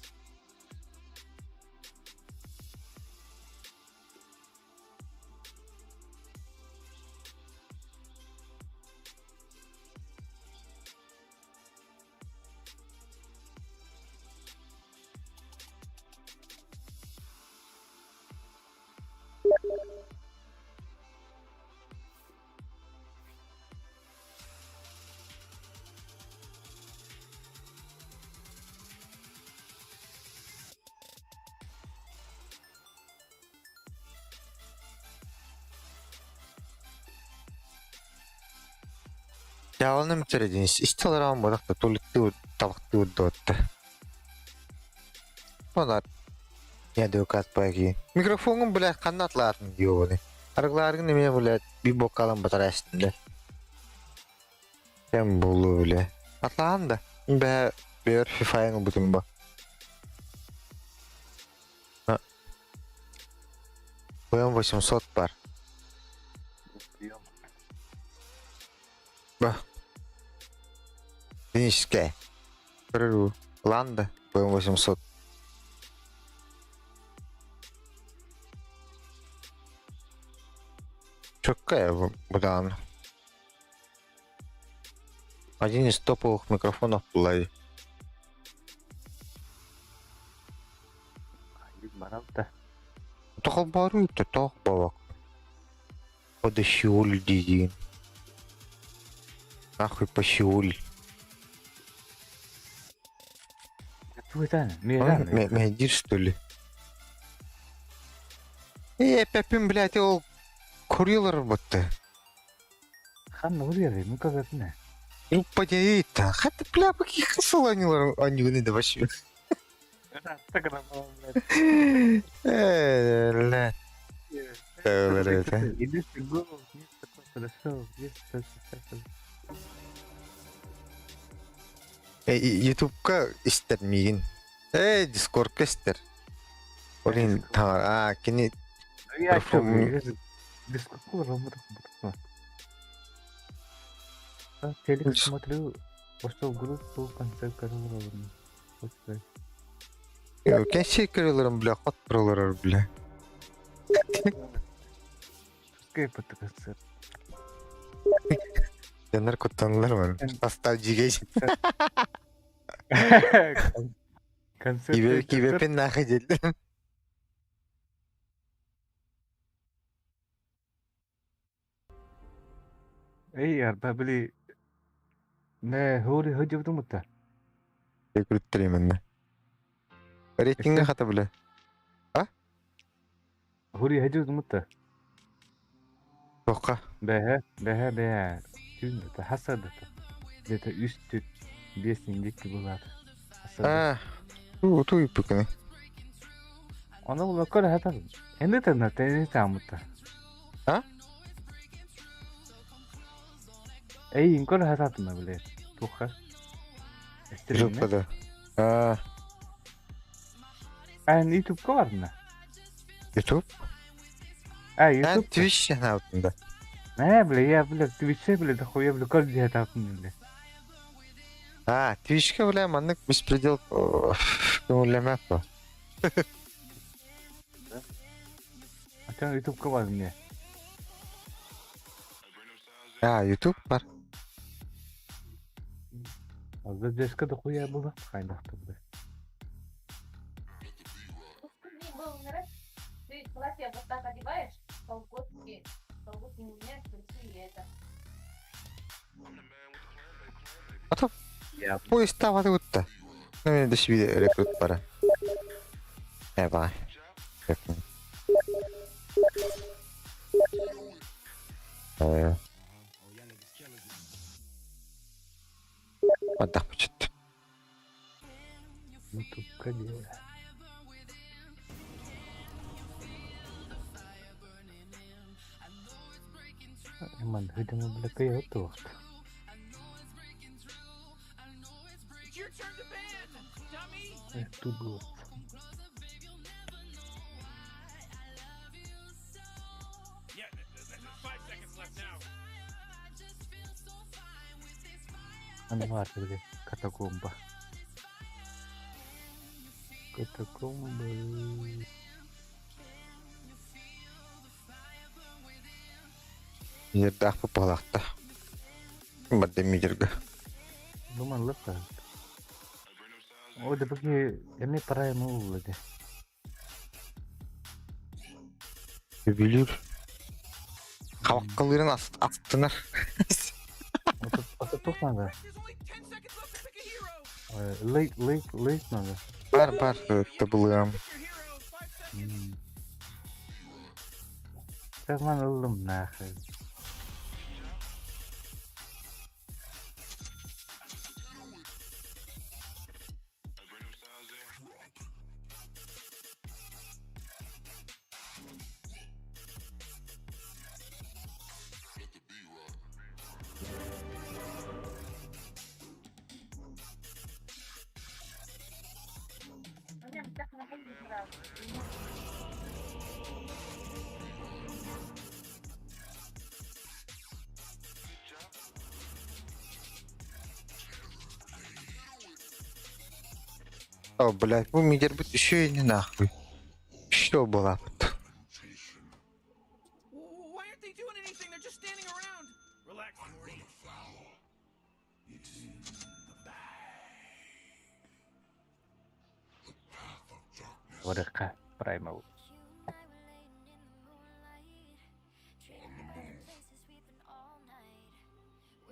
Дьааланым төрөдүн истэлэрам бодохто тулуттуу талахтуу дуотта. Онар неадекват баги. Микрофоҥун блядь ханна атлаатын диобоны. Арыгылааргын эмиэ блядь би бокалан батараастын да. Кэм буолуо бля. Атлаан да. Бэ бэйэр фифайын ылбытым ба. БМ 800 бар. Ба. Финическая. Көрөрүү. Ланда БМ 800. Чөккэ быдаан. Один из топовых микрофонов булай. Баралта. Тоҕо тоох бабак. Подощиуль дизин. Нахуй пощиуль. Туйтан, миран. Медир что ли? Э, пепим, блядь, ол курилар будто. Хан урьяли, ну как это? Ну, поделить-то. Хата, бля, каких хасаланилар они да вообще. Э, бля. Иди ты голову, нет такой подошел, Ютубка истер мигин. Э, Дискордка истер. Олин таар, а, кини Я что, без какого Телек смотрю, пошел в группу в конце которого. Кәсей көрөлөрүм, бля, хот көрөлөр, бля. Пускай под концерт. Жанар куттаналар бар. Постав жигей. Концерт. Кибе кибепин нахы деді. Эй, арба били нэ хури хыдьыбытым утта. Рекруттер именно. Рейтинга хата бля. А? Хури хыдьыбытым утта. Тоққа. Бэһэ, бэһэ, бэһэ. Түүн это хасадата. Где-то үс түт биэс индикки булаат. А, ту ту иппыкыны. Ону булаккар хатар. Энди тэнна тэни таамытта. А? Эй, инкор хататына биле. Туха. Жопада. А, Эн YouTube-ка барна. YouTube? А, А, YouTube. Twitch хнаутында. Не, бля, я, бля, Twitch-е, бля, дохуя, бля, көр дии хатаатын, бля. А, Twitch-ка, бля, маннык беспредел көңүллэмэт по. Ачан YouTube-ка бар мне. А, YouTube бар. Задержка дохуя была. Хайдахты, бля. Мне было нравится. Ты платье вот так одеваешь, колготки, колготки не меняешь, трусы и это. А то поезд таваты утта. Ну, мен дэш видео рекрут бара. Э, бай. Э. Отдах почет. YouTube-ка де. Ман, хыдьыма, бля, кыйа туохт. It's your turn to ban, dummy. Тубу. Yeah, 5 seconds left now. Анвар, бля, катакомба. Катакомба. Ердах попалахта. Бадde мидерга. Думан лыпка. О, да бги, эми прайм уллады. Билир. Хаваккалырын астынар. Это тух надо. Лейт, лейт, лейт надо. Бар, бар, табылыам. Сейчас ман ыллым нахуй. У меня так на сразу. О, блядь, бу мидер бит еще и не нахуй. Что было? Why aren't they doing anything? They're just standing around. Relax, Morty. Варыка праймал.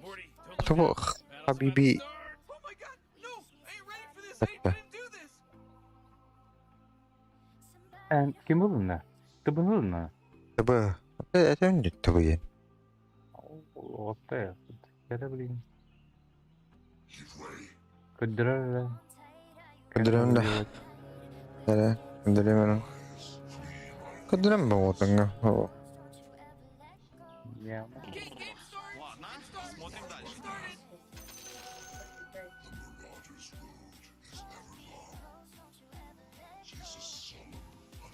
Morty, don't look Того down. Battle's about to Хабиби. start. Oh my god, no! I ain't ready for this. I Этте. didn't do this. Эн ким булна? Ты булна? Табы. Это не табы. Вот это. Это, блин. Кудрала. Кудрала. Да, кудрала. Кудрала болотыңа. Я. Okay, game starts. Game starts. Get started.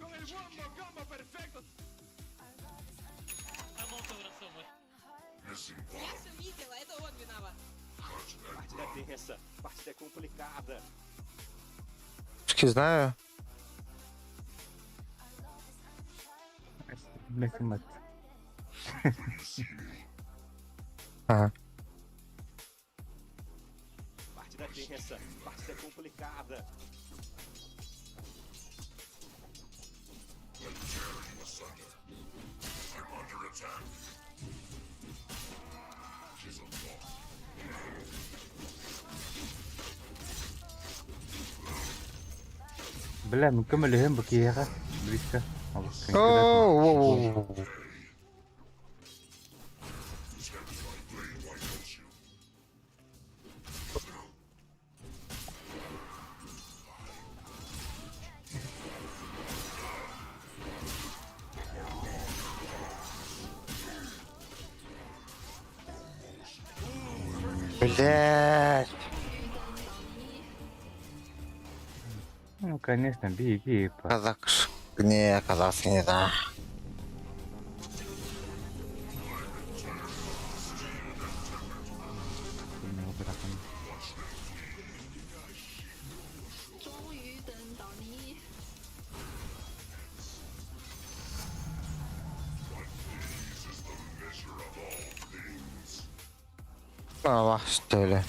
Con el wombo combo perfecto. Я все видела, это он виноват. Partida tensa, partida complicada. Не знаю. Мехмат. Ага. Partida tensa, partida complicada. Бля, мин көмөлөһүөм бу киһиэхэ близко. Оу, Блять. Ну, конечно, беги. Казак. Не, казахский не знаю. Аллах, что ли?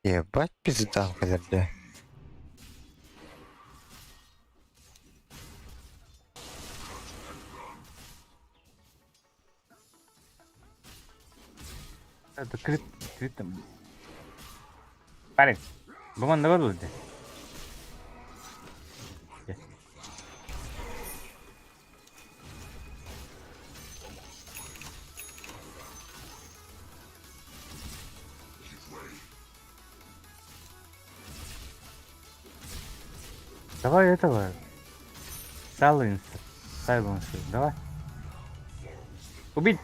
Ебать пизда, бля. Это крит, крит там. Парень, буман давай было Давай этого. Сайленсер. Сайленсер, давай. Убить!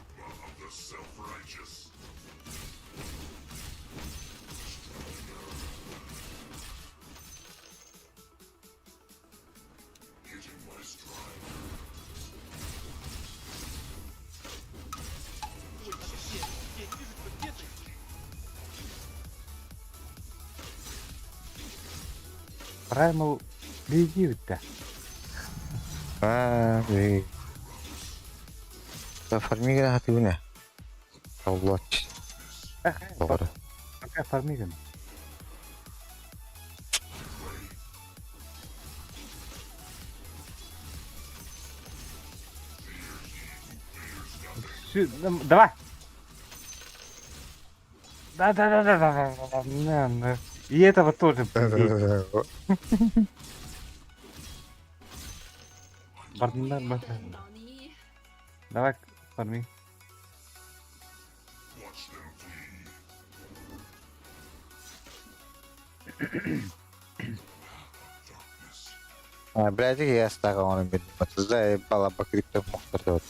Праймал, беги да. А, беги. Да фармига хатыбына. Аллах. Doğru. Пока фармиган. Давай. Да, да, да, да, да, да, да, да, да. И этого тоже. Давай, фарми. А, блядь, я стал он Заебала по крипту мухтар.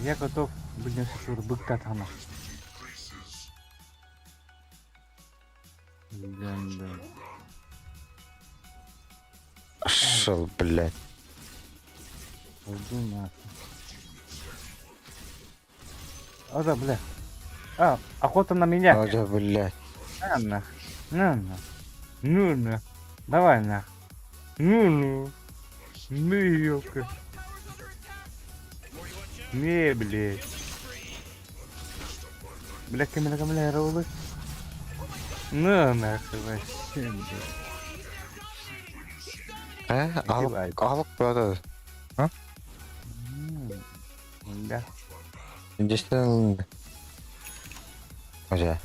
Я готов, блин, быка там. Да, да. Шел, блядь. Пойду нахуй. А да, бля. А, охота на меня. А, да, блядь. На, нах. На, на. Ну, на. Давай, нах. Ну, ну. Ну, ёлка. Не, блядь. Бля, камера, камера, роллы. На, нахуй, вообще, блядь. А, алып, алып қояды. А? Да. Үндестен Уже.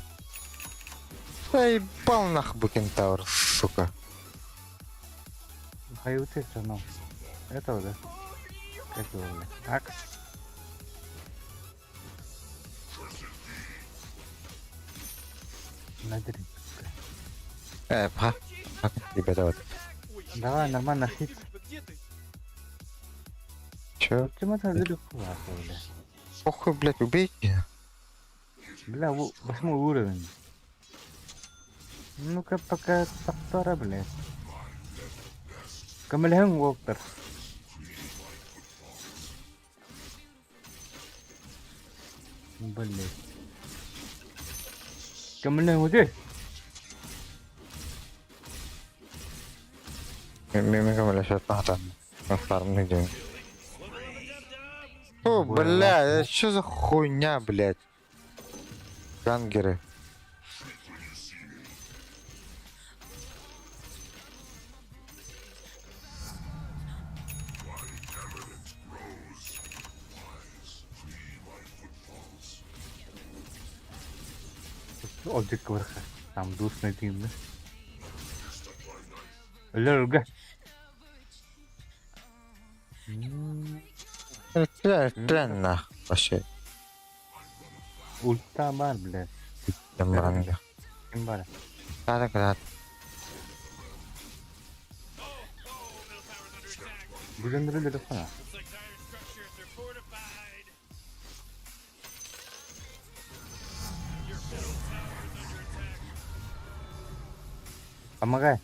Заебал нахуй кентавр, сука. Хаюты все равно. Этого, да? Как его, бля? Акс. Надрин. Па. Ребята, вот. Давай, нормально, хит. Чё? Почему это далеко, бля? Похуй, блядь, убейте. Бля, восьмой уровень. Ну-ка, пока повтора, блядь. Камелеон Уолтер. Блядь. Камелеон, уйди! Мен камеле шатна хатан. Фарм не делаю. Фу, бля, это что за хуйня, блядь? Гангеры. Олдик кварха. Там душно дымно. Лерга. Трен вообще. Ульта бар, блядь. Там Ким бар? Да, да, Бүгін телефона. Помогай.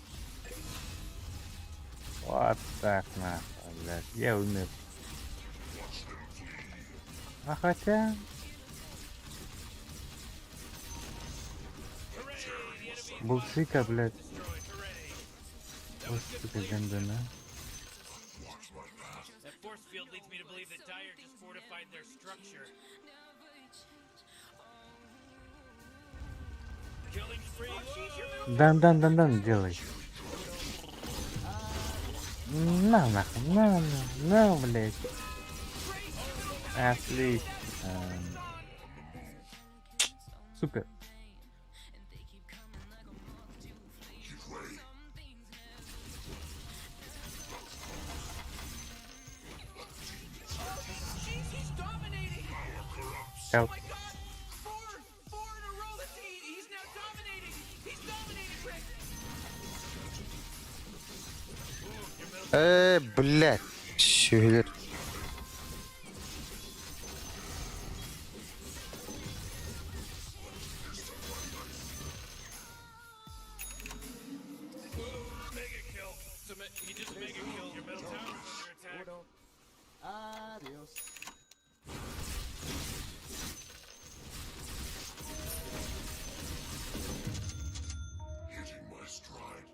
Вот так нахуй, блядь. Я умер. А хотя... Булсика, блядь. Вот сука, гандона. That force field leads me to believe that Dire just fortified their structure. Killing spree. Дан, дан, дан, дан, делай. На, нахуй, на, на, на, блядь. Отлично. Супер. Help. Блядь, щегелер. Adios. Hitting my stride.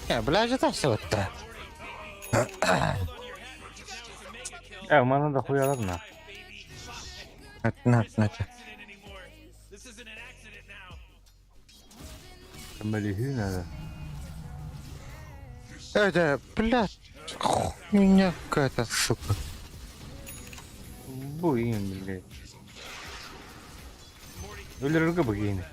Не, блядь, это все вот это. Мана дохуя ладно. На, на, на. Там надо. Это, блядь, хуйня какая-то, сука. Буин, блядь. Өлөргө буин.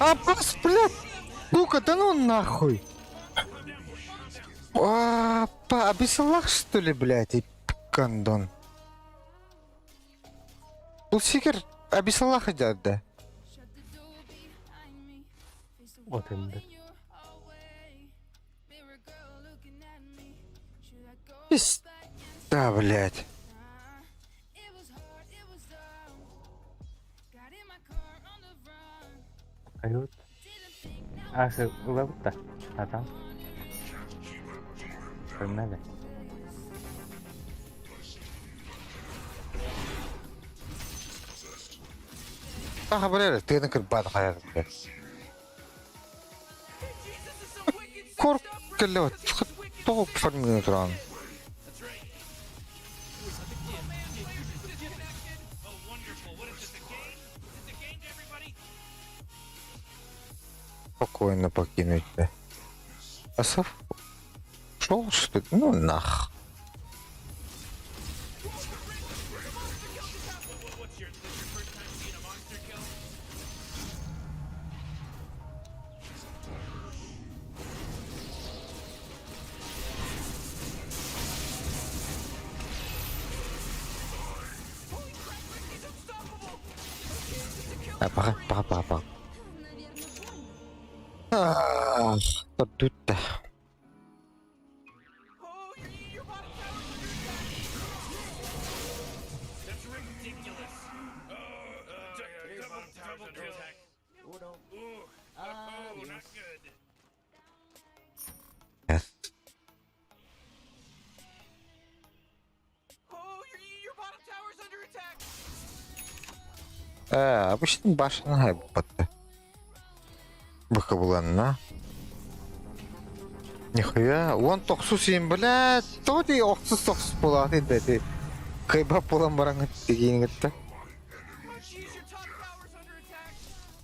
А, просто, блядь, сука, да ну нахуй. А, па, обесалах, что ли, блядь, и гандон. Бұл секер обесалах идет, да? Вот это. Да, блядь. Ают. А, лабыта. А там? Погнали. Ага, блядь, ты на бат хаят, блядь. Кор, блядь, топ фармин туран. Спокойно покинуть, да. Асав шел, что ли? Ну нах. А, пока, пока, пока, пока. Ах. Көрдүүттэ. Обычно башня хайбатта. Быкыбыланна. Нихуя, он тохсус им, блядь, то ти охсус тохсус буолаатын да ти. Кыйбап буолан баран тигиин гытта.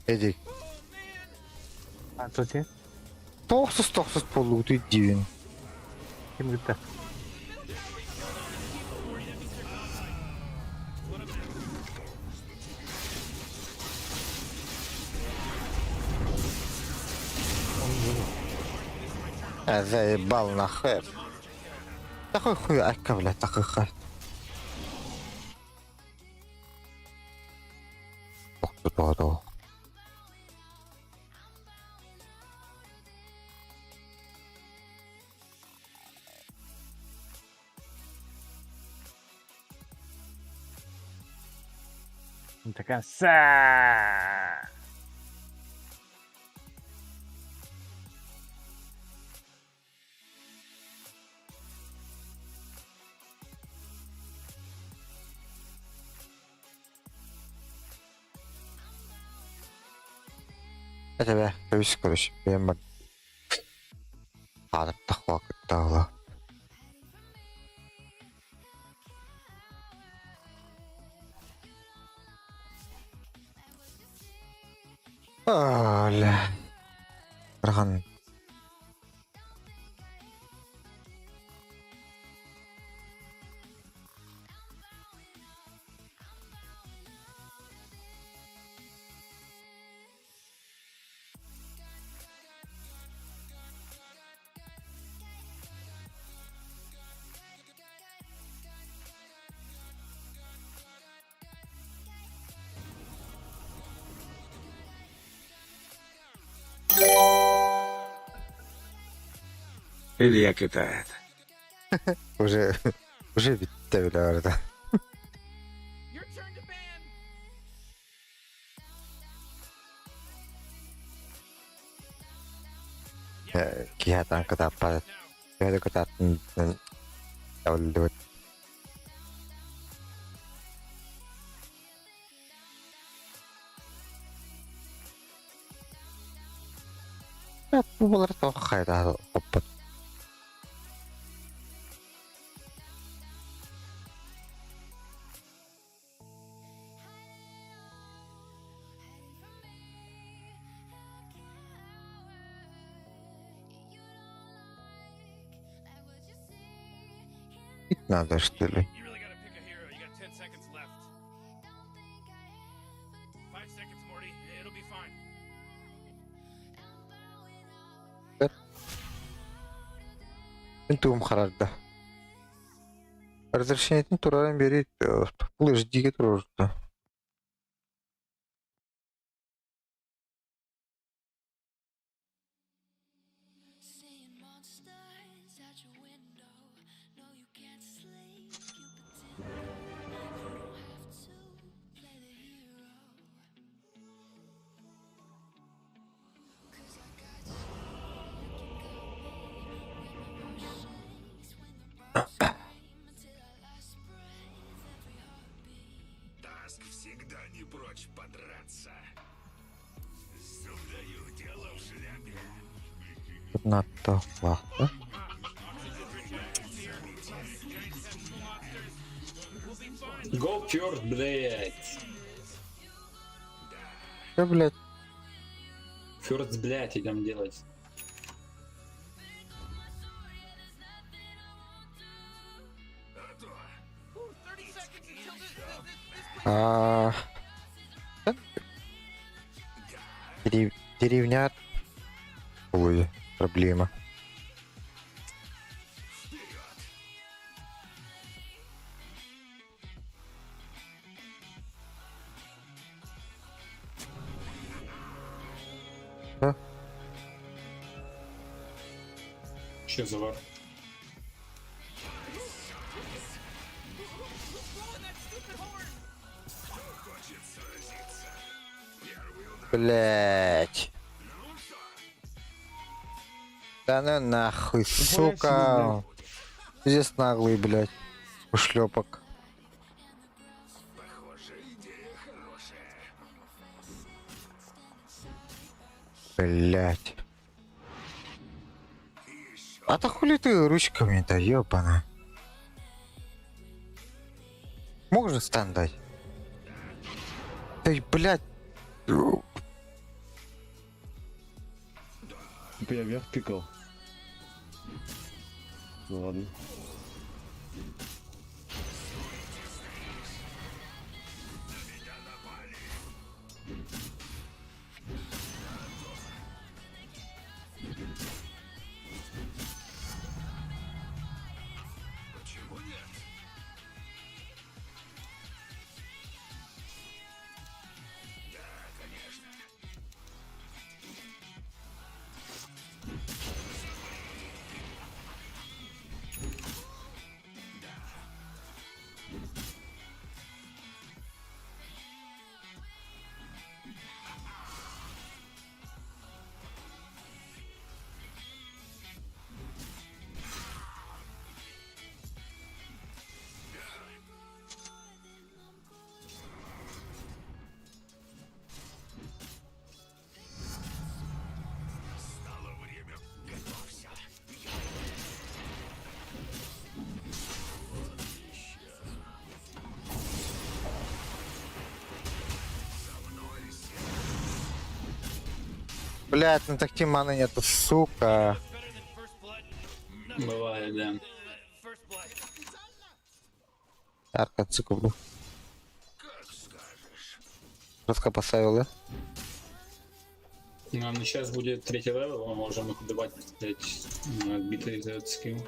Эдик. А то ти? Тохсус тохсус буолуутуй диибин. Ким гытта? Заебал нахуй. Такой хуй айка, блядь, такой хуй. Охтотоодоо. До конца! Это көбүс көрүш. Бэйэм бар. Хаалыттах кыттаала. Оля. Рахан. Илья кидает. Уже уже bitti bile arada. Киһи кытааппат. Төһө кытааттын табыллыбыт. Бу булар тоох хайда хоппут. Надо, что ли? Интуым харарда. Разрешение турарын берет, бұл ждиге турорду. Таск всегда не прочь подраться. Зуб даю, дело в шляпе. Надто вахта. Го, черт, блядь. Да, блядь. Ферст, блядь, идем делать. А... Деревня... Ой, проблема. Да? Че за вар? Блять. Да ну нахуй, сука. Здесь наглый, блять. Ушлепок. Блять. А то хули ты ручками-то, ёбана. Мог же стан дать? Ты, блядь. Типа я вверх пикал. Ну ладно. Блять, на такти маны нету, сука. Бывает, да. Арка, цикл. Жестко поставил, да? Ну, ну сейчас будет третий level, мы можем их убивать, блядь, отбитый этот скилл.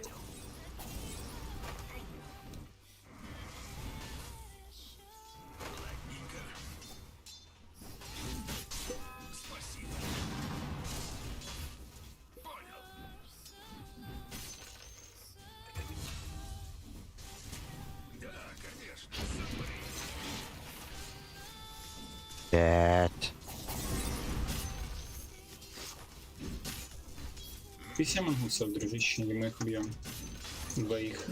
Блять. Ты семь мангусов, дружище, и мы их убьем. Двоих.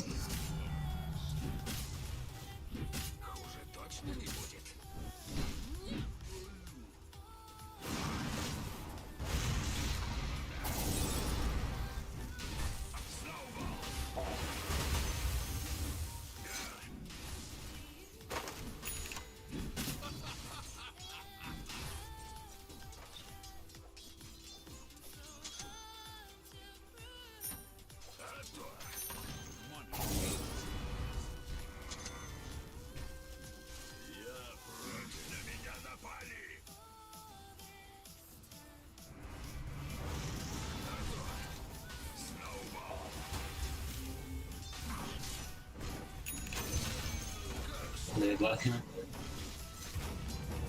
Блядь, ладно.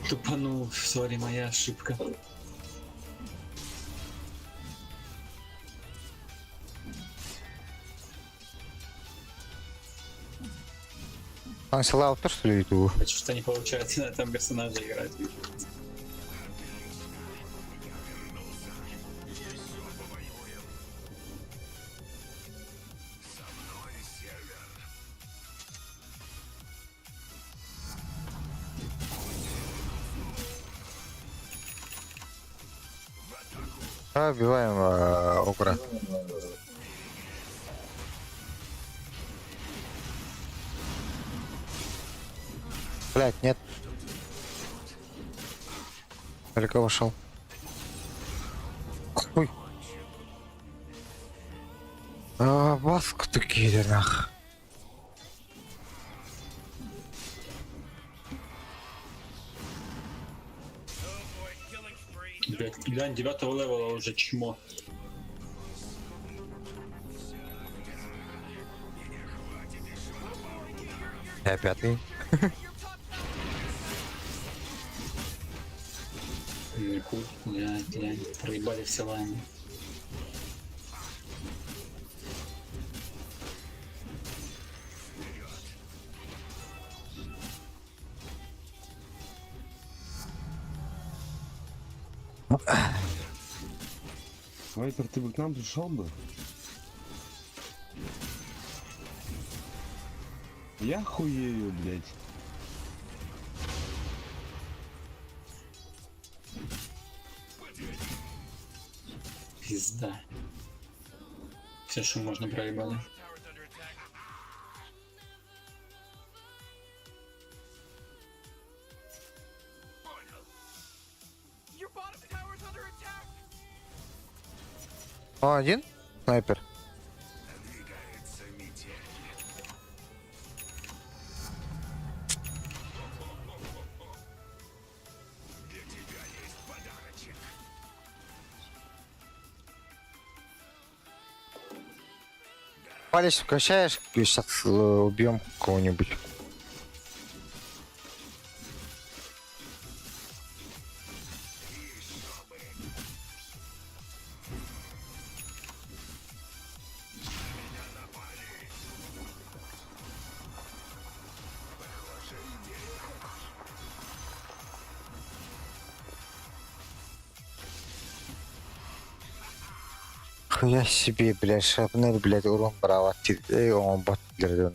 Тупанул, sorry, моя ошибка. Он села то, что ли, иду? А что не получается на этом персонаже играть. Давай убиваем Огра. Блять, нет. Далеко вошел. Хуй. А, маску такие нах. Блядь, глянь, 9 левела уже чмо. Я пятый. Нихуй, блядь, глянь, проебали все лайны. Вайпер, ты бы к нам пришел бы? Я хуею, блядь. Пизда. Все, что можно, проебали. Your bottom tower's under attack. Он один? Снайпер. Палец включаешь, сейчас убьем кого-нибудь. Хуя себе, блядь, шрапнель, блядь, урон брала. Эй, он бот, блядь.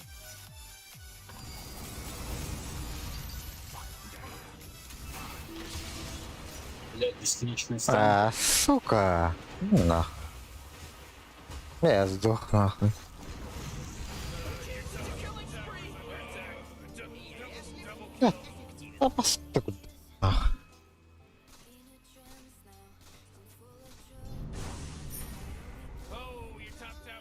Блядь, бесконечный стан. А, сука. Ну нахуй. Я сдох нахуй. А, пос- ты куда? Ах.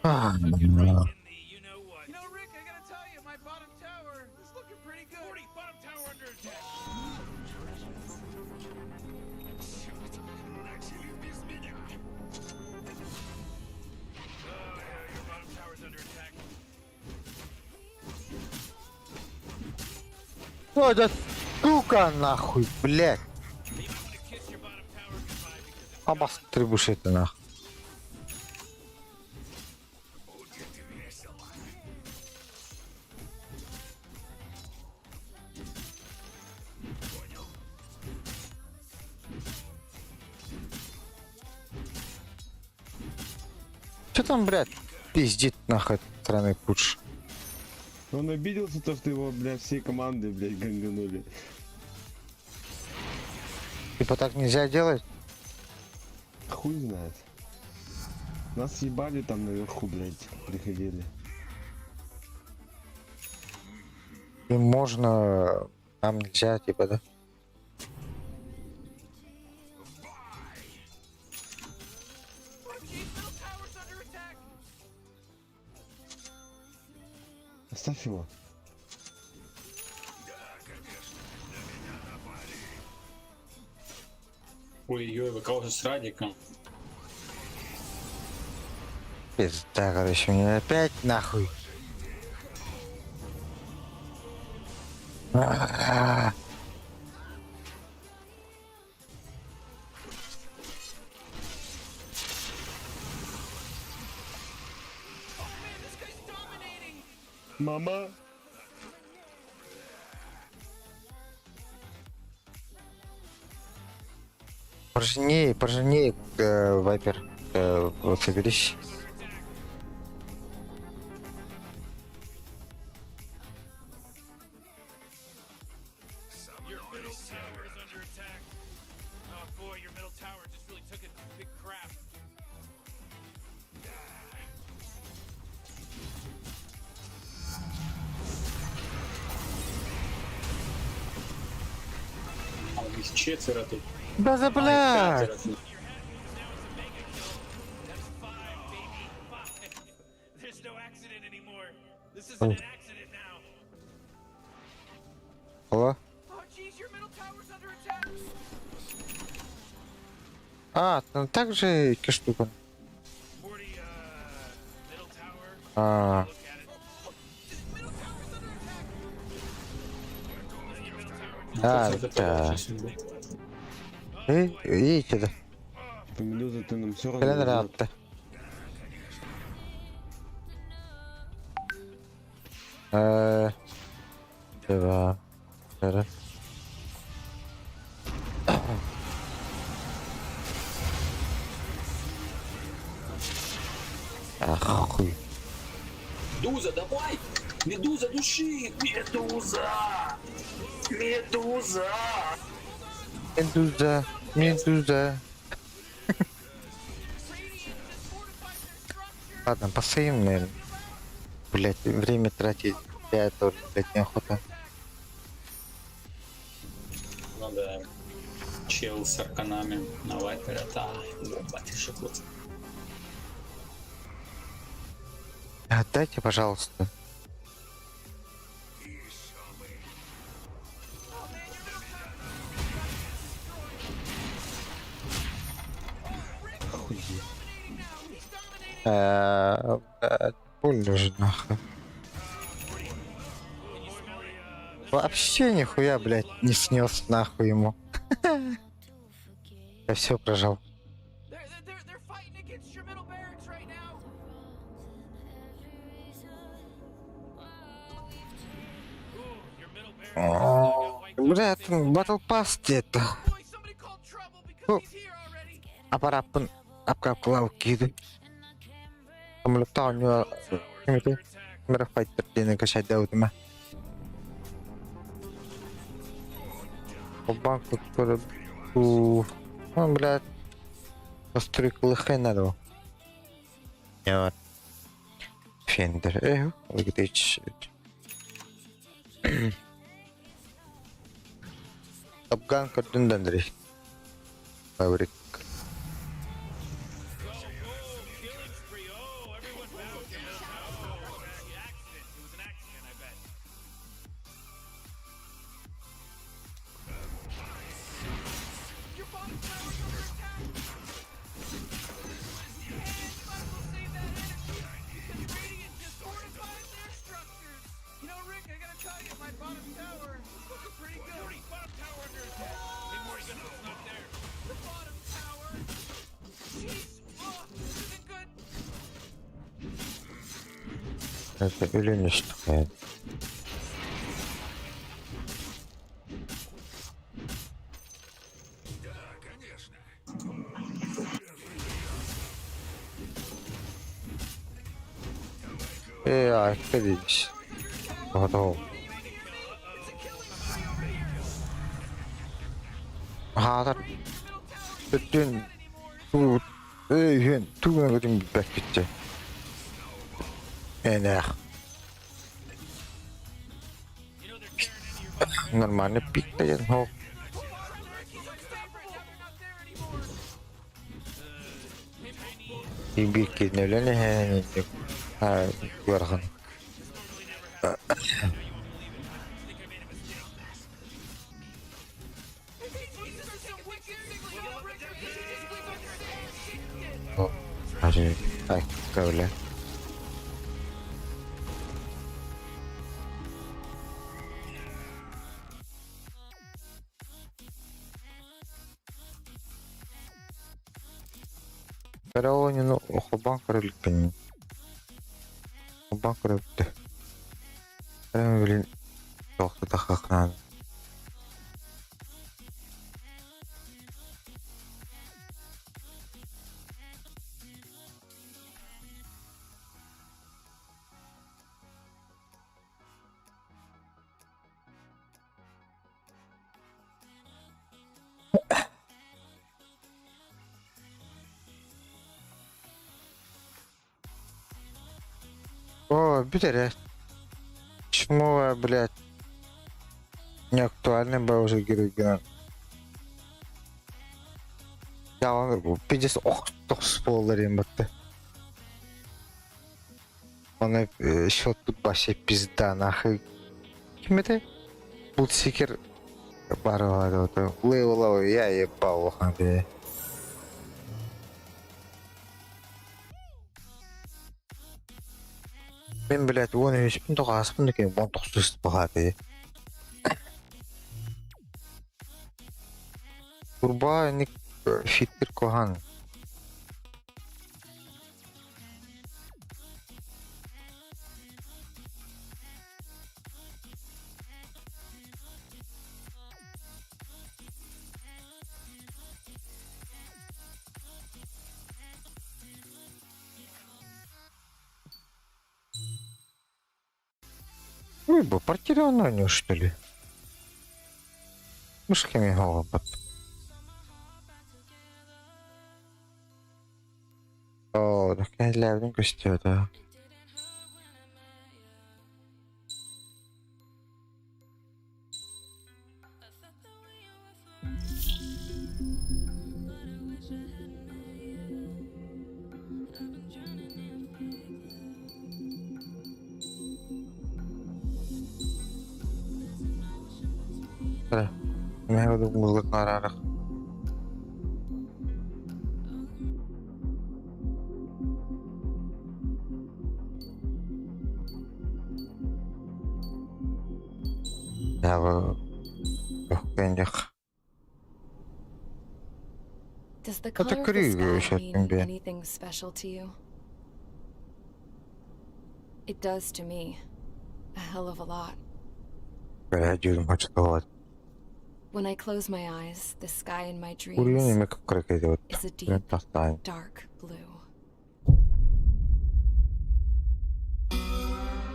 А, ну. You know, Rick, I gotta tell you, my bottom tower is looking pretty good. 40, bottom tower under attack. Oh, yeah, your bottom tower's under attack. Ой, да сука нахуй, блядь. Абас требушеты нахуй. Че там, блядь, пиздит нахуй этот странный пудж? Он обиделся, то, что его, блядь, всей команды, блядь, ганганули. Типа так нельзя делать? Хуй знает. Нас ебали там наверху, блядь, приходили. Им можно, нам нельзя, типа, да? Oh, jeez, middle tower's under attack. Оставь его. Ой-ой, ВК уже с Радиком. Пизда, короче, мне опять нахуй. А-а-а. Мама. Пожнее, пожнее, Вайпер. Вот соберись. Your middle tower is under attack. Oh boy, your middle tower just really took a big crap. А, у них четверо тут. Да за А, блядь! пятеро тут. There's no accident anymore. This isn't an accident now. Алло? Oh, jeez, your middle tower's under attack. А, там также штука. 40, middle tower. А, Look at it. а, Это да. вообще сюда. Видите, да? Типа, Медуза, ты нам все равно Блин, нужна. рад. Два, три. Ах, хуй. Медуза, давай! Медуза, души! Медуза! Медуза! Медуза, медуза. Ладно, посоим, наверное. Блять, время тратить для этого, блять, неохота. Ну да. Чел с арканами на вайпере, да. Бомба, ты шокот. Отдайте, пожалуйста. Блядь, больно же нахуй. Вообще нихуя, блядь, не снес нахуй ему. Я все прожал. Бля, это Battle Pass где-то. Ну, аппараппын апкапкылау киди. Самолетта у него Мирофайтер диэн качайдаутыма. Банку который Ну, блядь, постройку лыхай надо. Я Фендер. Эх, выглядит. Афган көрдүн да Андрей. Фабрик. Это или что? Э, а, видишь. Готово. Хаатар. Бүтүн ту э тугuna көтүн бэккитте. Энэх. Нормально пик деген хо. Бир кинелен а көргөн. Ажи, ай, кабеле. Pero ну хобан көрүлүкпен. Хобан көрүлүктү. Блин, тоқтата хақнан. О, бүтере. Чмо, блядь. Не актуальный был уже герой. Я пиздец, ох, тохс болар им батты. Он счет тут вообще пизда, нахуй. Ким это? Бултсикер бар вот. Лейвела, я ебал, бля. Мен, блядь, вон үспін тоғаспын екен, он тоғыз үст бағады. Турба ник фиттер кохан. Ой, бу потерял у что ли? Мышками голубот. Оо, кэллээбин көстүө Эрэ, мэ музыка Does the Это color of the кривую sky еще mean тебе. anything special to you? It does to me. A hell of a lot. Бля, дюрм хочет. When I close my eyes, the sky in my dreams Уруйун эме кып-кыра is a deep, тастаан. dark blue.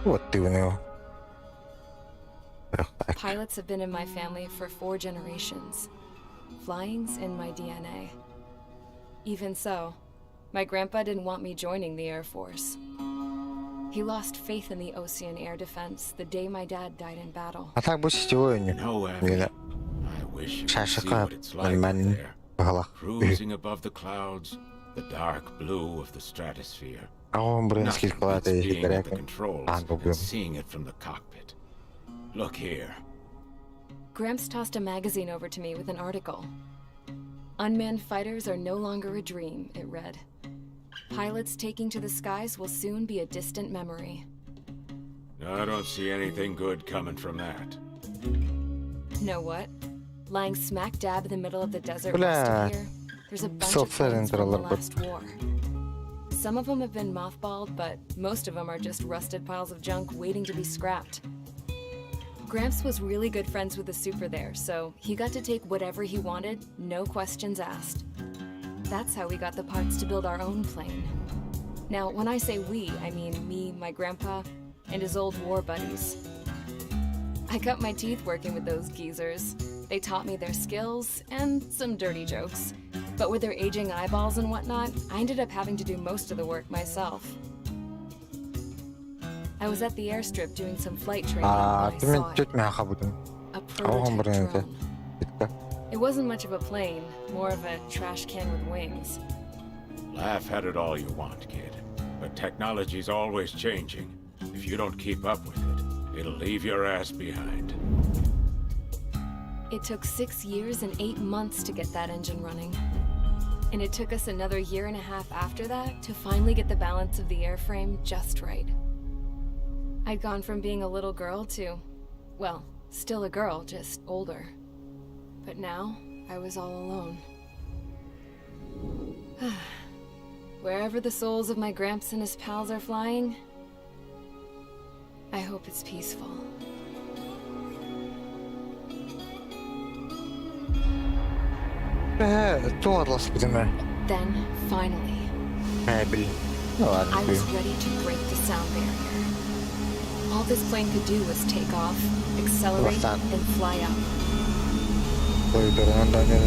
Вот ты в него. Pilots have been in my family for four generations. Flying's in my DNA. Even so, my grandpa didn't want me joining the Air Force. He lost faith in the Osean Air Defense the day my dad died in battle. А так бу сетевой не. No, Abby. Или I wish you could see шашака what it's like up нормально there. баҕалаах. Cruising above the clouds, the dark blue of the stratosphere. Аҕам бырын Nothing скилькалаата beats being at the иһитэрээкин controls аан and булгум. seeing it from the cockpit. Look here. Gramps tossed a magazine over to me with an article. Unmanned fighters are no longer a dream, it read. Pilots taking to the skies will soon be a distant memory. I don't see anything good coming from that. Know what? Lying smack dab in the middle of the desert west Бля. of here, there's a bunch of planes from the last war. Some of them have been mothballed, but most of them are just rusted piles of junk waiting to be scrapped. Gramps was really good friends with the super there, so he got to take whatever he wanted, no questions asked. That's how we got the parts to build our own plane. Now, when I say we, I mean me, my grandpa, and his old war buddies. I cut my teeth working with those geezers. They taught me their skills and some dirty jokes. But with their aging eyeballs and whatnot, I ended up having to do most of the work myself. I was at the airstrip doing some flight training Аа, when I түмэн saw it. түт мэ хабытым. A Аҕам prototype бырын этэ. drone. It wasn't much of a plane, more of a trash can with wings. Laugh at it all you want, kid. But technology's always changing. If you don't keep up with it, it'll leave your ass behind. It took 6 years and 8 months to get that engine running. And it took us another year and a half after that to finally get the balance of the airframe just right. I'd gone from being a little girl to, well, still a girl, just older. But now, I was all alone. Wherever the souls of my Gramps and his pals are flying, I hope it's peaceful. Ээ, туорласпытым ээ. Then, finally, Мебель. Ну ладно, I was хуй. ready to break the sound barrier. All this plane could do was take off, accelerate, What's that? and fly up. Клавиатуранан да не.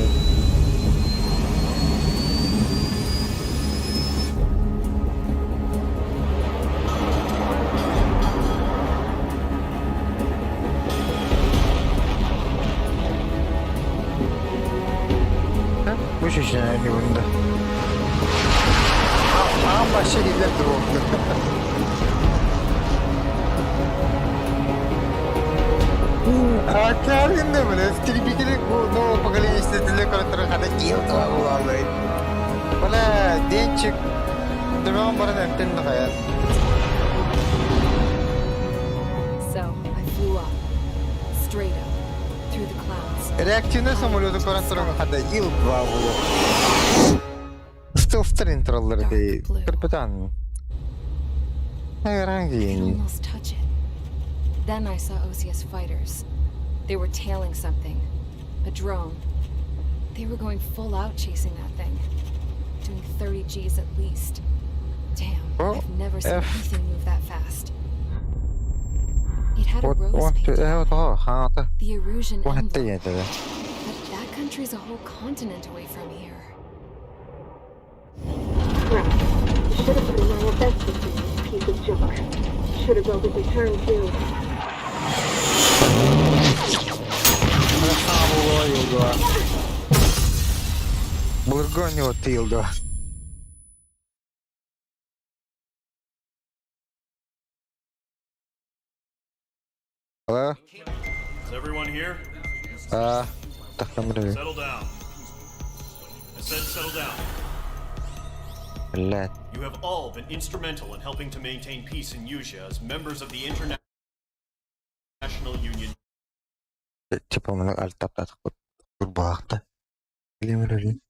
Бу чечене bunda. Aa başa gider drone. А кәрінде бля, истребители нового поколения истребителей, которые ходили булалы. Бля, денчик. Төмөн баран эмтен хаяр. So I flew up, straight up, through the clouds. Реактивный самолеты көрөн туран хада ил два булу. Стелс троллер дей. Капитан. I could almost touch it. Then I saw OCS fighters. They were tailing something. A drone. They were going full out chasing that thing. Doing 30 Gs at least. Damn, Oh, I've never seen F. anything move that fast. It had a Вот rose он painted э on it. вот хаата. The Erusian Он emblem. это это. But that country's a whole continent away from here. Crap. Should have put an IFS system in this piece of junk. Should have built it return too. Бургонь тилдо. Hello? Is everyone here? Тахтамры. Settle down. I said settle down. Блядь. You have all been instrumental in helping to maintain peace in Usea as members of the International Union. Типа мы альтаптат курбаахта. Билемин.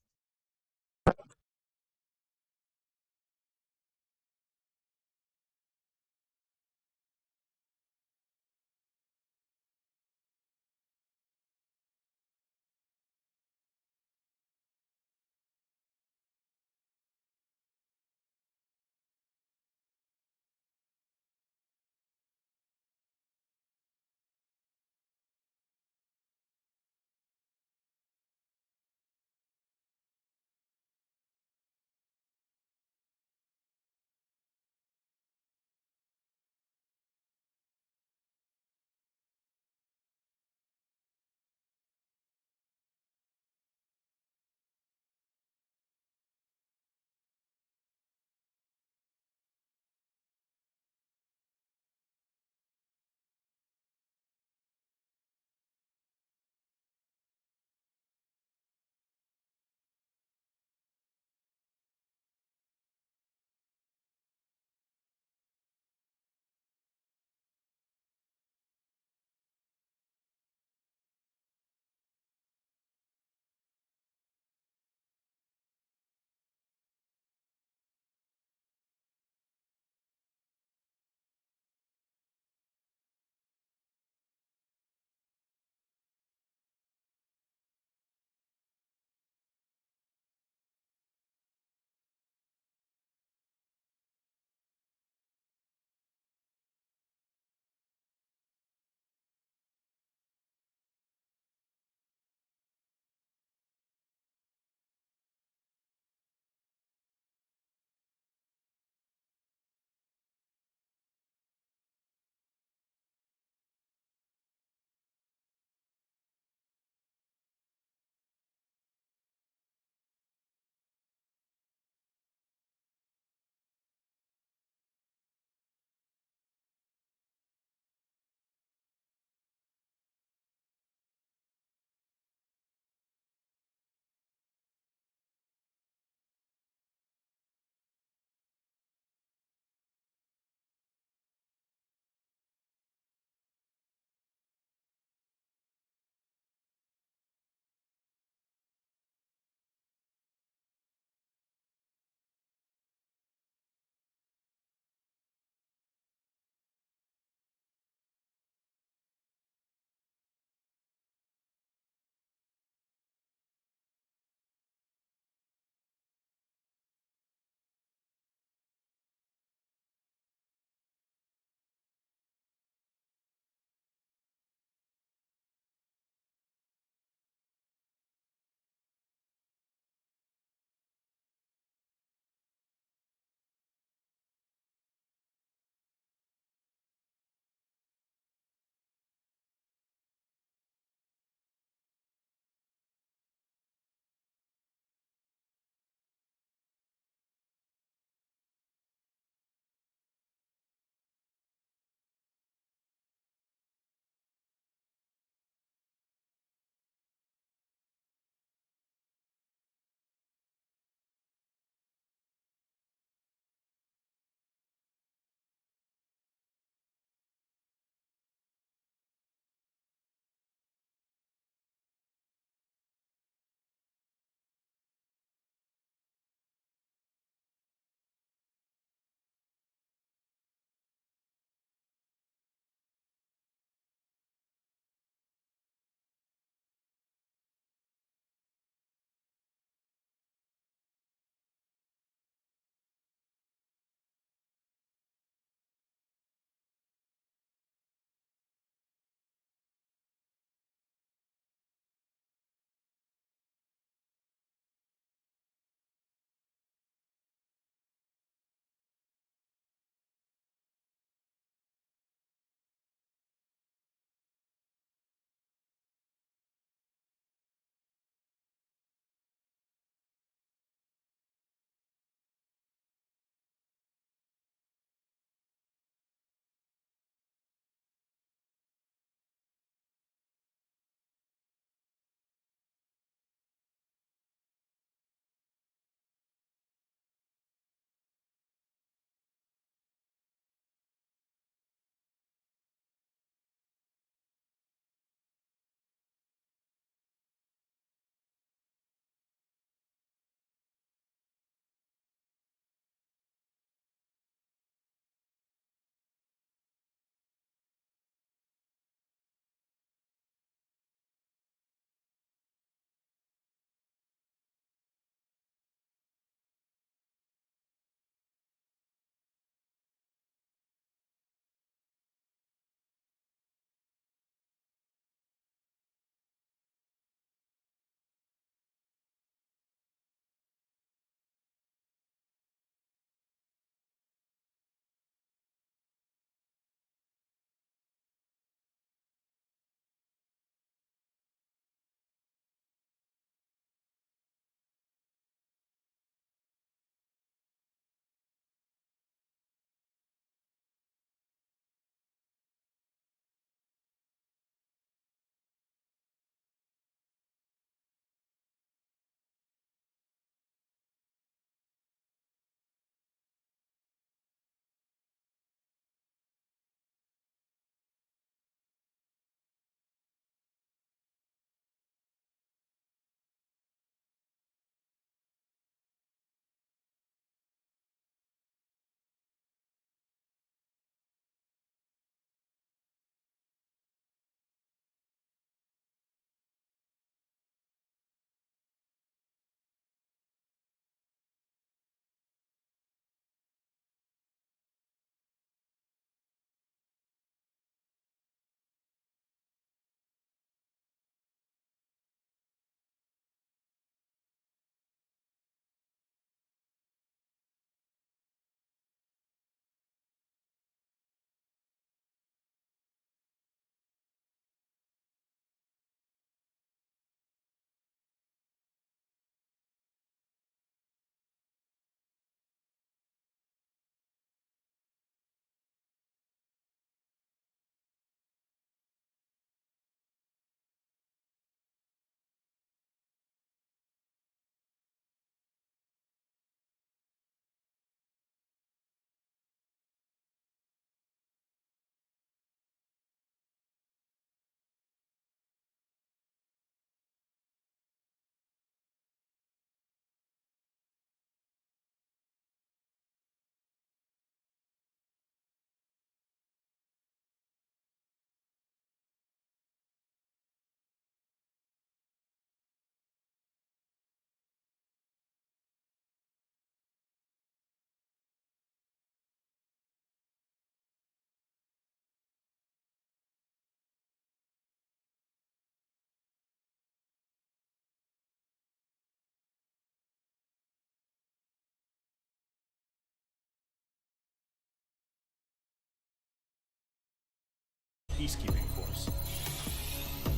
peacekeeping force.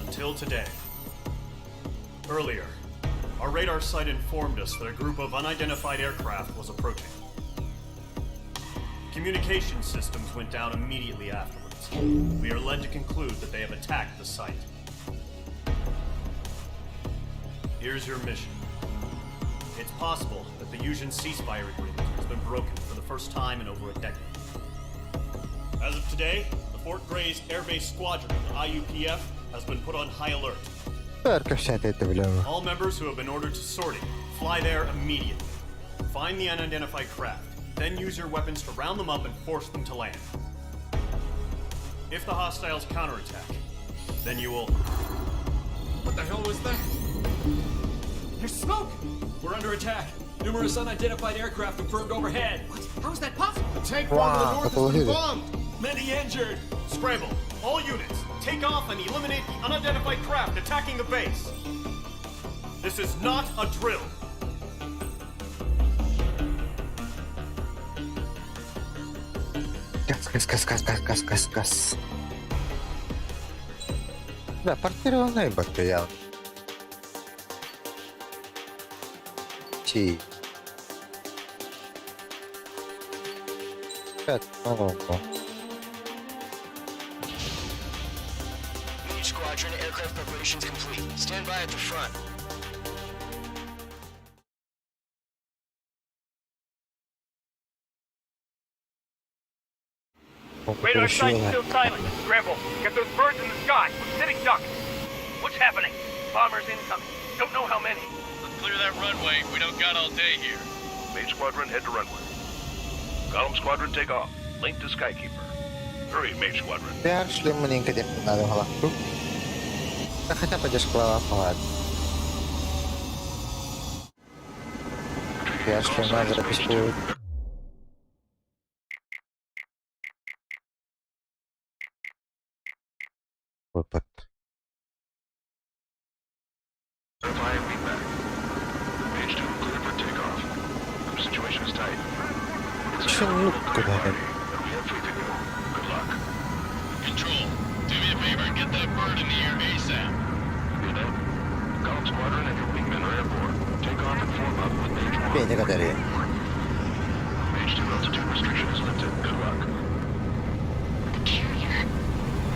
Until today. Earlier, our radar site informed us that a group of unidentified aircraft was approaching. Communication systems went down immediately afterwards. We are led to conclude that they have attacked the site. Here's your mission. It's possible that the Yuzhin ceasefire agreement has been broken for the first time in over a decade. As of today, the Fort Gray's Airbase Squadron of the IUPF has been put on high alert. All members who have been ordered to sortie, fly there immediately. Find the unidentified craft, then use your weapons to round them up and force them to land. If the hostiles counterattack, then you will. What the hell was that? There's smoke! We're under attack. Numerous unidentified aircraft confirmed overhead. What? How is that possible? The tank farm to the north has been bombed! Many injured! Scramble! All units, take off and eliminate the unidentified craft attacking the base! This is not a drill! Газ, газ, газ, газ, газ, газ, газ, газ. Да, портированный материал. Ти. Пять, ну, ну. Mage Squadron, aircraft preparations complete. Stand by at the front. Radar site's still silent. Scramble. Get those birds in the sky. We're sitting ducks. What's happening? Bombers incoming. Don't know how many. Let's clear that runway. We don't got all day here. Mage Squadron, head to runway. Golem Squadron, take off. Link to Skykeeper. Hurry, Mage Squadron. Я шлем маленько надо галакту. Да хотя бы шквала ладно. Я шлем надо запись будет. Выпад. Verify and feedback. Mage 2, clear for takeoff. The situation is tight. It's Че ну куда and we have faith in you. Good luck. Control, do me a favor and get that bird in the air ASAP. You know, Golem Squadron and your wingmen are airborne. Take off and form up with Mage 1. Петя Гадари. Mage 2 altitude restriction is lifted. Good luck. The carrier.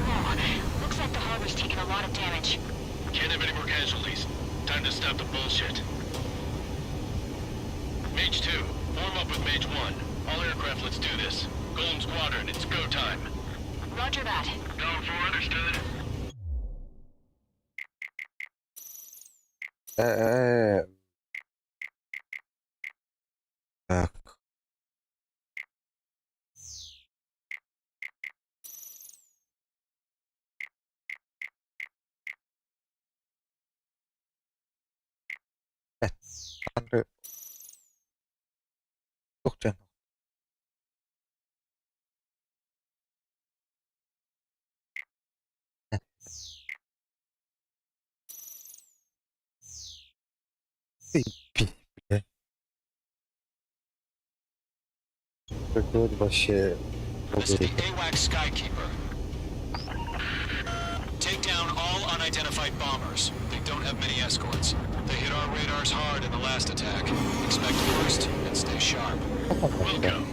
Whoa. Looks like the harbor's taken a lot of damage. Can't have any more casualties. Time to stop the bullshit. Mage 2, form up with Mage 1. All aircraft, let's do this. Golem Squadron, it's go time. Roger that. Golem 4, understood. Так. Андрей. Ух ты. Ты пи, бля. Как вот вообще. This is the AWACS Skykeeper. Take down all unidentified bombers. They don't have many escorts. They hit our radars hard in the last attack. Expect worst and stay sharp. Wilco.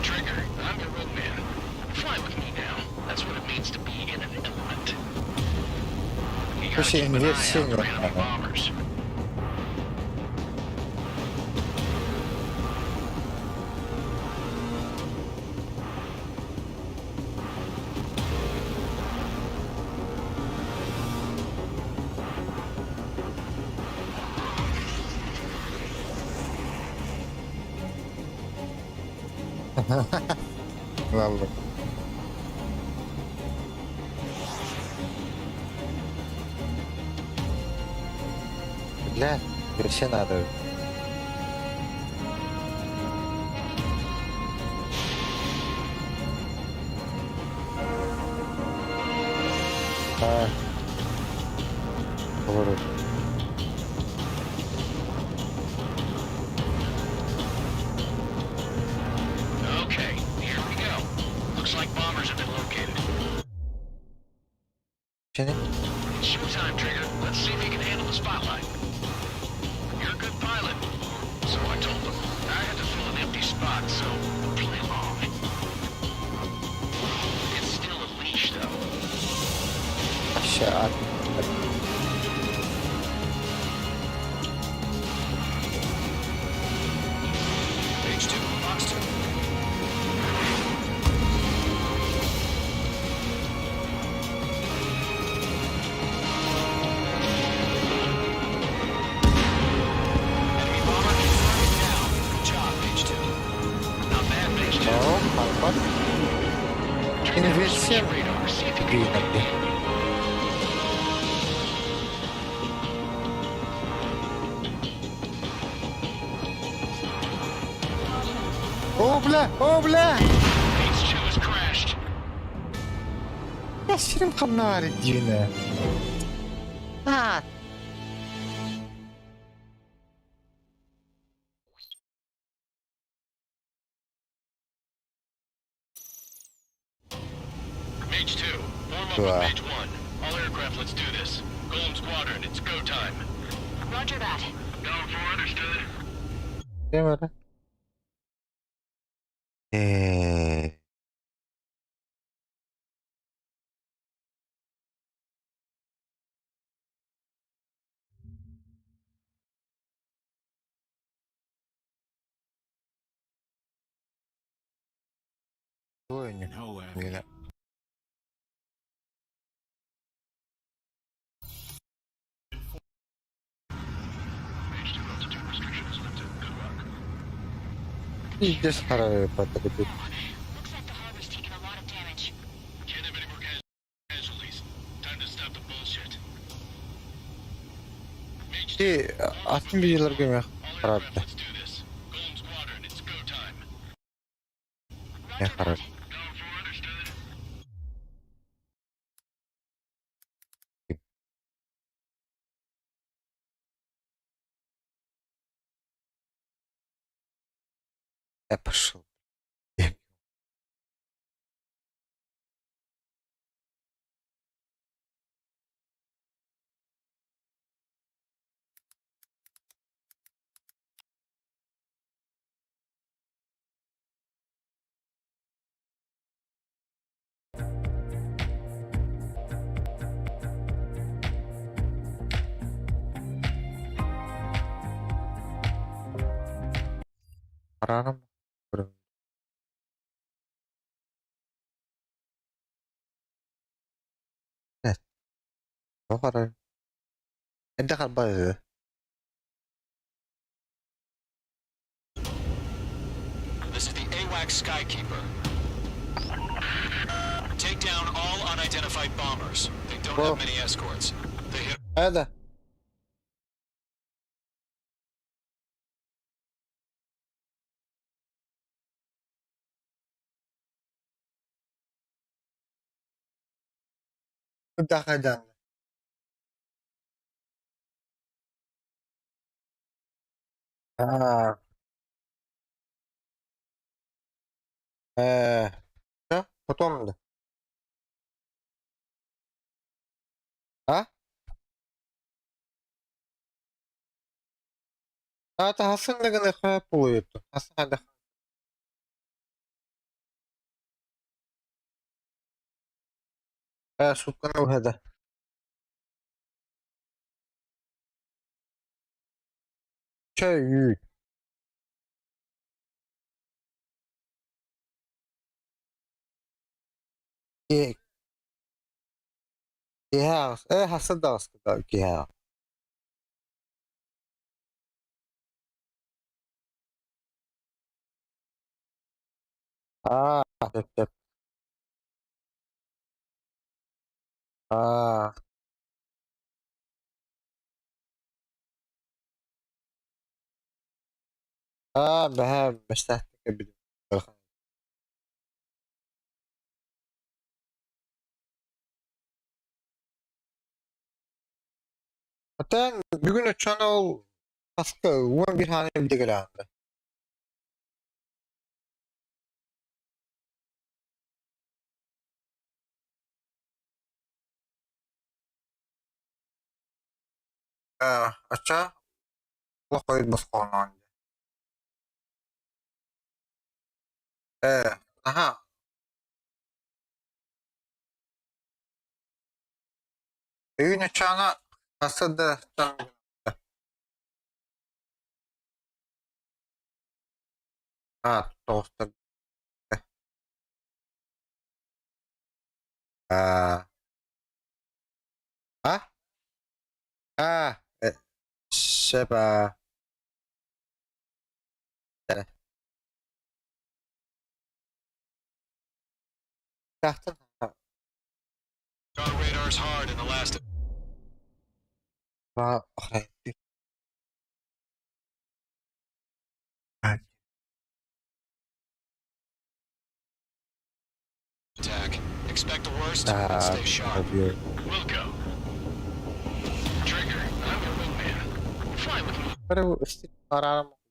Trigger, I'm your wingman. Fly with me now. That's what it means to be in an element. You gotta Вообще keep an eye инверсия out for enemy надо. bombers. Ладно. Бля, вообще надо. А. Поворот. Okay, here we go. Looks like bombers have been located. showtime, Trigger. Let's see if you can handle the spotlight. You're a good pilot. So I told them. I had to fill an empty spot, so play along. It's still a leash, though. Aşağı at. Mage 2, Fox 2. Enemy bomber target down. Good job, Mage 2. Not bad, Mage 2. О, Харпар. Инверсия. Блин, О, бля, о, бля! Mage 2 has crashed. Я сирим хамнаар дивнэ. Аа. Mage 2, form up Wow. with Mage 1. All aircraft, let's do this. Golem Squadron, it's go time. Roger that. Golem 4 understood. Тийм ээ. Э. Двое не. Mage 2 altitude restriction is lifted. Good luck. Пиздец хараа батаг. Can't have any more casualties. Time to stop the bullshit. Mage Ти атын биелерге мен хараад. let's do this. Golem Squadron, it's go time. Я хараад. Golem 4 understood. Я пошел. Хараарам. Хараа. Энд харбаа. This is the AWACS Skykeeper. Take down all unidentified bombers. They don't have many escorts. They hit Хайда. Дахадан. Аа. Э. Да, потом да. А? Аа та хасан нэг нэг хаа пуут. Хасан хада. Аа сукана хада. Чай. Э. Яа, э хасан даас гэдэг. Аа, тэп тэп. Аа. Аа, баа, бэстэ бид. Hatta бүгүн очоно ол хаска уон бир хааны билдегер аанда. Ээ, оччо олох хойут босхолоноҕун дии. Ээ, наһаа Өйүүн оччоҕуна сарсыарда Аа, тоҕустар Аа А? Аа, э, сөп аа. Тахтан Our radars hard in the last attack. Expect the worst and stay sharp. We'll go. Trigger, I'm your wingman. Fly with me.